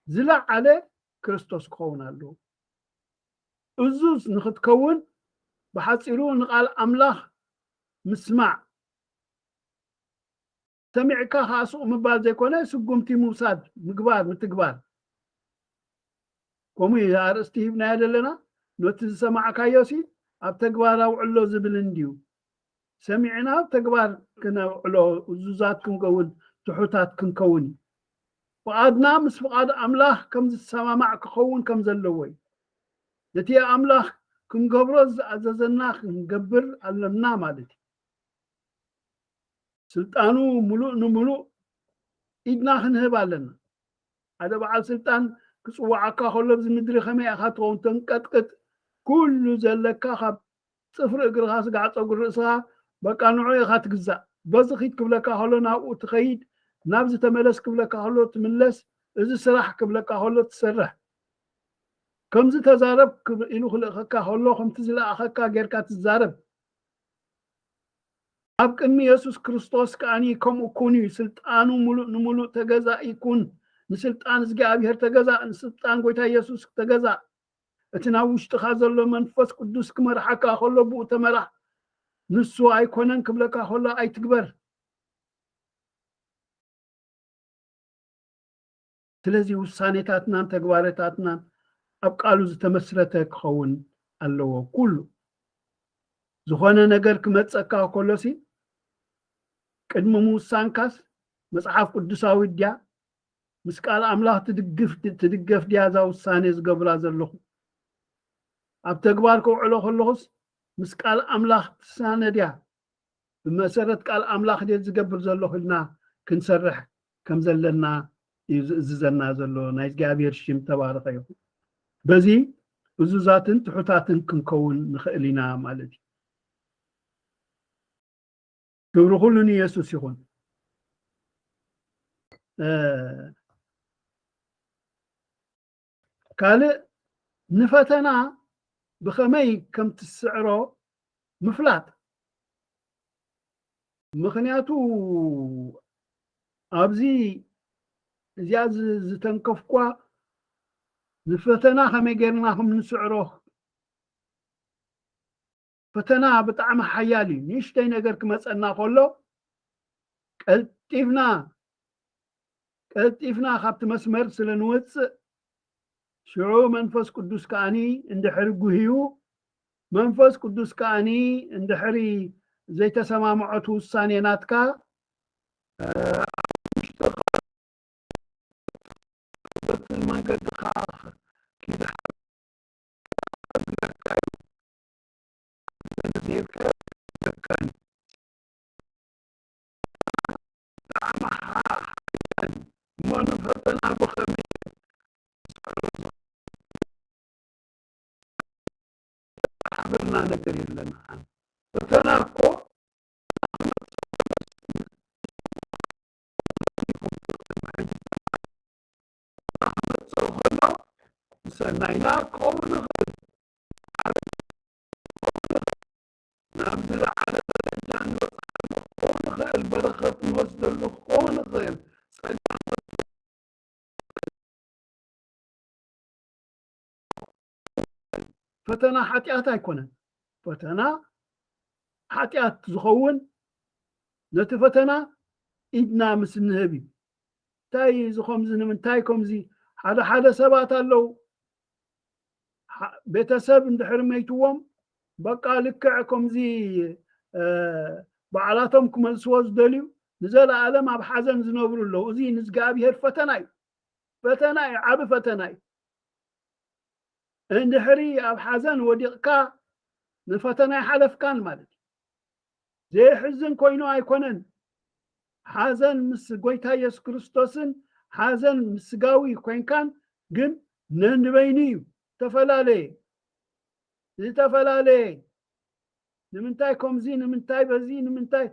ዝለዓለ ክርስቶስ ክኸውን ኣለዎ። እዙዝ ንክትከውን ብሓፂሩ ንቃል ኣምላኽ ምስማዕ፣ ሰሚዕካ ከዓ ሱቕ ምባል ዘይኮነ ስጉምቲ ምውሳድ፣ ምግባር፣ ምትግባር። ከምኡ እዩ ኣርእስቲ ሂብናዮ ዘለና። ነቲ ዝሰማዕካዮ ሲ ኣብ ተግባር ኣውዕሎ ዝብል እንድዩ። ሰሚዕና ኣብ ተግባር ክነውዕሎ እዙዛት ክንከውን ትሑታት ክንከውን እዩ። ፍቓድና ምስ ፍቓድ ኣምላኽ ከም ዝሰማማዕ ክኸውን ከም ዘለዎ እዩ። ነቲ ኣምላኽ ክንገብሮ ዝኣዘዘና ክንገብር ኣለና ማለት እዩ። ስልጣኑ ምሉእ ንምሉእ ኢድና ክንህብ ኣለና። ሓደ በዓል ስልጣን ክፅዋዓካ ከሎ ኣብዚ ምድሪ ከመይ ኢኻ ትኸውን? ተንቀጥቅጥ። ኩሉ ዘለካ ካብ ፅፍሪ እግርኻ ስጋዕ ፀጉሪ ርእስኻ በቃ ንዑ ኢኻ ትግዛእ። በዚ ኺድ ክብለካ ከሎ ናብኡ ትኸይድ፣ ናብዚ ተመለስ ክብለካ ከሎ ትምለስ፣ እዚ ስራሕ ክብለካ ከሎ ትሰርሕ። ከምዚ ተዛረብ ክብ- ኢሉ ክልእኸካ ከሎ ከምቲ ዝለኣኸካ ጌርካ ትዛረብ። ኣብ ቅድሚ የሱስ ክርስቶስ ከኣኒ ከምኡ ኩን እዩ። ስልጣኑ ሙሉእ ንሙሉእ ተገዛኢ ኩን። ንስልጣን እግዚኣብሔር ተገዛእ፣ ንስልጣን ጎይታ የሱስ ተገዛእ። እቲ ናብ ውሽጥኻ ዘሎ መንፈስ ቅዱስ ክመርሓካ ከሎ ብኡ ተመራሕ። ንሱ ኣይኮነን ክብለካ ከሎ ኣይትግበር። ስለዚ ውሳኔታትናን ተግባረታትናን ኣብ ቃሉ ዝተመስረተ ክኸውን ኣለዎ። ኩሉ ዝኾነ ነገር ክመጸካ ከሎሲ ቅድሚ ምውሳንካስ መጽሓፍ ቅዱሳዊ ድያ? ምስ ቃል ኣምላኽ ትድግፍ ትድገፍ ድያ እዛ ውሳኔ ዝገብራ ዘለኹ? ኣብ ተግባር ከውዕሎ ከለኹስ ምስ ቃል ኣምላኽ ትሳነ ድያ? ብመሰረት ቃል ኣምላኽ ድየ ዝገብር ዘለኹ ኢልና ክንሰርሕ ከም ዘለና እዩ ዝእዝዘና ዘሎ። ናይ እግዚኣብሔር ሽም ተባረኸ ይኹን። በዚ እዙዛትን ትሑታትን ክንከውን ንኽእል ኢና ማለት እዩ። ክብሪ ኩሉ ንየሱስ ይኹን። ካልእ ንፈተና ብኸመይ ከም ትስዕሮ ምፍላጥ። ምኽንያቱ ኣብዚ እዚኣ ዝተንከፍኳ ንፈተና ከመይ ጌርና ከም ንስዕሮ። ፈተና ብጣዕሚ ሓያል እዩ። ንእሽተይ ነገር ክመፀና ከሎ ቀልጢፍና ቀልጢፍና ካብቲ መስመር ስለ ንወፅእ ሽዑ መንፈስ ቅዱስ ከኣኒ እንድሕሪ ጉህዩ መንፈስ ቅዱስ ከኣኒ እንድሕሪ ዘይተሰማምዖት ውሳኔ ናትካ በቲ መንገድኻ ኪዳ ብጣዕሚ ንፈተና ብኸመይ ሓበርና ነገር የለና። ፈተና እኮ ክመጽእ ከሎ ሰናይና ክኸውን ይኽእል፣ ናብ ዝለዓለ ደረጃ ንበጽሓሉ ክኸውን ይኽእል፣ በረኸት ንወስደሉ ክኸውን ይኽእል፣ ጸጋ ፈተና ሓጢኣት ኣይኮነን። ፈተና ሓጢኣት ዝኸውን ነቲ ፈተና ኢድና ምስ ንህብ እዩ። እንታይ እዚ ከምዚ ንምንታይ ከምዚ? ሓደ ሓደ ሰባት ኣለዉ፣ ሓ- ቤተሰብ እንድሕር መይትዎም በቃ ልክዕ ከምዚ እ፣ ባዕላቶም ክመልስዎ ዝደልዩ ንዘለኣለም ኣብ ሓዘን ዝነብሩ ኣለዉ። እዚ ንእግዚኣብሔር ፈተና እዩ። ፈተና እዩ፣ ዓቢ ፈተና እዩ። እንድሕሪ ኣብ ሓዘን ወዲቕካ ንፈተና ይሓለፍካን ማለት እዩ። ዘየሕዝን ኮይኑ ኣይኮነን። ሓዘን ምስ ጎይታ የሱስ ክርስቶስን ሓዘን ምስ ስጋዊ ኮይንካን ግን ነንበይኑ እዩ። ዝተፈላለየ፣ ዝተፈላለየ። ንምንታይ ከምዚ፣ ንምንታይ በዚ፣ ንምንታይ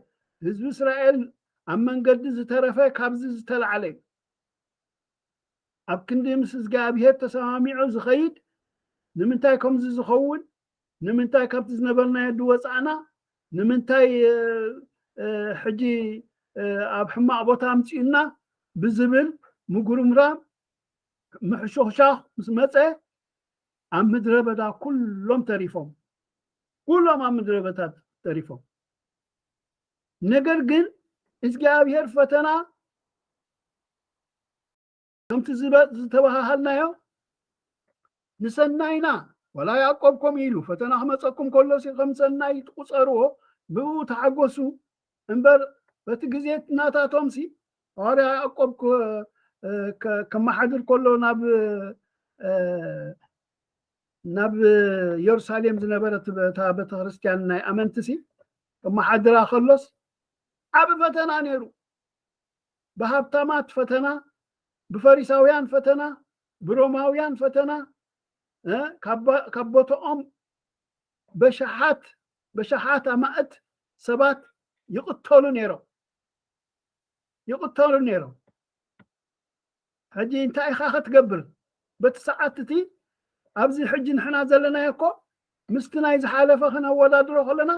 ህዝቢ እስራኤል ኣብ መንገዲ ዝተረፈ ካብዚ ዝተላዕለ እዩ። ኣብ ክንዲ ምስ እግዚኣብሔር ተሰማሚዑ ዝኸይድ ንምንታይ ከምዚ ዝኸውን፣ ንምንታይ ካብቲ ዝነበርናዮ ድወፃእና፣ ንምንታይ እ፣ እ፣ ሕጂ እ፣ ኣብ ሕማቕ ቦታ ኣምፅኡና ብዝብል ምጉርምራም ምሕሾኽሻኽ ምስ መፀ ኣብ ምድረ በዳ ኩሎም ተሪፎም፣ ኩሎም ኣብ ምድረ በዳ ተሪፎም። ነገር ግን እግዚኣብሔር ፈተና ከምቲ ዝበ- ዝተባሃሃልናዮ ንሰናይና፣ ዋላ ያዕቆብ ከምኡ ኢሉ፣ ፈተና ክመፀኩም ከሎሲ ከም ሰናይ ትቁፀርዎ፣ ብኡ ተሓጎሱ እምበር፣ በቲ ግዜ ናታቶምሲ፣ ሃዋርያ ያዕቆብ ከ- ከ- ከመሓድር ከሎ ናብ እ፣ ናብ ኢየሩሳሌም ዝነበረት እታ ቤተክርስትያን ናይ ኣመንትሲ ከመሓድራ ከሎስ ዓቢ ፈተና ነይሩ። ብሃብታማት ፈተና፣ ብፈሪሳውያን ፈተና፣ ብሮማውያን ፈተና፣ እ፣ ካብ ቦ- ካብ ቦታኦም በሽሓት በሽሓት ኣማእት ሰባት ይቕተሉ ነይሮም፣ ይቕተሉ ነይሮም። ሕጂ እንታይ ኢኻ ክትገብር? በቲ ሰዓት እቲ ኣብዚ ሕጂ ንሕና ዘለናዮ እኮ ምስቲ ናይ ዝሓለፈ ክነወዳድሮ ከለና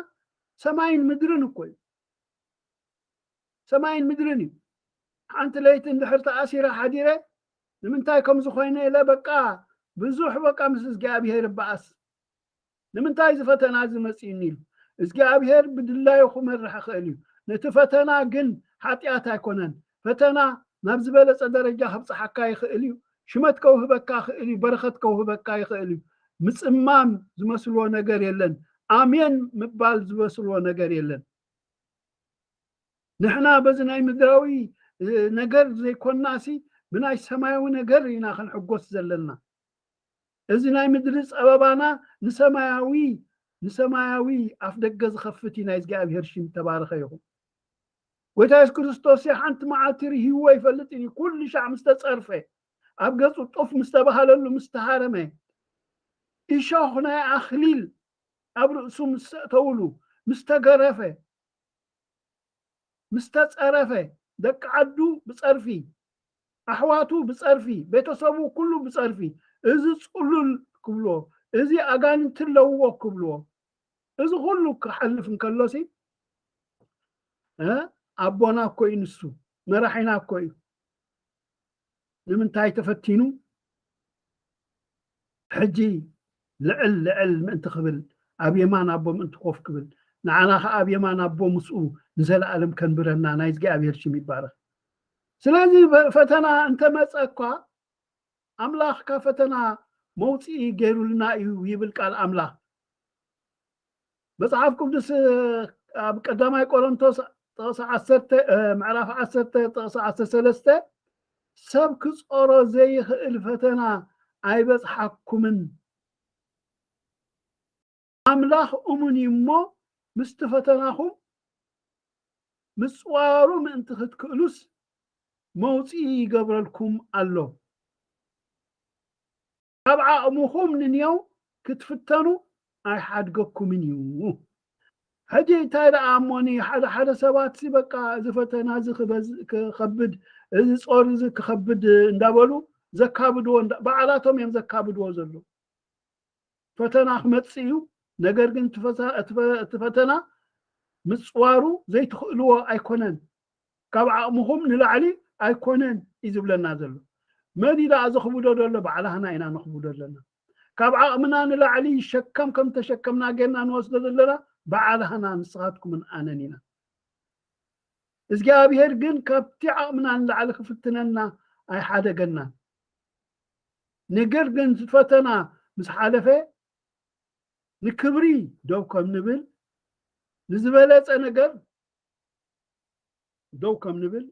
ሰማይን ምድርን እኮ እዩ። ሰማይን ምድርን እዩ። ሓንቲ ለይቲ እንድሕር ተኣሲረ ሓዲረ ንምንታይ ከምዚ ኮይነ ኢለ በቃ ብዙሕ በቃ ምስ እግዚኣብሔር እበኣስ። ንምንታይ እዚ ፈተና እዚ መጺኡኒ ኢሉ እግዚኣብሔር ብድላዩ ክመርሕ ይኽእል እዩ። ነቲ ፈተና ግን ሓጢኣት ኣይኮነን። ፈተና ናብ ዝበለጸ ደረጃ ከብጽሓካ ይኽእል እዩ። ሽመት ከውህበካ ይኽእል እዩ። በረኸት ከውህበካ ይኽእል እዩ። ምጽማም ዝመስልዎ ነገር የለን። ኣሜን ምባል ዝመስልዎ ነገር የለን። ንሕና በዚ ናይ ምድራዊ እ፣ ነገር ዘይኮናሲ ብናይ ሰማያዊ ነገር ኢና ክንሕጎስ ዘለና። እዚ ናይ ምድሪ ጸበባና ንሰማያዊ ንሰማያዊ ኣፍ ደገ ዝኸፍት እዩ። ናይ እግዚኣብሔር ሽም ተባረኸ ይኹን። ጎይታ የሱስ ክርስቶስ ሓንቲ መዓልቲ ርሂዎ ይፈልጥን እዩ። ኩሉ ሻዕ ምስ ተጸርፈ፣ ኣብ ገጹ ጡፍ ምስ ተባህለሉ፣ ምስ ተሃረመ፣ እሾኽ ናይ ኣኽሊል ኣብ ርእሱ ምስ ተእተውሉ፣ ምስ ተገረፈ፣ ምስ ተጸረፈ፣ ደቂ ዓዱ ብጸርፊ፣ ኣሕዋቱ ብጸርፊ፣ ቤተሰቡ ኩሉ ብጸርፊ፣ እዚ ጽሉል ክብልዎ፣ እዚ ኣጋንንቲ ኣለውዎ ክብልዎ፣ እዚ ኩሉ ክሓልፍ እንከሎሲ እ ኣቦና እኮ እዩ ንሱ፣ መራሒና እኮ እዩ። ንምንታይ ተፈቲኑ? ሕጂ ልዕል ልዕል ምእንቲ ክብል፣ ኣብ የማን ኣቦ ምእንቲ ኮፍ ክብል፣ ንዓና ኸዓ ኣብ የማን ኣቦ ምስኡ ንዘለኣለም ከንብረና ናይ እግዚኣብሔር ሽም ይባረኽ። ስለዚ በ- ፈተና እንተመፀ እኳ ኣምላኽ ካብ ፈተና መውፅኢ ገይሩልና እዩ ይብል ቃል ኣምላኽ። መጽሓፍ ቅዱስ ኣብ ቀዳማይ ቆሮንቶስ ጥቕሲ ዓሰርተ ምዕራፍ ዓሰርተ ጥቕሲ ዓሰርተ ሰለስተ ሰብ ክጾሮ ዘይኽእል ፈተና ኣይበጽሓኩምን፣ ኣምላኽ እሙን እዩ እሞ ምስቲ ፈተናኹም ምጽዋሩ ምእንቲ ክትክእሉስ መውፅኢ ይገብረልኩም ኣሎ። ካብ ዓቕምኹም ንንየው ክትፍተኑ ኣይሓድገኩምን እዩ። ሕጂ እንታይ ደኣ እሞኒ፣ ሓደ ሓደ ሰባት ሲ በቃ እዚ ፈተና እዚ ክበዝ-፣ ክኸብድ፣ እዚ ጾር እዚ ክኸብድ እንዳበሉ ዘካብድዎ እንዳ-፣ ባዕላቶም እዮም ዘካብድዎ ዘለዉ። ፈተና ክመጽእ እዩ። ነገር ግን እቲ ፈተ-፣ እቲ ፈ-፣ እቲ ፈተና ምጽዋሩ ዘይትኽእልዎ ኣይኮነን። ካብ ዓቕምኹም ንላዕሊ ኣይኮነን እዩ ዝብለና ዘሎ። መን እዩ ደኣ ዘኽብዶ ዘሎ? ባዕላህና ኢና ነኽብዶ ዘለና። ካብ ዓቕምና ንላዕሊ ሸከም ከም ተሸከምና ጌርና ንወስዶ ዘለና ባዕላህና፣ ንስኻትኩምን ኣነን ኢና። እግዚኣብሔር ግን ካብቲ ዓቕምና ንላዕሊ ክፍትነና ኣይሓደገናን። ነገር ግን እቲ ፈተና ምስ ሓለፈ ንክብሪ ደው ከም ንብል፣ ንዝበለጸ ነገር ደው ከም ንብል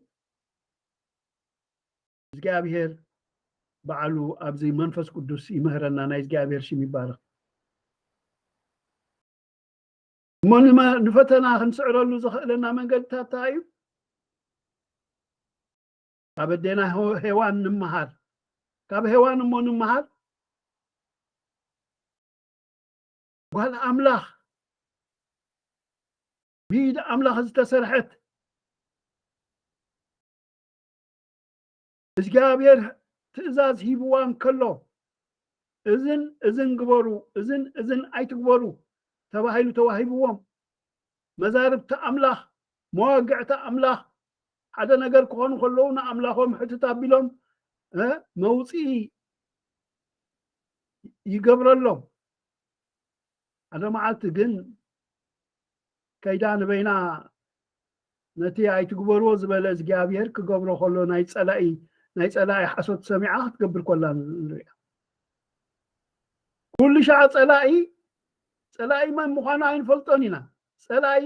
እግዚኣብሔር ባዕሉ ኣብዚ መንፈስ ቅዱስ ይምህረና። ናይ እግዚኣብሔር ሽም ይባረኽ። እሞ ንመ-፣ ንፈተና ክንስዕረሉ ዘኽእለና መንገድታት እንታይ እዩ? ካብ ኣዴና ሄ-፣ ሄዋን ንምሃር። ካብ ሄዋን እሞ ንምሃር። ጓል ኣምላኽ፣ ብኢድ ኣምላኽ ዝተሰርሐት፣ እግዚኣብሔር ትእዛዝ ሂብዋ እንከሎ፣ እዝን እዝን ግበሩ፣ እዝን እዝን ኣይትግበሩ ተባሂሉ ተዋሂብዎም። መዛርብቲ ኣምላኽ፣ መዋግዕቲ ኣምላኽ፣ ሓደ ነገር ክኾኑ ከለዉ ንኣምላኾም ሕትት ኣቢሎም፣ እ፣ መውፅኢ ይገብረሎም። ሓደ መዓልቲ ግን ከይዳ ንበይና ነቲ ኣይትግበርዎ ዝበለ እግዚኣብሔር ክገብሮ ከሎ ናይ ጸላኢ፣ ናይ ጸላኢ ሓሶት ሰሚዓ ክትገብር ከላ ንሪኣ። ኩሉ ሻዕ ጸላኢ፣ ጸላኢ መን ምዃኑ ኣይንፈልጦን ኢና። ጸላኢ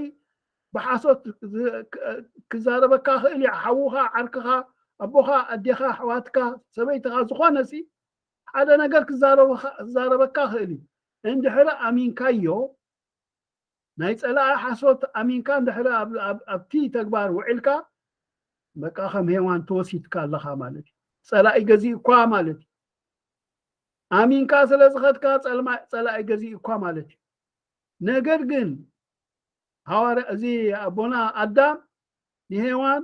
ብሓሶት ዝ-፣ ክ-፣ ክዛረበካ ክእል እዩ። ሓውኻ፣ ዓርክኻ፣ ኣቦኻ፣ ኣዴኻ፣ ኣሕዋትካ፣ ሰበይትኻ፣ ዝኾነ ሲ ሓደ ነገር ክዛረበኻ፣ ክዛረበካ ክእል እዩ። እንድሕሪ ኣሚንካዮ፣ ናይ ጸላኢ ሓሶት ኣሚንካ እንድሕሪ ኣብ-፣ ኣብ-፣ ኣብቲ ተግባር ውዒልካ፣ በቃ ከም ሄዋን ተወሲድካ ኣለኻ ማለት እዩ። ጸላኢ ገዚእኳ ማለት እዩ። ኣሚንካ ስለ ዝኸድካ ጸልማ-፣ ጸላኢ ገዚእኳ ማለት እዩ። ነገር ግን ሃዋርያ፣ እዚ ኣቦና ኣዳም ንሄዋን፣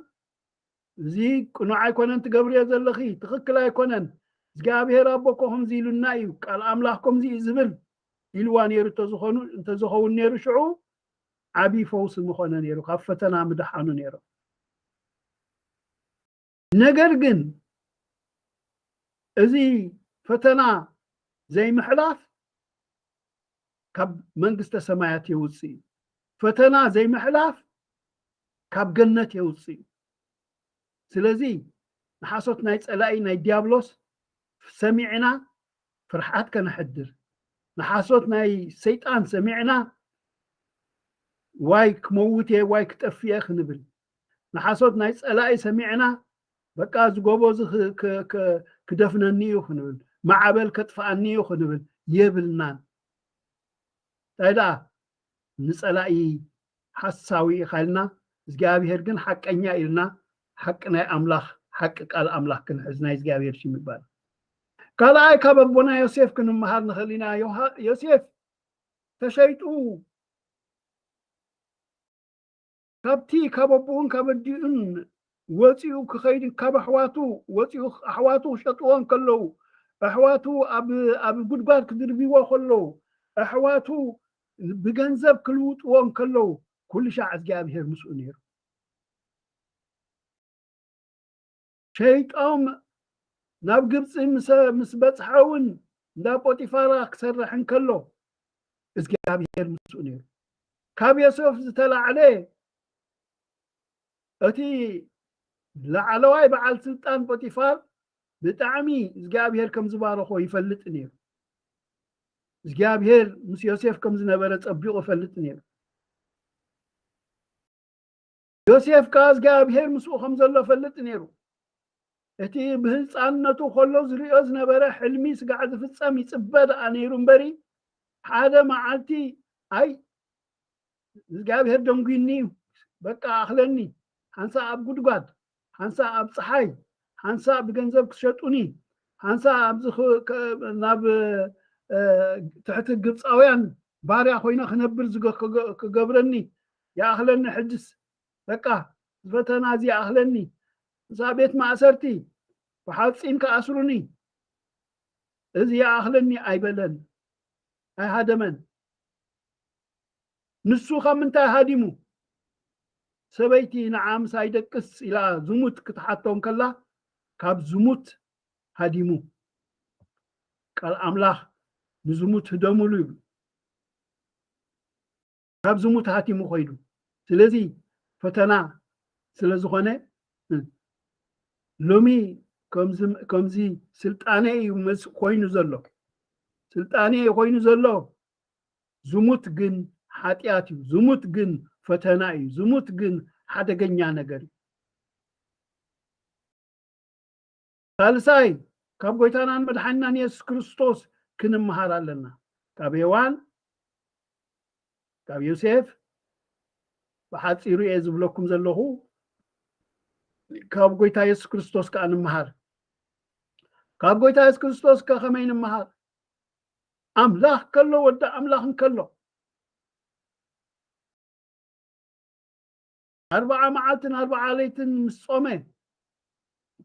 "እዚ ቅኑዕ ኣይኮነን ትገብርዮ ዘለኺ፣ ትኽክል ኣይኮነን። እግዚኣብሔር ኣቦ እኮ ከምዚ ኢሉና እዩ፣ ቃል ኣምላኽ ከምዚ እዩ ዝብል" ኢልዋ ነይሩ እንተዝኾኑ፣ እንተዝኸውን ነይሩ ሽዑ ዓብዪ ፈውሲ ምኾነ ነይሩ፣ ካብ ፈተና ምድሓኑ ነይሩ። ነገር ግን እዚ ፈተና ዘይምሕላፍ ካብ መንግስተ ሰማያት የውፅእ እዩ። ፈተና ዘይምሕላፍ ካብ ገነት የውፅእ እዩ። ስለዚ ንሓሶት ናይ ጸላኢ ናይ ዲያብሎስ ሰሚዕና ፍርሓት ከነሕድር፣ ንሓሶት ናይ ሰይጣን ሰሚዕና ዋይ ክመውት እየ፣ ዋይ ክጠፍእ እየ ክንብል፣ ንሓሶት ናይ ጸላኢ ሰሚዕና በቃ ዝጎቦ እዚ ክ-፣ ክ-፣ ክ-፣ ክደፍነኒ እዩ ክንብል፣ ማዕበል ከጥፍኣኒ እዩ ክንብል የብልናን። እንታይ ደኣ ንጸላኢ ሓሳዊ ኢኻ ኢልና፣ እግዚኣብሔር ግን ሓቀኛ ኢልና፣ ሓቂ ናይ ኣምላኽ፣ ሓቂ ቃል ኣምላኽ ክንሕዝ ናይ እግዚኣብሔር ሽም ይባረክ። ካልኣይ ካብ ኣቦና ዮሴፍ ክንመሃር ንኽእል ኢና። ዮሃ-፣ ዮሴፍ ተሸይጡ ካብቲ ካብ ኣቦኡን ካብ ኣዲኡን ወፂኡ ክኸይድ፣ ካብ ኣሕዋቱ ወፂኡ ኣሕዋቱ ክሸጥዎ እንከለዉ፣ ኣሕዋቱ ኣብ፣ ኣብ ጉድጓድ ክድርብይዎ ከለዉ፣ ኣሕዋቱ ብገንዘብ ክልውጥዎ እንከለዉ፣ ኩሉ ሻዕ እግዚኣብሔር ምስኡ ነይሩ። ሸይጦም ናብ ግብፂ ምስ፣ ምስ በፅሐ እውን እንዳ ጶጢፋራ ክሰርሕ እንከሎ እግዚኣብሔር ምስኡ ነይሩ። ካብ ዮሴፍ ዝተላዕለ እቲ ላዕለዋይ በዓል ስልጣን ጶጢፋር ብጣዕሚ እግዚኣብሔር ከም ዝባረኾ ይፈልጥ ነይሩ። እግዚኣብሔር ምስ ዮሴፍ ከም ዝነበረ ጸቢቑ ይፈልጥ ነይሩ። ዮሴፍ ከኣ እግዚኣብሔር ምስኡ ከም ዘሎ ይፈልጥ ነይሩ። እቲ ብህፃንነቱ ከሎ ዝርእዮ ዝነበረ ሕልሚ ስጋዕ ዝፍጸም ይጽበ ደኣ ነይሩ እምበሪ፣ ሓደ መዓልቲ፣ ኣይ እግዚኣብሔር ደንጒኒ እዩ፣ በቃ ኣኽለኒ፣ ሓንሳእ ኣብ ጉድጓድ፣ ሓንሳእ ኣብ ፀሓይ፣ ሓንሳእ ብገንዘብ ክሸጡኒ፣ ሓንሳእ ኣብዚ ኽ- ከ- ናብ እ፣ ትሕቲ ግብፃውያን ባርያ ኮይነ ክነብር ዝገ- ክገ- ክገብረኒ ይኣኽለኒ። ሕጅስ በቃ፣ ዝፈተና እዚ ይኣኽለኒ። እዛ ቤት ማእሰርቲ ብሓፂን ክኣስሩኒ፣ እዚ ይኣኽለኒ ኣይበለን፣ ኣይሃደመን። ንሱ ካብ ምንታይ ሃዲሙ? ሰበይቲ ንዓ ምሳይ ደቅስ ኢላ ዝሙት ክትሓቶ እንከላ፣ ካብ ዝሙት ሃዲሙ። ቃል ኣምላኽ ንዝሙት ህደሙሉ ይብሉ። ካብ ዝሙት ሃቲሙ ኮይዱ። ስለዚ ፈተና ስለ ዝኾነ፣ እ፣ ሎሚ ከምዚ ከምዚ ስልጣነ እዩ መስ- ኮይኑ ዘሎ። ስልጣነ እዩ ኮይኑ ዘሎ። ዝሙት ግን ሓጢኣት እዩ። ዝሙት ግን ፈተና እዩ። ዝሙት ግን ሓደገኛ ነገር እዩ። ሳልሳይ፣ ካብ ጎይታናን መድሓኒናን የሱስ ክርስቶስ ክንምሃር ኣለና። ካብ ሄዋን፣ ካብ ዮሴፍ፣ ብሓፂሩ እየ ዝብለኩም ዘለኹ። ካብ ጎይታ የሱስ ክርስቶስ ከዓ ንምሃር። ካብ ጎይታ የሱስ ክርስቶስ ከ ከመይ ንምሃር? ኣምላኽ ከሎ፣ ወዲ ኣምላኽ እንከሎ፣ ኣርብዓ መዓልትን ኣርብዓ ለይትን ምስ ጾመ፣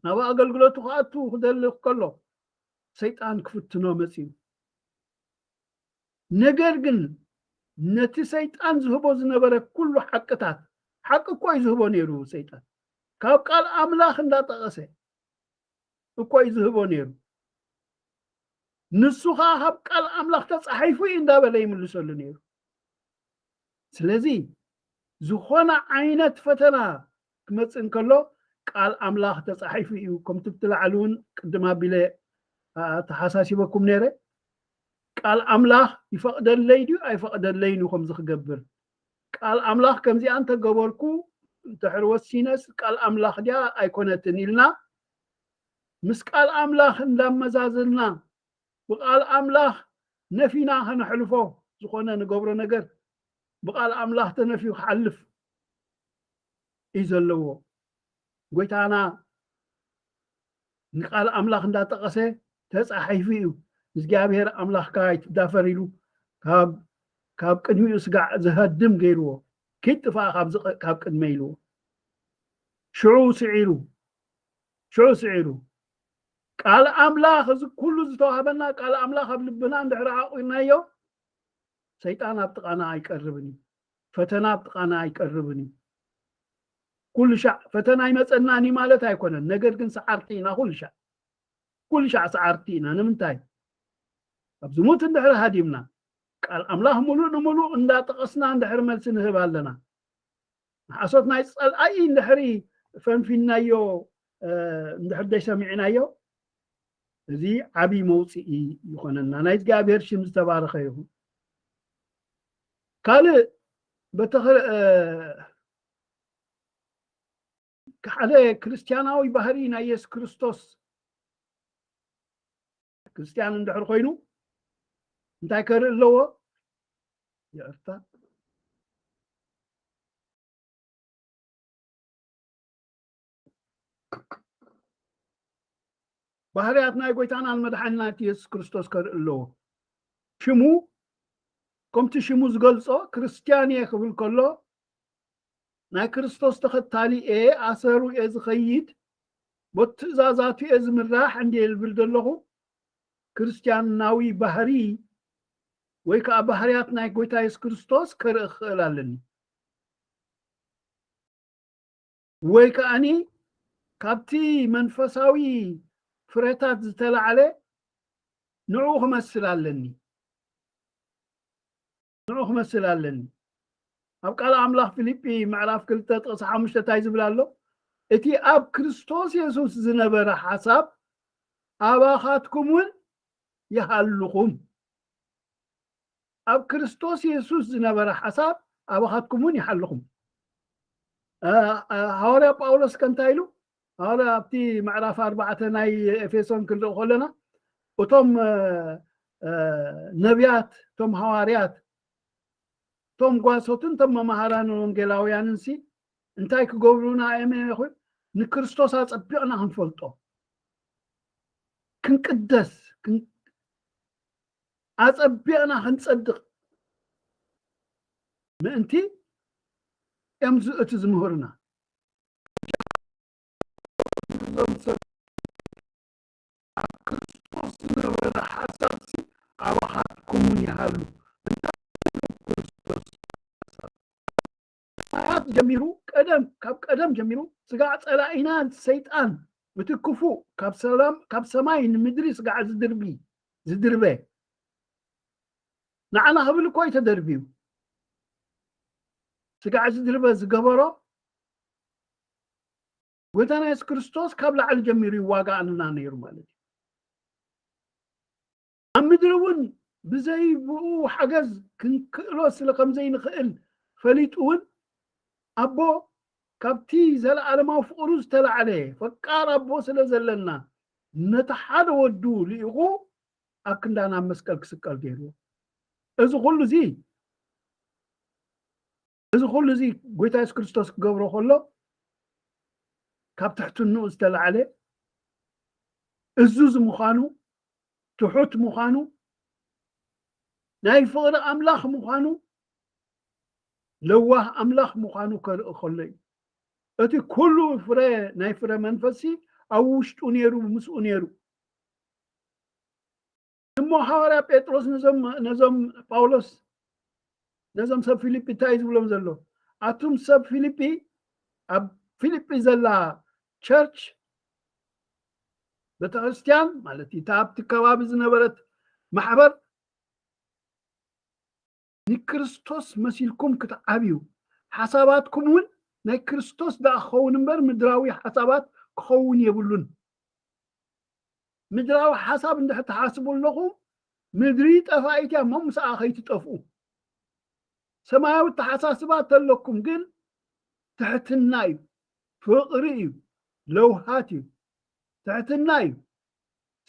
ናብ ኣገልግሎቱ ክኣቱ ክደሊ ከሎ፣ ሰይጣን ክፍትኖ መጺኡ። ነገር ግን ነቲ ሰይጣን ዝህቦ ዝነበረ ኩሉ ሓቅታት፣ ሓቂ እኮ እዩ ዝህቦ ነይሩ ሰይጣን፣ ካብ ቃል ኣምላኽ እንዳጠቐሰ እኮ እዩ ዝህቦ ነይሩ። ንሱ ኸዓ ካብ ቃል ኣምላኽ ተጻሒፉ እዩ እንዳበለ ይምልሰሉ ነይሩ። ስለዚ ዝኾነ ዓይነት ፈተና ክመጽእ እንከሎ፣ ቃል ኣምላኽ ተጻሒፉ እዩ። ከምቲ ብቲ ላዕሊ እውን ቅድም ኣቢለ፣ ኣ፣ ተሓሳሲበኩም ነይረ። ቃል ኣምላኽ ይፈቕደለይ ድዩ ኣይፈቕደለይን እዩ ከምዚ ክገብር? ቃል ኣምላኽ ከምዚኣ እንተገበርኩ እንድሕር ወሲነስ ቃል ኣምላኽ ድያ ኣይኮነትን ኢልና ምስ ቃል ኣምላኽ እንዳመዛዘንና ብቃል ኣምላኽ ነፊና ከነሕልፎ ዝኾነ ንገብሮ ነገር ብቃል ኣምላኽ ተነፊዩ ክሓልፍ እዩ ዘለዎ። ጎይታና ንቃል ኣምላኽ እንዳጠቐሰ ተጻሒፉ እዩ። እግዚኣብሔር ኣምላኽካ ኣይትዳፈር ኢሉ ካብ ካብ ቅድሚኡ ስጋዕ ዝሃድም ገይርዎ። ኪድ ጥፋእ ካብ ዝቕ- ካብ ቅድመ ኢልዎ። ሽዑ ስዒሩ ሽዑ ስዒሩ ቃል ኣምላኽ እዚ ኩሉ ዝተዋህበና ቃል ኣምላኽ ኣብ ልብና እንድሕር ዓቑርናዮ ሰይጣን ኣብ ጥቓና ኣይቀርብን እዩ። ፈተና ኣብ ጥቓና ኣይቀርብን እዩ። ኩሉ ሻዕ ፈተና ኣይመፀናን እዩ ማለት ኣይኮነን። ነገር ግን ሰዓርቲ ኢና ኩሉ ሻዕ ኩሉ ሻዕ ሰዓርቲ ኢና። ንምንታይ? ኣብ ዝሙት እንድሕር ሃዲምና ቃል ኣምላኽ ሙሉእ ንሙሉእ እንዳጠቐስና እንድሕር መልሲ ንህብ ኣለና። ንሓሶት ናይ ጸልኣይ እንድሕሪ ፈንፊናዮ፣ እ፣ እንድሕር ደይ ሰሚዕናዮ፣ እዚ ዓብዪ መውፅኢ ይኾነና። ናይ እግዚኣብሔር ሽም ዝተባረኸ ይኹን። ካልእ በተኸ-፣ እ፣ ሓደ ክርስትያናዊ ባህሪ ናይ የሱስ ክርስቶስ ክርስትያን እንድሕር ኮይኑ እንታይ ከርኢ ኣለዎ? ይቕርታ። ባህርያት ናይ ጎይታናን መድሓኒናን የሱስ ክርስቶስ ከርኢ ኣለዎ። ሽሙ ከምቲ ሽሙ ዝገልጾ ክርስትያን እየ ክብል ከሎ ናይ ክርስቶስ ተኸታሊ እየ፣ ኣሰሩ እየ ዝኸይድ፣ በቲ ትእዛዛቱ እየ ዝምራሕ እንድየ ዝብል ዘለኹ፣ ክርስትያናዊ ባህሪ ወይ ከዓ ባህርያት ናይ ጎይታ የሱስ ክርስቶስ ከርኢ ክኽእል ኣለኒ። ወይ ከዓኒ ካብቲ መንፈሳዊ ፍረታት ዝተላዕለ ንዕኡ ክመስል ኣለኒ። ንዕኡ ክመስል ኣለኒ። ኣብ ቃል ኣምላኽ ፊልጲ ምዕራፍ ክልተ ጥቕሲ ሓሙሽተ እንታይ ዝብል ኣሎ? እቲ ኣብ ክርስቶስ የሱስ ዝነበረ ሓሳብ ኣባኻትኩም እውን ይሃልኹም። ኣብ ክርስቶስ የሱስ ዝነበረ ሓሳብ ኣባኻትኩም እውን ይሃልኹም። እ፣ እ፣ ሃዋርያ ጳውሎስ ከ እንታይ ኢሉ? ሃዋርያ ኣብቲ ምዕራፍ ኣርባዕተ ናይ ኤፌሶን ክንርኢ ከለና፣ እቶም፣ እ፣ እ፣ ነቢያት፣ እቶም ሃዋርያት፣ እቶም ጓሶትን እቶም መማህራን ወንጌላውያንን ሲ እንታይ ክገብሩና እዮም ይኹን? ንክርስቶስ ኣጸቢቕና ክንፈልጦ፣ ክንቅደስ፣ ክን-፣ ኣጸቢቕና ክንጸድቕ ምእንቲ እዮም ዝ-፣ እቲ ዝምህሩና። እዞም ሰብ ኣብ ክርስቶስ ዝነበረ ሓሳብሲ ኣባኻትኩም እውን ይሃሉ። እንታይ ክርስቶስ ሓሳብ? ሰማያት ጀሚሩ፣ ቀደም፣ ካብ ቀደም ጀሚሩ ስጋዕ ጸላኢና ሰይጣን፣ እቲ ክፉእ፣ ካብ ሰላም፣ ካብ ሰማይ ንምድሪ ስጋዕ ዝድርቢ፣ ዝድርበ፣ ንዓና ክብል እኮ እዩ ተደርብዩ። ስጋዕ ዝድርበ ዝገበሮ ጎይታና የሱስ ክርስቶስ ካብ ላዕሊ ጀሚሩ ይዋጋኣልና ነይሩ ማለት እዩ። ኣብ ምድሪ እውን ብዘይ ብኡ ሓገዝ ክንክእሎ ስለ ከም ዘይንኽእል ፈሊጡ እውን፣ ኣቦ ካብቲ ዘለኣለማዊ ፍቕሩ ዝተላዕለ ፈቃር ኣቦ ስለ ዘለና፣ ነቲ ሓደ ወዱ ልኢኹ ኣብ ክንዳና ኣብ መስቀል ክስቀል ገይርዎ። እዚ ኩሉ እዚ፣ እዚ ኩሉ እዚ ጎይታ የሱስ ክርስቶስ ክገብሮ ከሎ፣ ካብ ትሕትንኡ ዝተላዕለ እዙዝ ምዃኑ፣ ትሑት ምዃኑ፣ ናይ ፍቕሪ ኣምላኽ ምዃኑ፣ ለዋህ ኣምላኽ ምዃኑ ከርኢ ከሎ እዩ። እቲ ኩሉ ፍረ፣ ናይ ፍረ መንፈስሲ ኣብ ውሽጡ ነይሩ፣ ምስኡ ነይሩ። እሞ ሃዋርያ ጴጥሮስ ነዞም፣ ነዞም ጳውሎስ፣ ነዞም ሰብ ፊልጲ እንታይ እዩ ዝብሎም ዘሎ? ኣቱም ሰብ ፊልጲ፣ ኣብ ፊልጲ ዘላ ቸርች፣ ቤተክርስትያን ማለት እዩ፣ እታ ኣብቲ ከባቢ ዝነበረት ማሕበር፣ ንክርስቶስ መሲልኩም ክትዓብዩ፣ ሓሳባትኩም እውን ናይ ክርስቶስ ደኣ ክኸውን እምበር፣ ምድራዊ ሓሳባት ክኸውን የብሉን። ምድራዊ ሓሳብ እንድሕር ትሓስቡ ኣለኹም፣ ምድሪ ጠፋኢት እያ እሞ፣ ምስኣ ከይትጠፍኡ። ሰማያዊ ኣተሓሳስባ እንተለኩም ግን፣ ትሕትና እዩ፣ ፍቕሪ እዩ፣ ለውሃት እዩ፣ ትሕትና እዩ።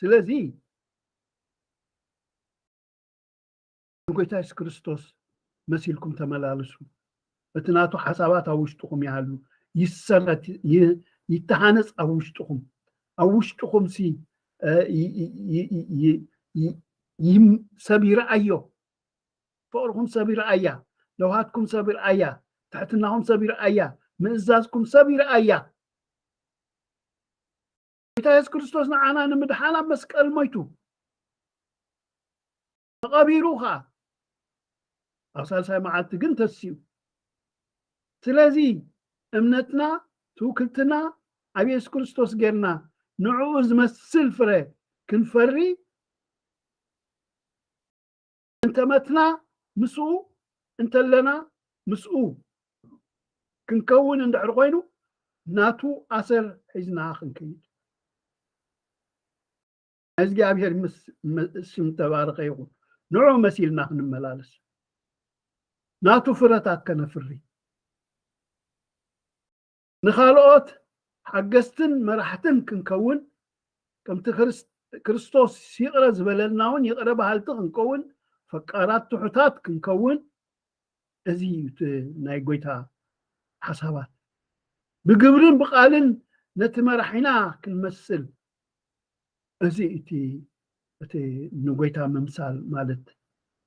ስለዚ፣ ንጎይታ የሱስ ክርስቶስ መሲልኩም ተመላለሱ። እቲ ናቱ ሓሳባት ኣብ ውሽጥኹም ይሃሉ፣ ይሰረት፣ ይ-፣ ይተሃነጽ ኣብ ውሽጥኹም። ኣብ ውሽጥኹም ሲ፣ እ፣ ይ-፣ ይ-፣ ይ-፣ ይ-፣ ይ-፣ ይም-፣ ሰብ ይረኣዮ። ፍቕርኹም ሰብ ይረኣያ፣ ለውሃትኩም ሰብ ይረኣያ፣ ትሕትናኹም ሰብ ይረኣያ፣ ምእዛዝኩም ሰብ ይረኣያ። ጎይታ የሱስ ክርስቶስ ንዓና ንምድሓን ኣብ መስቀል ሞይቱ፣ ተቐቢሩ ኸኣ፣ ኣብ ሳልሳይ መዓልቲ ግን ተሲኡ። ስለዚ እምነትና፣ ትውክልትና ኣብ የሱስ ክርስቶስ ጌርና፣ ንዕኡ ዝመስል ፍረ ክንፈሪ፣ እንተመትና ምስኡ፣ እንተለና ምስኡ ክንከውን እንድሕር ኮይኑ፣ ናቱ ኣሰር ሒዝና ክንከይድ። እግዚኣብሔር ምስ፣ መ-፣ ስም ተባረኸ ይኹን። ንዑ መሲልና ክንመላለስ፣ ናቱ ፍረታት ከነፍሪ፣ ንኻልኦት ሓገዝትን መራሕትን ክንከውን፣ ከምቲ ክርስ-፣ ክርስቶስ ይቕረ ዝበለልና እውን ይቕረ በሃልቲ ክንከውን፣ ፈቃራት ትሑታት ክንከውን፣ እዚ እዩ እቲ ናይ ጎይታ ሓሳባት። ብግብርን ብቓልን ነቲ መራሒና ክንመስል፣ እዚ እቲ፣ እቲ ንጎይታ ምምሳል ማለት።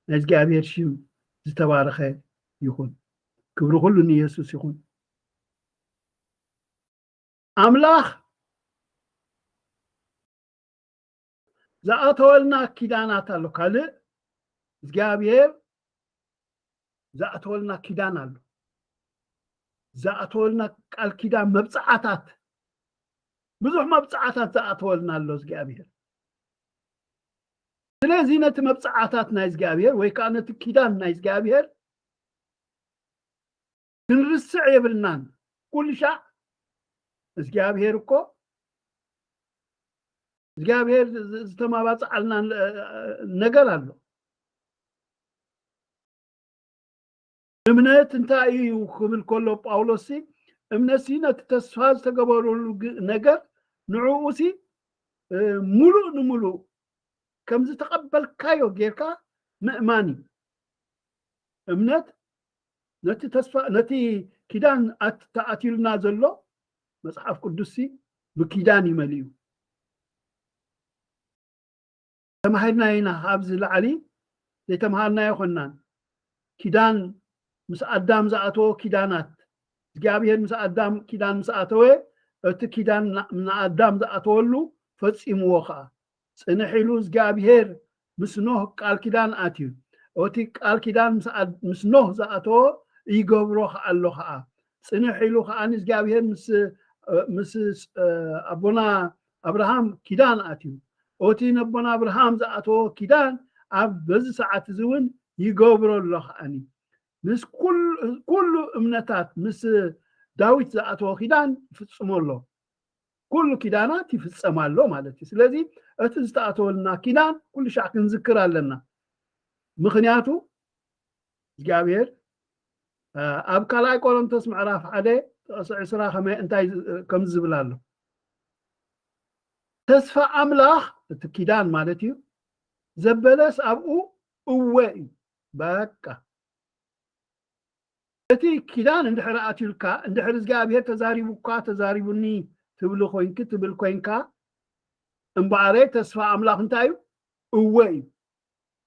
ናይ እግዚኣብሔር ሽም ዝተባረኸ ይኹን። ክብሪ ኩሉ ንየሱስ ይኹን። ኣምላኽ ዝኣተወልና ኪዳናት ኣሎ። ካልእ እግዚኣብሔር ዝኣተወልና ኪዳን ኣሎ። ዝኣተወልና ቃል ኪዳን፣ መብጽዓታት፣ ብዙሕ መብጽዓታት ዝኣተወልና ኣሎ እግዚኣብሔር። ስለዚ ነቲ መብጽዓታት ናይ እግዚኣብሔር ወይ ከኣ ነቲ ኪዳን ናይ እግዚኣብሔር ክንርስዕ የብልናን። ኩሉ ሻዕ እግዚኣብሔር እኮ፣ እግዚኣብሔር ዝ-፣ ዝ-፣ ዝተማባጽዓልና ነ-፣ ነገር ኣሎ። እምነት እንታይ እዩ ክብል ከሎ ጳውሎስሲ፣ እምነትሲ ነቲ ተስፋ ዝተገበረሉ ግ-፣ ነገር ንዕኡሲ፣ እ፣ ሙሉእ ንሙሉእ ከም ዝተቐበልካዮ ጌርካ ምእማን እዩ። እምነት ነቲ ተስፋ፣ ነቲ ኪዳን ኣት-፣ ተኣትዩልና ዘሎ መጽሓፍ ቅዱስሲ ብኪዳን እዩ መሊኡ። ተማሂርና ኢና፣ ካብዚ ላዕሊ ዘይተምሃርና ኣይኮናን። ኪዳን ምስ ኣዳም ዝኣተወ ኪዳናት፣ እግዚኣብሔር ምስ ኣዳም ኪዳን ምስ ኣተወ፣ እቲ ኪዳን ና- ንኣዳም ዝኣተወሉ ፈጺምዎ ኸዓ። ጽንሕ ኢሉ እግዚኣብሔር ምስ ኖህ ቃል ኪዳን ኣትዩ። እቲ ቃል ኪዳን ምስ ኣድ- ምስ ኖህ ዝኣተወ ይገብሮ ኸዓ ኣሎ ኸዓ። ጽንሕ ኢሉ ኸዓ እግዚኣብሔር ምስ ምስ ኣቦና ኣብርሃም ኪዳን ኣትዩ። እቲ ነቦና ኣብርሃም ዝኣተዎ ኪዳን ኣብ በዚ ሰዓት እዚ እውን ይገብሮ ኣሎ ከዓኒ። ምስ ኩሉ እምነታት ምስ ዳዊት ዝኣተዎ ኪዳን ይፍጽሞ ኣሎ። ኩሉ ኪዳናት ይፍጸም ኣሎ ማለት እዩ። ስለዚ እቲ ዝተኣተወልና ኪዳን ኩሉ ሻዕ ክንዝክር ኣለና። ምኽንያቱ እግዚኣብሔር ኣብ ካልኣይ ቆሮንቶስ ምዕራፍ ሓደ ጥቕሲ ዕስራ ከመይ እንታይ ከምዚ ዝብል ኣሎ። ተስፋ ኣምላኽ እቲ ኪዳን ማለት እዩ። ዘበለስ ኣብኡ እወ እዩ። በቃ እቲ ኪዳን እንድሕር ኣትዩልካ፣ እንድሕር እግዚኣብሔር ተዛሪቡካ፣ ተዛሪቡኒ ትብሊ ኮይንኪ ትብል ኮይንካ፣ እምበኣረይ ተስፋ ኣምላኽ እንታይ እዩ? እወ እዩ።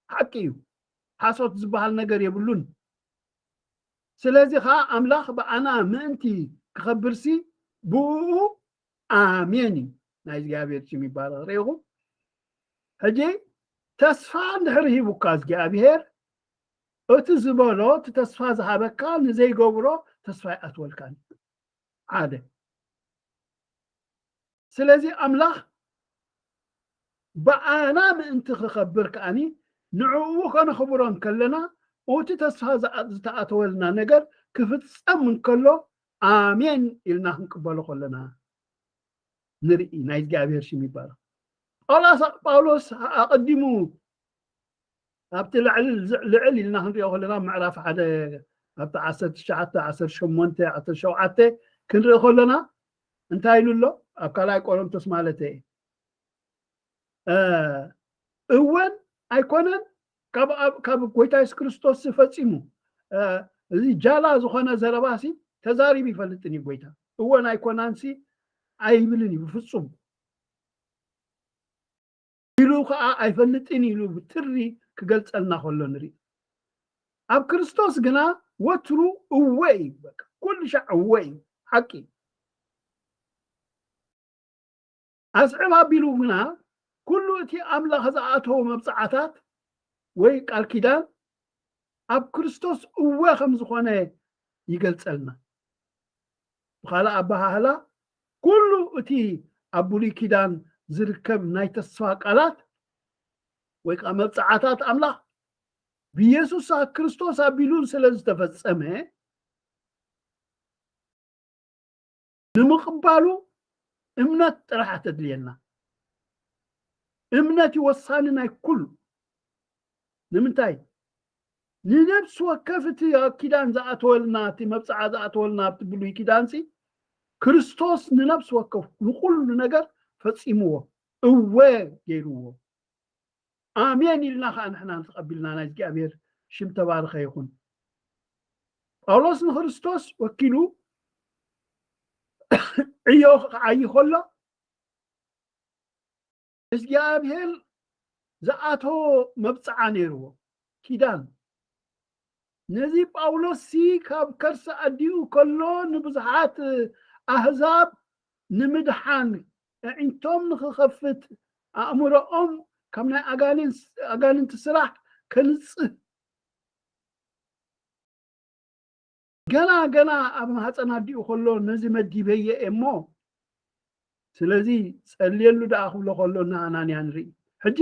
ሓቂ እዩ። ሓሶት ዝበሃል ነገር የብሉን። ስለዚ ኸዓ ኣምላኽ ብኣና ምእንቲ ክኸብርሲ ብእኡ ኣሜን እዩ። ናይ እግዚኣብሔር ሽም ይባረኽ። ርኢኹም? ሕጂ ተስፋ እንድሕር ሂቡካ እግዚኣብሔር፣ እቲ ዝበሎ፣ እቲ ተስፋ ዝሃበካ ንዘይገብሮ ተስፋ ይኣትወልካን። ሓደ። ስለዚ ኣምላኽ ብኣና ምእንቲ ክኸብር ከኣኒ ንዕኡ ከነኽብሮ እንከለና፣ እቲ ተስፋ ዝኣ- ዝተኣተወልና ነገር ክፍጸም እንከሎ ኣሜን ኢልና ክንቅበሎ ከለና ንርኢ። ናይ እግዚኣብሔር ሽም ይባረኽ። ጳውሎስ ጳውሎስ ኣቐዲሙ ኣብቲ ልዕል ልዕል ኢልና ክንሪኦ ከለና ምዕራፍ ሓደ ኣብቲ ዓሰርተ ትሽዓተ ዓሰርተ ሸሞንተ ዓሰርተ ሸውዓተ ክንርኢ ከለና እንታይ ኢሉ ኣሎ? ኣብ ካልኣይ ቆሮንቶስ ማለት እየ። እወን ኣይኮነን ካብ ኣብ- ካብ ጎይታ የሱስ ክርስቶስ ፈጺሙ እዚ ጃላ ዝኾነ ዘረባሲ ተዛሪቡ ይፈልጥን እዩ ጎይታ። እወን ኣይኮናንሲ ኣይብልን እዩ ብፍጹም ኢሉ ከዓ ኣይፈልጥን ኢሉ ብትሪ ክገልጸልና ከሎ ንርኢ። ኣብ ክርስቶስ ግና ወትሩ እወ እዩ። በቃ ኩሉ ሻዕ እወ እዩ። ሓቂ። ኣስዕብ ኣቢሉ ግና ኩሉ እቲ ኣምላኽ ዝኣተዎ መብጽዓታት ወይ ቃል ኪዳን ኣብ ክርስቶስ እወ ከም ዝኾነ ይገልጸልና። ብኻልእ ኣበሃህላ ኩሉ እቲ ኣብ ብሉይ ኪዳን ዝርከብ ናይ ተስፋ ቃላት ወይ ከዓ መብጽዓታት ኣምላኽ ብኢየሱስ ክርስቶስ ኣቢሉ ስለ ዝተፈጸመ ንምቕባሉ እምነት ጥራሕ ተድልየና። እምነት እዩ ወሳኒ ናይ ኩሉ። ንምንታይ? ንነብሲ ወከፍ እቲ ኣብ ኪዳን ዝኣተወልና፣ እቲ መብጽዓ ዝኣተወልና ኣብቲ ብሉይ ኪዳንሲ ክርስቶስ ንነብሲ ወከፍ ንኹሉ ነገር ፈጺምዎ፣ እወ ገይርዎ። ኣሜን ኢልና ከዓ ንሕና ተቐቢልና ናይ እግዚኣብሔር ሽም ተባረኸ ይኹን። ጳውሎስ ንክርስቶስ ወኪሉ ዕዮ ክዓይ ከሎ እግዚኣብሔር ዝኣተዎ መብፅዓ ነይርዎ ኪዳን። ነዚ ጳውሎስ ሲ ካብ ከርሲ ኣዲኡ ከሎ ንብዙሓት ኣህዛብ ንምድሓን ኣዒንቶም ንክኸፍት ኣእምሮኦም ካብ ናይ ኣጋንንት ስራሕ ከንፅህ ገና ገና ኣብ ማህፀን ኣዲኡ ከሎ ነዚ መዲበየ እየ እሞ ስለዚ ጸልየሉ ደኣ ክብሎ ከሎ እና ኣናንያ ንርኢ። ሕጂ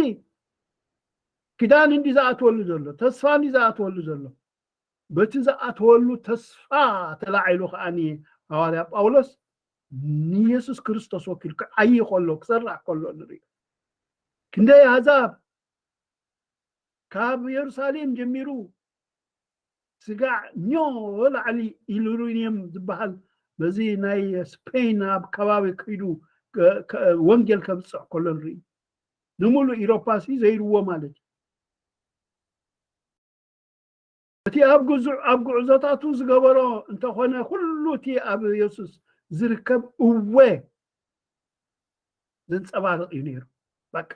ኪዳን እንዲ ዝኣትወሉ ዘሎ፣ ተስፋ እንዲ ዝኣትወሉ ዘሎ። በቲ ዝኣትወሉ ተስፋ ተላዒሉ ከኣኒ ሃዋርያ ጳውሎስ ንየሱስ ክርስቶስ ወኪሉ ክዓይ ከሎ ክሰርሕ ከሎ ንርኢ። ክንደይ ኣህዛብ ካብ የሩሳሌም ጀሚሩ ስጋዕ ኞ ላዕሊ ኢሉሪኒየም ዝበሃል በዚ ናይ ስፔን ኣብ ከባቢ ከይዱ ወንጌል ከብፅሕ ከሎ ንርኢ። ንምሉእ ኢሮፓ ሲ ዘይርዎ ማለት እዩ። እቲ ኣብ ጉዕዞታቱ ዝገበሮ እንተኾነ ኩሉ እቲ ኣብ የሱስ ዝርከብ እወ ዘንጸባርቕ እዩ ነይሩ። በቃ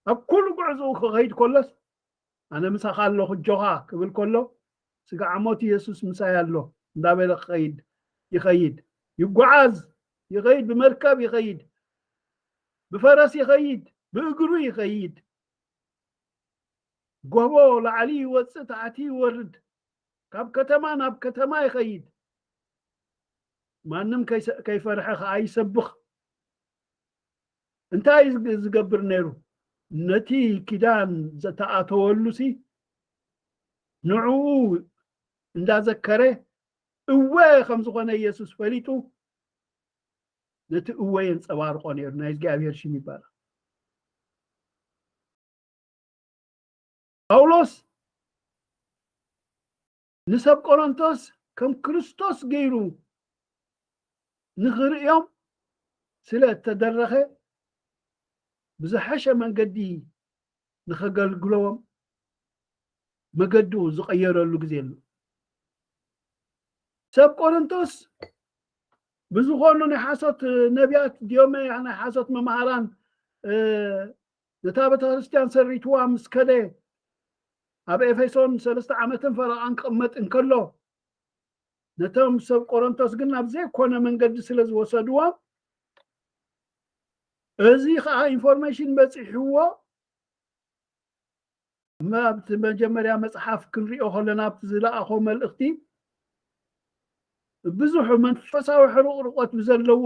ኣብ ኩሉ ጉዕዝኡ ክኸይድ ከሎስ ኣነ ምሳኻ ኣለኹ ኣጆኻ ክብል ከሎ ስጋዕ ሞት ኢየሱስ ምሳይ ኣሎ እንዳበለ ክኸይድ ይኸይድ፣ ይጓዓዝ፣ ይኸይድ፣ ብመርከብ ይኸይድ፣ ብፈረስ ይኸይድ፣ ብእግሩ ይኸይድ፣ ጎቦ ላዕሊ ይወፅእ ታሕቲ ይወርድ፣ ካብ ከተማ ናብ ከተማ ይኸይድ። ማንም ከይፈርሐ ከዓ ይሰብኽ። እንታይ እዩ ዝገብር ነይሩ? ነቲ ኪዳን ዝተኣተወሉ ሲ ንዕኡ እንዳዘከረ እወ ከም ዝኾነ ኢየሱስ ፈሊጡ ነቲ እወ የንጸባርቆ ነይሩ። ናይ እግዚኣብሔር ሽም ይባረክ። ጳውሎስ ንሰብ ቆሮንቶስ ከም ክርስቶስ ገይሩ ንኽርእዮም ስለ እተደረኸ ብዝሐሸ መንገዲ ንኸገልግሎም መገዱ ዝቐየረሉ ግዜ ኣሎ። ሰብ ቆሮንቶስ ብዝኾኑ ናይ ሓሶት ነቢያት ድዮመ ናይ ሓሶት መምሃራን ነታ ቤተክርስትያን ሰሪትዋ ምስ ከደ ኣብ ኤፌሶን ሰለስተ ዓመትን ፈረቓን ክቕመጥ እንከሎ ነቶም ሰብ ቆሮንቶስ ግን ናብ ዘይኮነ መንገዲ ስለ ዝወሰድዎም እዚ ከዓ ኢንፎርሜሽን በፂሕዎ ኣብቲ መጀመርያ መፅሓፍ ክንሪኦ ከለና ኣብቲ ዝለኣኾ መልእኽቲ ብዙሕ መንፈሳዊ ሕርቕርቆት ብዘለዎ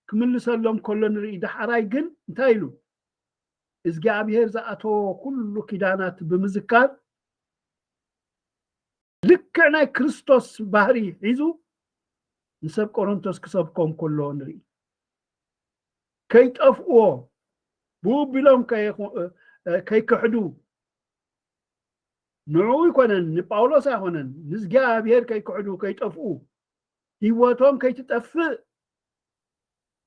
ክምልሰሎም ከሎ ንርኢ። ዳሕራይ ግን እንታይ ኢሉ? እግዚኣብሔር ዝኣተዎ ኩሉ ኪዳናት ብምዝካር ልክዕ ናይ ክርስቶስ ባህሪ ሒዙ ንሰብ ቆሮንቶስ ክሰብኮም ከሎ ንርኢ። ከይጠፍእዎ ብኡ ቢሎም ከይክሕዱ ንዕኡ ኣይኮነን፣ ንጳውሎስ ኣይኮነን፣ ንእግዚኣብሔር ከይክሕዱ ከይጠፍኡ ህይወቶም ከይትጠፍእ።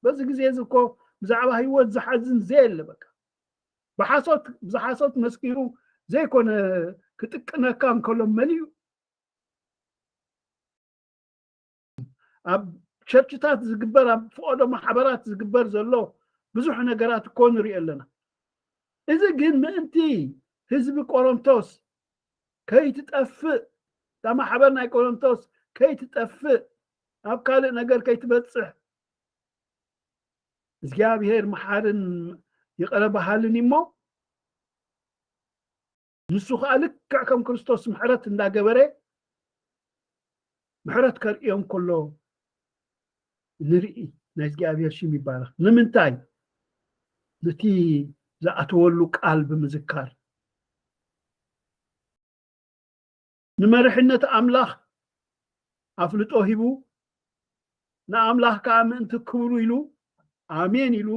በዚ ግዜ እዚ እኮ ብዛዕባ ህይወት ዝሓዝን ዘየለ በቃ ብሓሶት ብዝሓሶት መስኪሩ ዘይኮነ ክጥቅነካ እንከሎ መን እዩ ኣብ ቸርችታት ዝግበር ኣብ ፍቆዶ ማሕበራት ዝግበር ዘሎ ብዙሕ ነገራት እኮ ንሪኦ ኣለና። እዚ ግን ምእንቲ ህዝቢ ቆሮንቶስ ከይትጠፍእ እታ ማሕበር ናይ ቆሮንቶስ ከይትጠፍእ ኣብ ካልእ ነገር ከይትበፅሕ እግዚኣብሔር መሓርን ይቕረ በሃልን እሞ ንሱ ከዓ ልክዕ ከም ክርስቶስ ምሕረት እንዳገበረ ምሕረት ከርእዮም ከሎ ንርኢ። ናይ እግዚኣብሔር ሽም ይባረክ። ንምንታይ? ነቲ ዝኣተወሉ ቃል ብምዝካር ንመርሕነት ኣምላኽ ኣፍልጦ ሂቡ ንኣምላኽ ከዓ ምእንቲ ክብሩ ኢሉ ኣሜን ኢሉ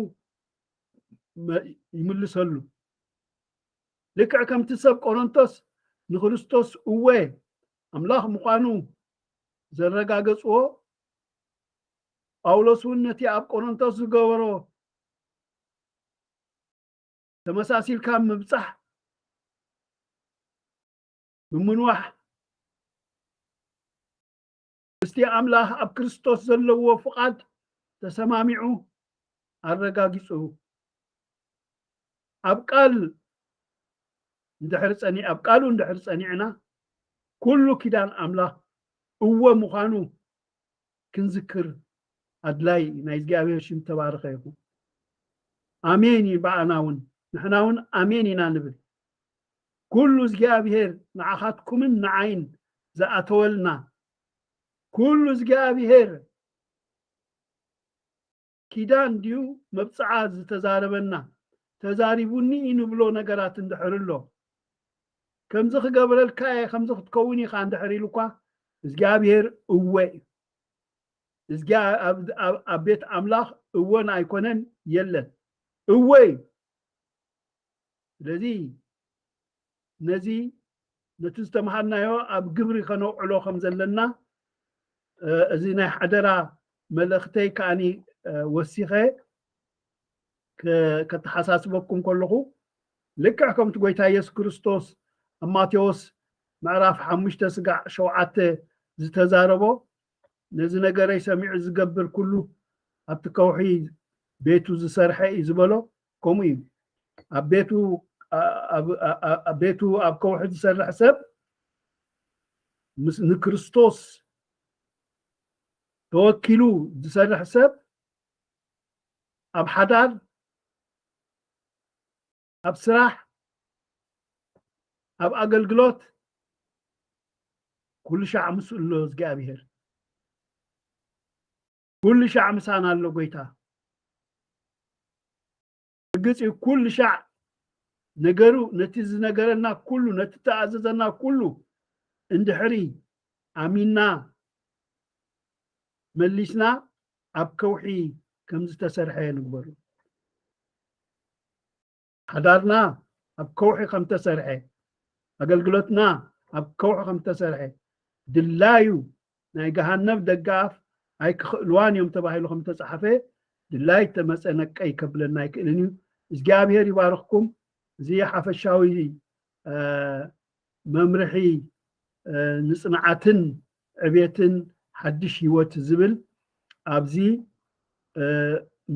ይምልሰሉ። ልክዕ ከምቲ ሰብ ቆሮንቶስ ንክርስቶስ እወ ኣምላኽ ምዃኑ ዘረጋገፅዎ ጳውሎስ እውን ነቲ ኣብ ቆሮንቶስ ዝገበሮ ተመሳሲልካ ምብፃሕ ብምንዋሕ ምስቲ ኣምላኽ ኣብ ክርስቶስ ዘለዎ ፍቓድ ተሰማሚዑ ኣረጋጊጹ። ኣብ ቃል እንድሕር ጸኒ ኣብ ቃሉ እንድሕር ጸኒዕና ኩሉ ኪዳን ኣምላኽ እወ ምዃኑ ክንዝክር ኣድላይ እዩ። ናይ እግዚኣብሔር ሽም ተባረኸ ይኹን። ኣሜን እዩ። ብኣና እውን ንሕና እውን ኣሜን ኢና ንብል። ኩሉ እግዚኣብሔር ንዓኻትኩምን ንዓይን ዝኣተወልና ኩሉ እግዚኣብሔር ኪዳን ድዩ መብፅዓ ዝተዛረበና ተዛሪቡኒ እዩ ንብሎ ነገራት እንድሕር ኣሎ ከምዚ ክገብረልካ እየ ከምዚ ክትከውን ኢኻ እንድሕር ኢሉ እኳ እግዚኣብሔር እወ እዩ። እዚኣ ኣብ ቤት ኣምላኽ እወን ኣይኮነን የለን እወይ። ስለዚ ነዚ ነቲ ዝተምሃርናዮ ኣብ ግብሪ ከነውዕሎ ከም ዘለና እዚ ናይ ሓደራ መልእኽተይ ከዓኒ ወሲኸ ከተሓሳስበኩም ከለኹ ልክዕ ከምቲ ጎይታ የሱስ ክርስቶስ ኣብ ማቴዎስ ምዕራፍ ሓሙሽተ ስጋዕ ሸውዓተ ዝተዛረቦ ነዚ ነገረይ ሰሚዑ ዝገብር ኩሉ ኣብቲ ከውሒ ቤቱ ዝሰርሐ እዩ ዝበሎ። ከምኡ እዩ። ኣብ ቤቱ ኣብ ቤቱ ኣብ ከውሒ ዝሰርሕ ሰብ ምስ ንክርስቶስ ተወኪሉ ዝሰርሕ ሰብ ኣብ ሓዳር ኣብ ስራሕ ኣብ ኣገልግሎት ኩሉ ሻዕ ምስኡ ኣሎ እግዚኣብሔር። ኩሉ ሻዕ ምሳና ኣሎ ጎይታ። ርግጽ እዩ ኩሉ ሻዕ ነገሩ ነቲ ዝነገረና ኩሉ ነቲ ተኣዘዘና ኩሉ እንድሕሪ ኣሚንና መሊስና ኣብ ከውሒ ከም ዝተሰርሐ ንግበሩ። ሓዳርና ኣብ ከውሒ ከም ተሰርሐ፣ ኣገልግሎትና ኣብ ከውሒ ከም ተሰርሐ፣ ድላዩ ናይ ገሃነብ ደገኣፍ ኣይክኽእልዋን እዮም ተባሂሉ ከም ተጻሕፈ ድላይ ተመጸ ነቀይ ከብለና ኣይክእልን እዩ። እግዚኣብሔር ይባርኽኩም። እዚ ሓፈሻዊ መምርሒ ንጽንዓትን ዕቤትን ሓድሽ ህይወት ዝብል ኣብዚ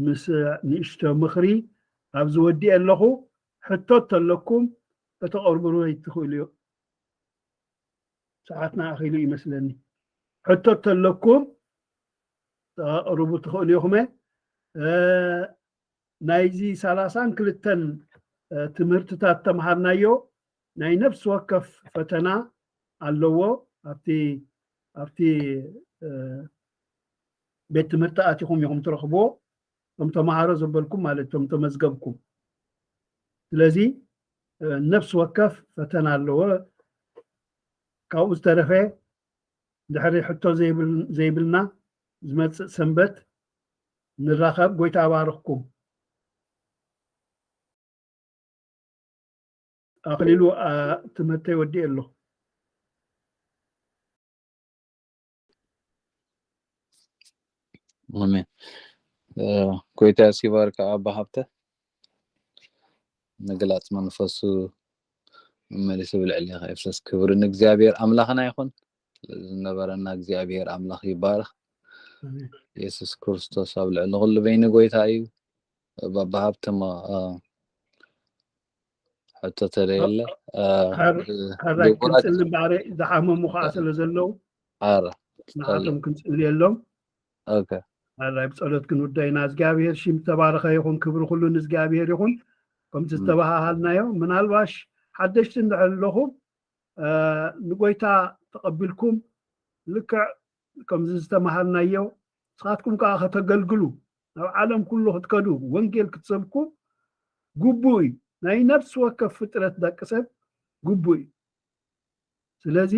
ምስ ንእሽቶ ምኽሪ ኣብዚ ወዲኤ ኣለኹ። ሕቶ ተለኩም ከተቕርብዎ ትኽእሉ እዩ። ሰዓትና ኣኺሉ ይመስለኒ። ሕቶ ተለኩም ተቕርቡ ትኽእሉ ኢኹመ። ናይዚ ሰላሳን ክልተን ትምህርትታት ተምሃርናዮ ናይ ነፍሲ ወከፍ ፈተና ኣለዎ። ኣብቲ ኣብቲ ቤት ትምህርቲ ኣቲኹም ኢኹም ትረኽብዎ። እቶም ተምሃሮ ዘበልኩም ማለት እቶም ተመዝገብኩም። ስለዚ ነፍሲ ወከፍ ፈተና ኣለዎ። ካብኡ ዝተረፈ ድሕሪ ሕቶ ዘይብልና ዝመፅእ ሰንበት ንራኸብ። ጎይታ ኣባርኽኩም። ኣኽሊሉ ትምህርተይ ወዲኤ ኣሎ። ኣሜን። ጎይታ የሱስ ይባርካ ኣባ ሃብተ። ምግላጽ መንፈሱ መመሊሱ ብልዕሌኻ ይፍሰስ። ክብሪ ንእግዚኣብሔር ኣምላኽና ይኹን። ዝነበረና እግዚኣብሔር ኣምላኽ ይባረኽ። የሱስ ክርስቶስ ኣብ ልዕሊ ኩሉ በይኑ ጎይታ እዩ። ባባ ሃብተማ ሕቶ ተለየለ ሕራይ ክንጽሊ እምበኣር ዝሓመሙ ከዓ ስለ ዘለዉ ኣረ ንዓቶም ክንጽልየሎም ኦኬ። ሕራይ ብጸሎት ክንውዳይና እግዚኣብሔር ሽም ተባረኸ ይኹን፣ ክብሪ ኩሉ ንእግዚኣብሔር ይኹን። ከምቲ ዝተባሃሃልናዮ ምናልባሽ ሓደሽቲ እንድሕር ኣለኹም ንጎይታ ተቐቢልኩም ልክዕ ከምዚ ዝተምሃርናዮ ንስኻትኩም ከዓ ከተገልግሉ ናብ ዓለም ኩሉ ክትከዱ ወንጌል ክትሰብኩ ግቡእ እዩ። ናይ ነፍሲ ወከፍ ፍጥረት ደቂ ሰብ ግቡእ እዩ። ስለዚ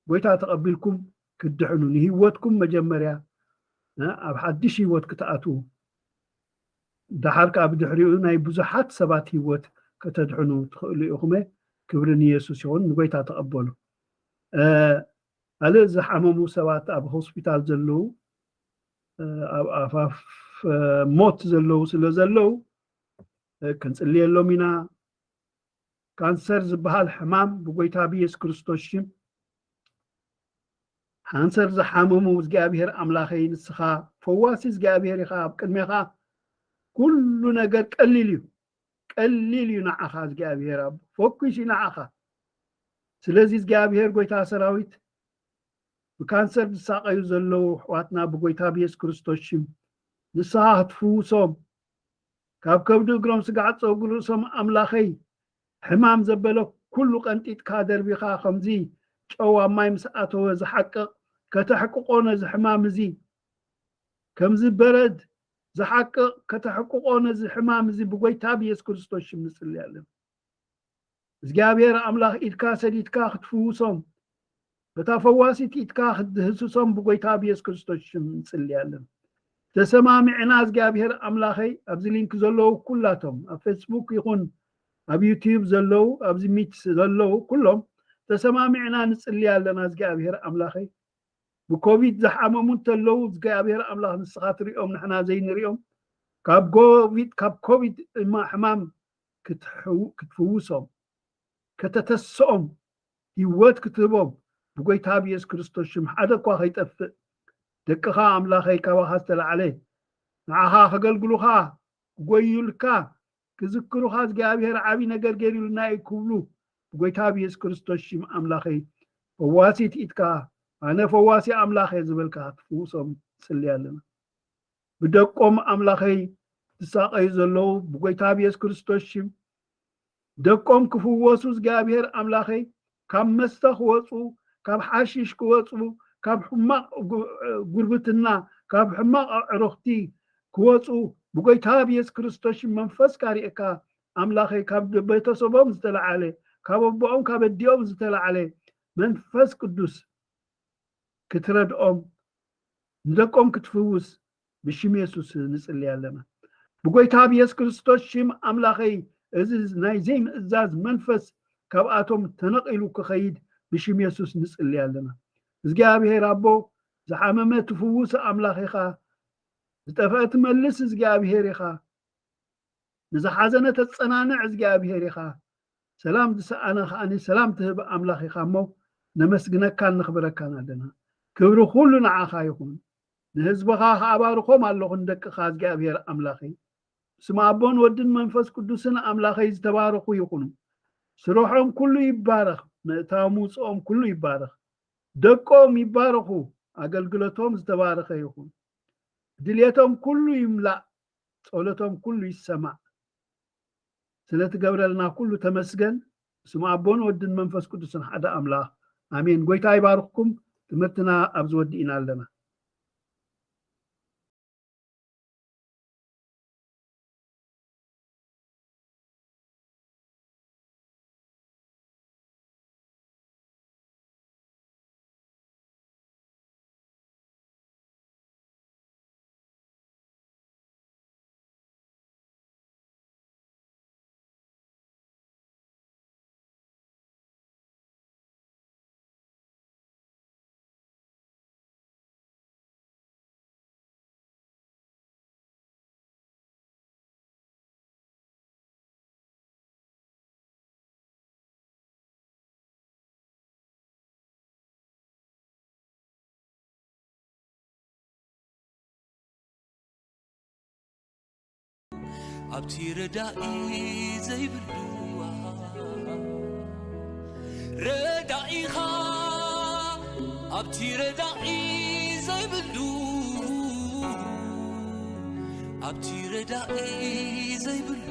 ጎይታ ተቐቢልኩም ክትድሕኑ ንህይወትኩም መጀመርያ ኣብ ሓድሽ ህይወት ክትኣትዉ ደሓር ከዓ ብድሕሪኡ ናይ ብዙሓት ሰባት ህይወት ከተድሕኑ ትኽእሉ ኢኹመ። ክብሪ ንየሱስ ይኹን። ንጎይታ ተቐበሉ። ካልእ ዝሓመሙ ሰባት ኣብ ሆስፒታል ዘለዉ ኣብ ኣፋፍ ሞት ዘለዉ ስለ ዘለዉ ክንጽልየሎም ኢና። ካንሰር ዝበሃል ሕማም ብጎይታ ብየሱስ ክርስቶስ ሽም ሓንሰር ዝሓመሙ እግዚኣብሔር ኣምላኸይ ንስኻ ፈዋሲ እግዚኣብሔር ኢኻ። ኣብ ቅድሜኻ ኩሉ ነገር ቀሊል እዩ። ቀሊል እዩ ንዓኻ እግዚኣብሔር ኣብ ፈኩስ እዩ ንዓኻ። ስለዚ እግዚኣብሔር ጎይታ ሰራዊት ብካንሰር ዝሳቐዩ ዘለዉ ኣሕዋትና ብጎይታ ብየሱስ ክርስቶስ ሽም ንስኻ ክትፍውሶም ካብ ከብዲ እግሮም ስጋዕ ጸጉሪ ርእሶም ኣምላኸይ ሕማም ዘበለ ኩሉ ቀንጢጥካ ደርቢኻ ከምዚ ጨው ኣብ ማይ ምስ ኣተወ ዝሓቅቕ ከተሕቅቆ ነዚ ሕማም እዚ ከምዚ በረድ ዝሓቅቕ ከተሕቅቆ ነዚ ሕማም እዚ ብጎይታ ብየሱስ ክርስቶስ ሽም ንጽሊ ኣለና። እግዚኣብሔር ኣምላኽ ኢድካ ሰዲድካ ክትፍውሶም በታ ፈዋሲት ኢድካ ክትድህስሶም ብጎይታ ብየሱስ ክርስቶስ ሽም ንጽሊ ኣለና። ተሰማሚዕና እግዚኣብሔር ኣምላኸይ ኣብዚ ሊንክ ዘለዉ ኩላቶም ኣብ ፌስቡክ ይኹን ኣብ ዩቲዩብ ዘለዉ ኣብዚ ሚት ዘለዉ ኩሎም ተሰማሚዕና ንጽሊ ኣለና እግዚኣብሔር ኣምላኸይ ብኮቪድ ዝሓመሙ እንተለዉ እግዚኣብሔር ኣምላኽ ንስኻ ትሪኦም ንሕና ዘይንሪኦም ካብ ኮቪድ ካብ ኮቪድ ሕማም ክትፍውሶም ከተተስኦም ህይወት ክትህቦም ብጎይታ ብየሱስ ክርስቶስ ሽም ሓደ እኳ ከይጠፍእ ደቅኻ ኣምላኸይ ካባኻ ዝተላዕለ ንዓኻ ከገልግሉኻ ክጎዩልካ ክዝክሩኻ እግዚኣብሔር ዓብዪ ነገር ገይሩልና እዩ ክብሉ ብጎይታ ብየሱስ ክርስቶስ ሽም ኣምላኸይ ፈዋሲት ኢድካ ኣነ ፈዋሲ ኣምላኸ ዝበልካ ትፍውሶም ንጽሊ ኣለና። ብደቆም ኣምላኸይ ዝሳቐዩ ዘለዉ ብጎይታ ብየሱስ ክርስቶስ ሽም ደቆም ክፍወሱ እግዚኣብሔር ኣምላኸይ ካብ መስተ ክወፁ ካብ ሓሽሽ ክወፁ ካብ ሕማቕ ጉርብትና ካብ ሕማቕ ኣዕሩኽቲ ክወፁ ብጎይታ ብየሱስ ክርስቶስ ሽም መንፈስካ ርእካ ኣምላኸይ ካብ ቤተሰቦም ዝተለዓለ ካብ ኣቦኦም ካብ ኣዲኦም ዝተለዓለ መንፈስ ቅዱስ ክትረድኦም ንደቆም ክትፍውስ ብሽም የሱስ ንጽሊ ኣለና። ብጎይታ ብየሱስ ክርስቶስ ሽም ኣምላኸይ እዚ ናይ ዘይምእዛዝ መንፈስ ካብኣቶም ተነቒሉ ክኸይድ ብሽም የሱስ ንጽሊ ኣለና። እግዚኣብሔር ኣቦ ዝሓመመ ትፍውስ ኣምላኽ ኢኻ። ዝጠፍአ ትመልስ እግዚኣብሔር ኢኻ። ንዝሓዘነ ተጸናንዕ እግዚኣብሔር ኢኻ። ሰላም ዝሰኣነ ከኣኒ ሰላም ትህብ ኣምላኽ ኢኻ እሞ ነመስግነካን ነኽብረካን ኣለና። ክብሪ ኩሉ ንዓኻ ይኹን። ንህዝብኻ ከኣባርኾም ኣለኹ ንደቅኻ እግዚኣብሔር ኣምላኸይ። ስም ኣቦን ወድን መንፈስ ቅዱስን ኣምላኸይ ዝተባረኹ ይኹኑ። ስርሖም ኩሉ ይባረኽ፣ ምእታው ምውፅኦም ኩሉ ይባረኽ። ደቆም ይባረኹ፣ ኣገልግሎቶም ዝተባረኸ ይኹን። ድልየቶም ኩሉ ይምላእ፣ ጸሎቶም ኩሉ ይሰማዕ። ስለትገብረልና ኩሉ ተመስገን። ስም ኣቦን ወድን መንፈስ ቅዱስን ሓደ ኣምላኽ ኣሜን። ጎይታ ይባርኽኩም። ትምህርትና ኣብዚ ወዲእና ኣለና። ኣብቲ ረዳኢ ዘይብሉ ረዳኢኻ ኣብቲ ረዳኢ ዘይብሉ ኣብቲ ረዳኢ ዘይብሉ